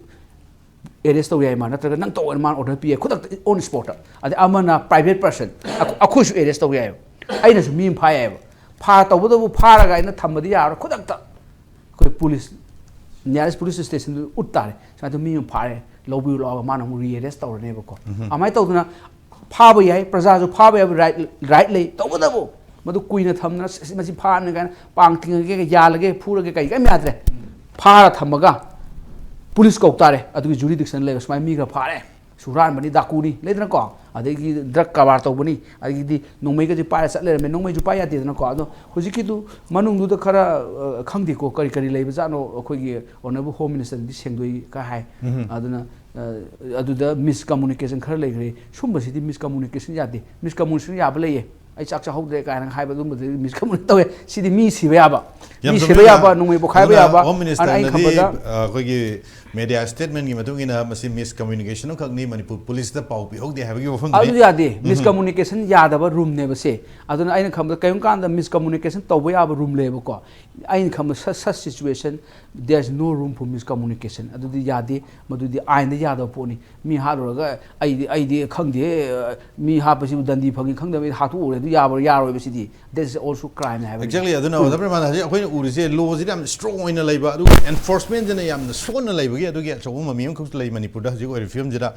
ꯑꯦꯔꯦꯁ ꯇꯧ ꯌꯥꯏ ꯃꯥ, ꯅꯠꯇ꯭ꯔꯒ ꯅꯪ ꯇꯧꯑꯣꯅ ꯃꯥꯅ ꯑꯣꯔꯗꯔ ꯄꯤ ꯌꯥꯏ ꯈꯨꯗꯛꯇ ꯑꯣꯟ ꯁ꯭ꯄꯣꯠꯇ꯫ ꯑꯗꯩ ꯑꯃꯅ ꯄ꯭ꯔꯥꯏꯚꯦꯠ ꯄꯔꯁꯟ, ꯑꯩꯈꯣꯏꯁꯨ ꯑꯦꯔꯦꯁ ꯇꯧ ꯌꯥꯏꯑꯕ꯫ ꯑꯩꯅꯁꯨ ꯃꯤ ꯑꯃ ꯐꯥ ꯌꯥꯏꯑꯕ꯫ ꯐꯥ ꯇꯧꯕꯇꯕꯨ ꯐꯥꯔꯒ ꯑꯩꯅ ꯊꯝꯕꯗꯤ ꯌꯥꯔꯣꯏ, ꯈꯨꯗꯛꯇ ꯑꯩꯈꯣꯏ ꯄꯨꯂꯤꯁ, ꯅꯤꯌꯔꯦꯁ ꯄꯨꯂꯤꯁ ꯁ꯭ꯇꯦꯁꯟꯗꯨ ꯎꯠ ꯇꯥꯔꯦ, ꯁꯨꯃꯥꯏꯅ ꯃꯤ ꯑꯃ ꯐꯥꯔꯦ, ꯂꯧꯕꯤꯌꯨ ꯂꯥꯛꯑꯒ ꯃꯥꯅ ꯑꯃꯨꯛ ꯔꯤꯑꯦꯔꯦꯁ ꯇꯧꯔꯅꯦꯕꯀꯣ꯫ ꯑꯗꯨꯃꯥꯏꯅ ꯇꯧꯗꯅ ꯐꯥꯕ ꯌꯥꯏ, ꯄ꯭ꯔꯖꯥꯁꯨ ꯐꯥꯕ ꯌꯥꯕ ꯔꯥꯏꯠ, ꯔꯥꯏꯠ ꯂꯩ꯫ ꯇꯧꯕꯇꯕꯨ ꯃꯗꯨ ꯀꯨꯏꯅ ꯊꯝꯗꯅ "ꯁꯤ, ꯃꯁꯤ ꯐꯥꯔꯅꯤ" ꯀꯥꯏꯅ ꯄꯥꯡ ꯇꯤꯡꯉꯒꯦ, ꯌꯥꯜꯂꯒꯦ, ꯐꯨꯔꯒꯦ, ꯀꯩ ꯀꯩꯝ ꯌꯥꯗ꯭ꯔꯦ꯫ ꯐꯥꯔ ꯊꯝꯃꯒ ꯄꯨꯂꯤꯁ ꯀꯧ ꯇꯥꯔꯦ, ꯑꯗꯨꯒꯤ ꯖꯨꯔꯤꯗꯤꯛꯁꯟ ꯂꯩꯕ꯫ ꯁꯨꯃꯥꯏꯅ ꯃꯤ ꯈꯔ ꯐꯥꯔꯦ, ꯁꯤ ꯍꯨꯔꯥꯟꯕꯅꯤ, ꯗꯥꯀꯨꯅꯤ, ꯂꯩꯗꯅꯀꯣ, ꯑꯗꯒꯤ ꯗ꯭ꯔꯒ ꯀꯔꯕꯥꯔ ꯇꯧꯕꯅꯤ, ꯑꯗꯒꯤꯗꯤ ꯅꯣꯡꯃꯩꯒꯁꯦ ꯄꯥꯏꯔ ꯆꯠ ꯂꯩꯔꯝꯃꯦ, ꯅꯣꯡꯃꯩꯁꯨ ꯄꯥꯏ ꯌꯥꯗꯦꯗꯅꯀꯣ꯫ ꯑꯗꯣ ꯍꯧꯖꯤꯛꯀꯤꯗꯨ ꯃꯅꯨꯡꯗꯨꯗ ꯈꯔ, ꯑ, ꯈꯪꯗꯦꯀꯣ, ꯀꯔꯤ ꯀꯔꯤ ꯂꯩꯕꯖꯥꯠꯅꯣ, ꯑꯩꯈꯣꯏꯒꯤ ꯑꯣꯅꯔꯦꯕꯜ ꯍꯣꯝ ꯃꯤꯅꯤꯁꯇꯔꯅꯗꯤ ꯁꯦꯡꯗꯣꯛꯏ ꯀꯥꯏ ꯍꯥꯏ꯫ ꯑꯗꯨꯅ, ꯑ, ꯑꯗꯨꯗ ꯃꯤꯁ ꯀꯝꯃꯨꯅꯤꯀꯦꯁꯟ ꯈꯔ ꯂꯩꯈ꯭ꯔꯦ꯫ ꯁꯨꯝꯕꯁꯤꯗꯤ ꯃꯤꯁ ꯀꯝꯃꯨꯅꯤꯀꯦꯁꯟ ꯌꯥꯗꯦ, ꯃꯤꯁ ꯀꯝꯃꯨꯅꯤꯀꯦꯁꯟ ꯌꯥꯕ ꯂꯩꯌꯦ꯫ "ꯑꯩ ꯆꯥꯛ ꯆꯥꯍꯧꯗ꯭ꯔꯦ" ꯀꯥꯏꯅ ꯍꯥꯏꯕ, ꯑꯗꯨꯝꯕꯗꯤ ꯃꯤꯁ ꯀꯝꯃꯨꯅꯤꯀꯦꯁꯟ ꯇꯧꯋꯦ꯫ ꯁꯤꯗꯤ ꯃꯤ ꯁꯤꯕ ꯌꯥꯕ, ꯌꯥꯝ ꯃꯤ ꯁꯤꯕ ꯆꯨꯝꯃꯤꯅ꯫ ꯌꯥꯕ, ꯅꯣꯡꯃꯩ ꯄꯣꯈꯥꯏꯕ ꯑꯗꯨꯅ ꯌꯥꯕ꯫ ꯍꯣꯝ ꯑꯗꯨꯅ ꯑꯩꯅ ꯃꯤꯅꯤꯁꯇꯔꯅꯗꯤ, ꯈꯟꯕꯗ ꯑ, ꯑꯩꯈꯣꯏꯒꯤ ꯃꯦꯗꯤꯌꯥ ꯁ꯭ꯇꯦꯠꯃꯦꯟꯒꯤ ꯃꯇꯨꯡ ꯏꯟꯅ ꯃꯁꯤ ꯃꯤꯁ ꯀꯝꯃ꯭ꯌꯨꯅꯤꯀꯦꯁꯟ ꯑꯃꯈꯛꯅꯤ, ꯃꯅꯤꯄꯨꯔ ꯄꯨꯂꯤꯁꯇ ꯄꯥꯎ ꯄꯤꯍꯧꯗꯦ ꯍꯥꯏꯕꯒꯤ ꯋꯥꯐꯝꯗꯨꯅꯤ꯫ ꯑꯗꯨ ꯌꯥꯗꯦ, ꯃꯤꯁ ꯀꯝꯃ꯭ꯌꯨꯅꯤꯀꯦꯁꯟ ꯌꯥꯗꯕ ꯔꯨꯝꯅꯦꯕ ꯁꯦ꯫ ꯑꯗꯨꯅ ꯑꯩꯅ ꯈꯟꯕꯗ ꯀꯔꯤꯒꯨꯝꯕ ꯀꯥꯟꯗ ꯃꯤꯁ ꯀꯝꯃ꯭ꯌꯨꯅꯤꯀꯦꯁꯟ ꯇꯧꯕ ꯌꯥꯕ ꯔꯨꯝ ꯂꯩꯌꯦꯕꯀꯣ꯫ ꯑꯩꯅ ꯈꯟꯕꯗ such, such situation, there is no room for miscommunication꯫ ꯑꯗꯨꯗꯤ ꯌꯥꯗꯦ, ꯃꯗꯨꯗꯤ ꯑꯥꯏꯟꯗ ꯌꯥꯗꯕ ꯄꯣꯠꯅꯤ꯫ ꯃꯤ ꯍꯥꯠꯂꯨꯔꯒ "ꯑꯩꯗꯤ, ꯑꯩꯗꯤ ꯈꯪꯗꯦ, ꯃꯤ ꯍꯥꯠꯄꯁꯤꯕꯨ ꯗꯟꯗꯤ ꯐꯪꯉꯤ ꯈꯪꯗꯕ, ꯑꯩ ꯍꯥꯠꯇꯣꯛꯎꯔꯦ", ꯑꯗꯨ ꯌꯥꯕ꯭ꯔꯣ? ꯌꯥꯔꯣꯏꯕ ꯁꯤꯗꯤ꯫ That is also crime ꯍꯥꯏꯕꯅꯤ꯫ Exactly꯫ ꯑꯗꯨꯅ ꯑꯣꯖꯥ ꯄ꯭ꯔꯦꯃꯥꯅꯟꯗ, ꯍꯧꯖꯤꯛ ꯑꯩꯈꯣꯏꯅ ꯎꯔꯤꯁꯦ ꯂꯣꯁꯤꯗ ꯌꯥꯝꯅ ꯁ꯭ꯇꯔꯣꯡ ꯑꯣꯏꯅ ꯂꯩꯕ, ꯑꯗꯨꯒ ꯑꯦꯟꯐꯣꯔꯁꯃꯦꯟꯁꯤꯅ ꯌꯥꯝꯅ ꯁꯣꯟꯅ ꯂꯩꯕꯒꯤ ꯑꯗꯨꯒꯤ ꯑꯆꯧꯕ ꯃꯃꯤ ꯑꯃꯈꯛꯁꯨ ꯂꯩ ꯃꯅꯤꯄꯨꯔꯗ ꯍꯧꯖꯤꯛ ꯑꯣꯏꯔꯤꯕ ꯐꯤꯕꯝꯁꯤꯗ꯫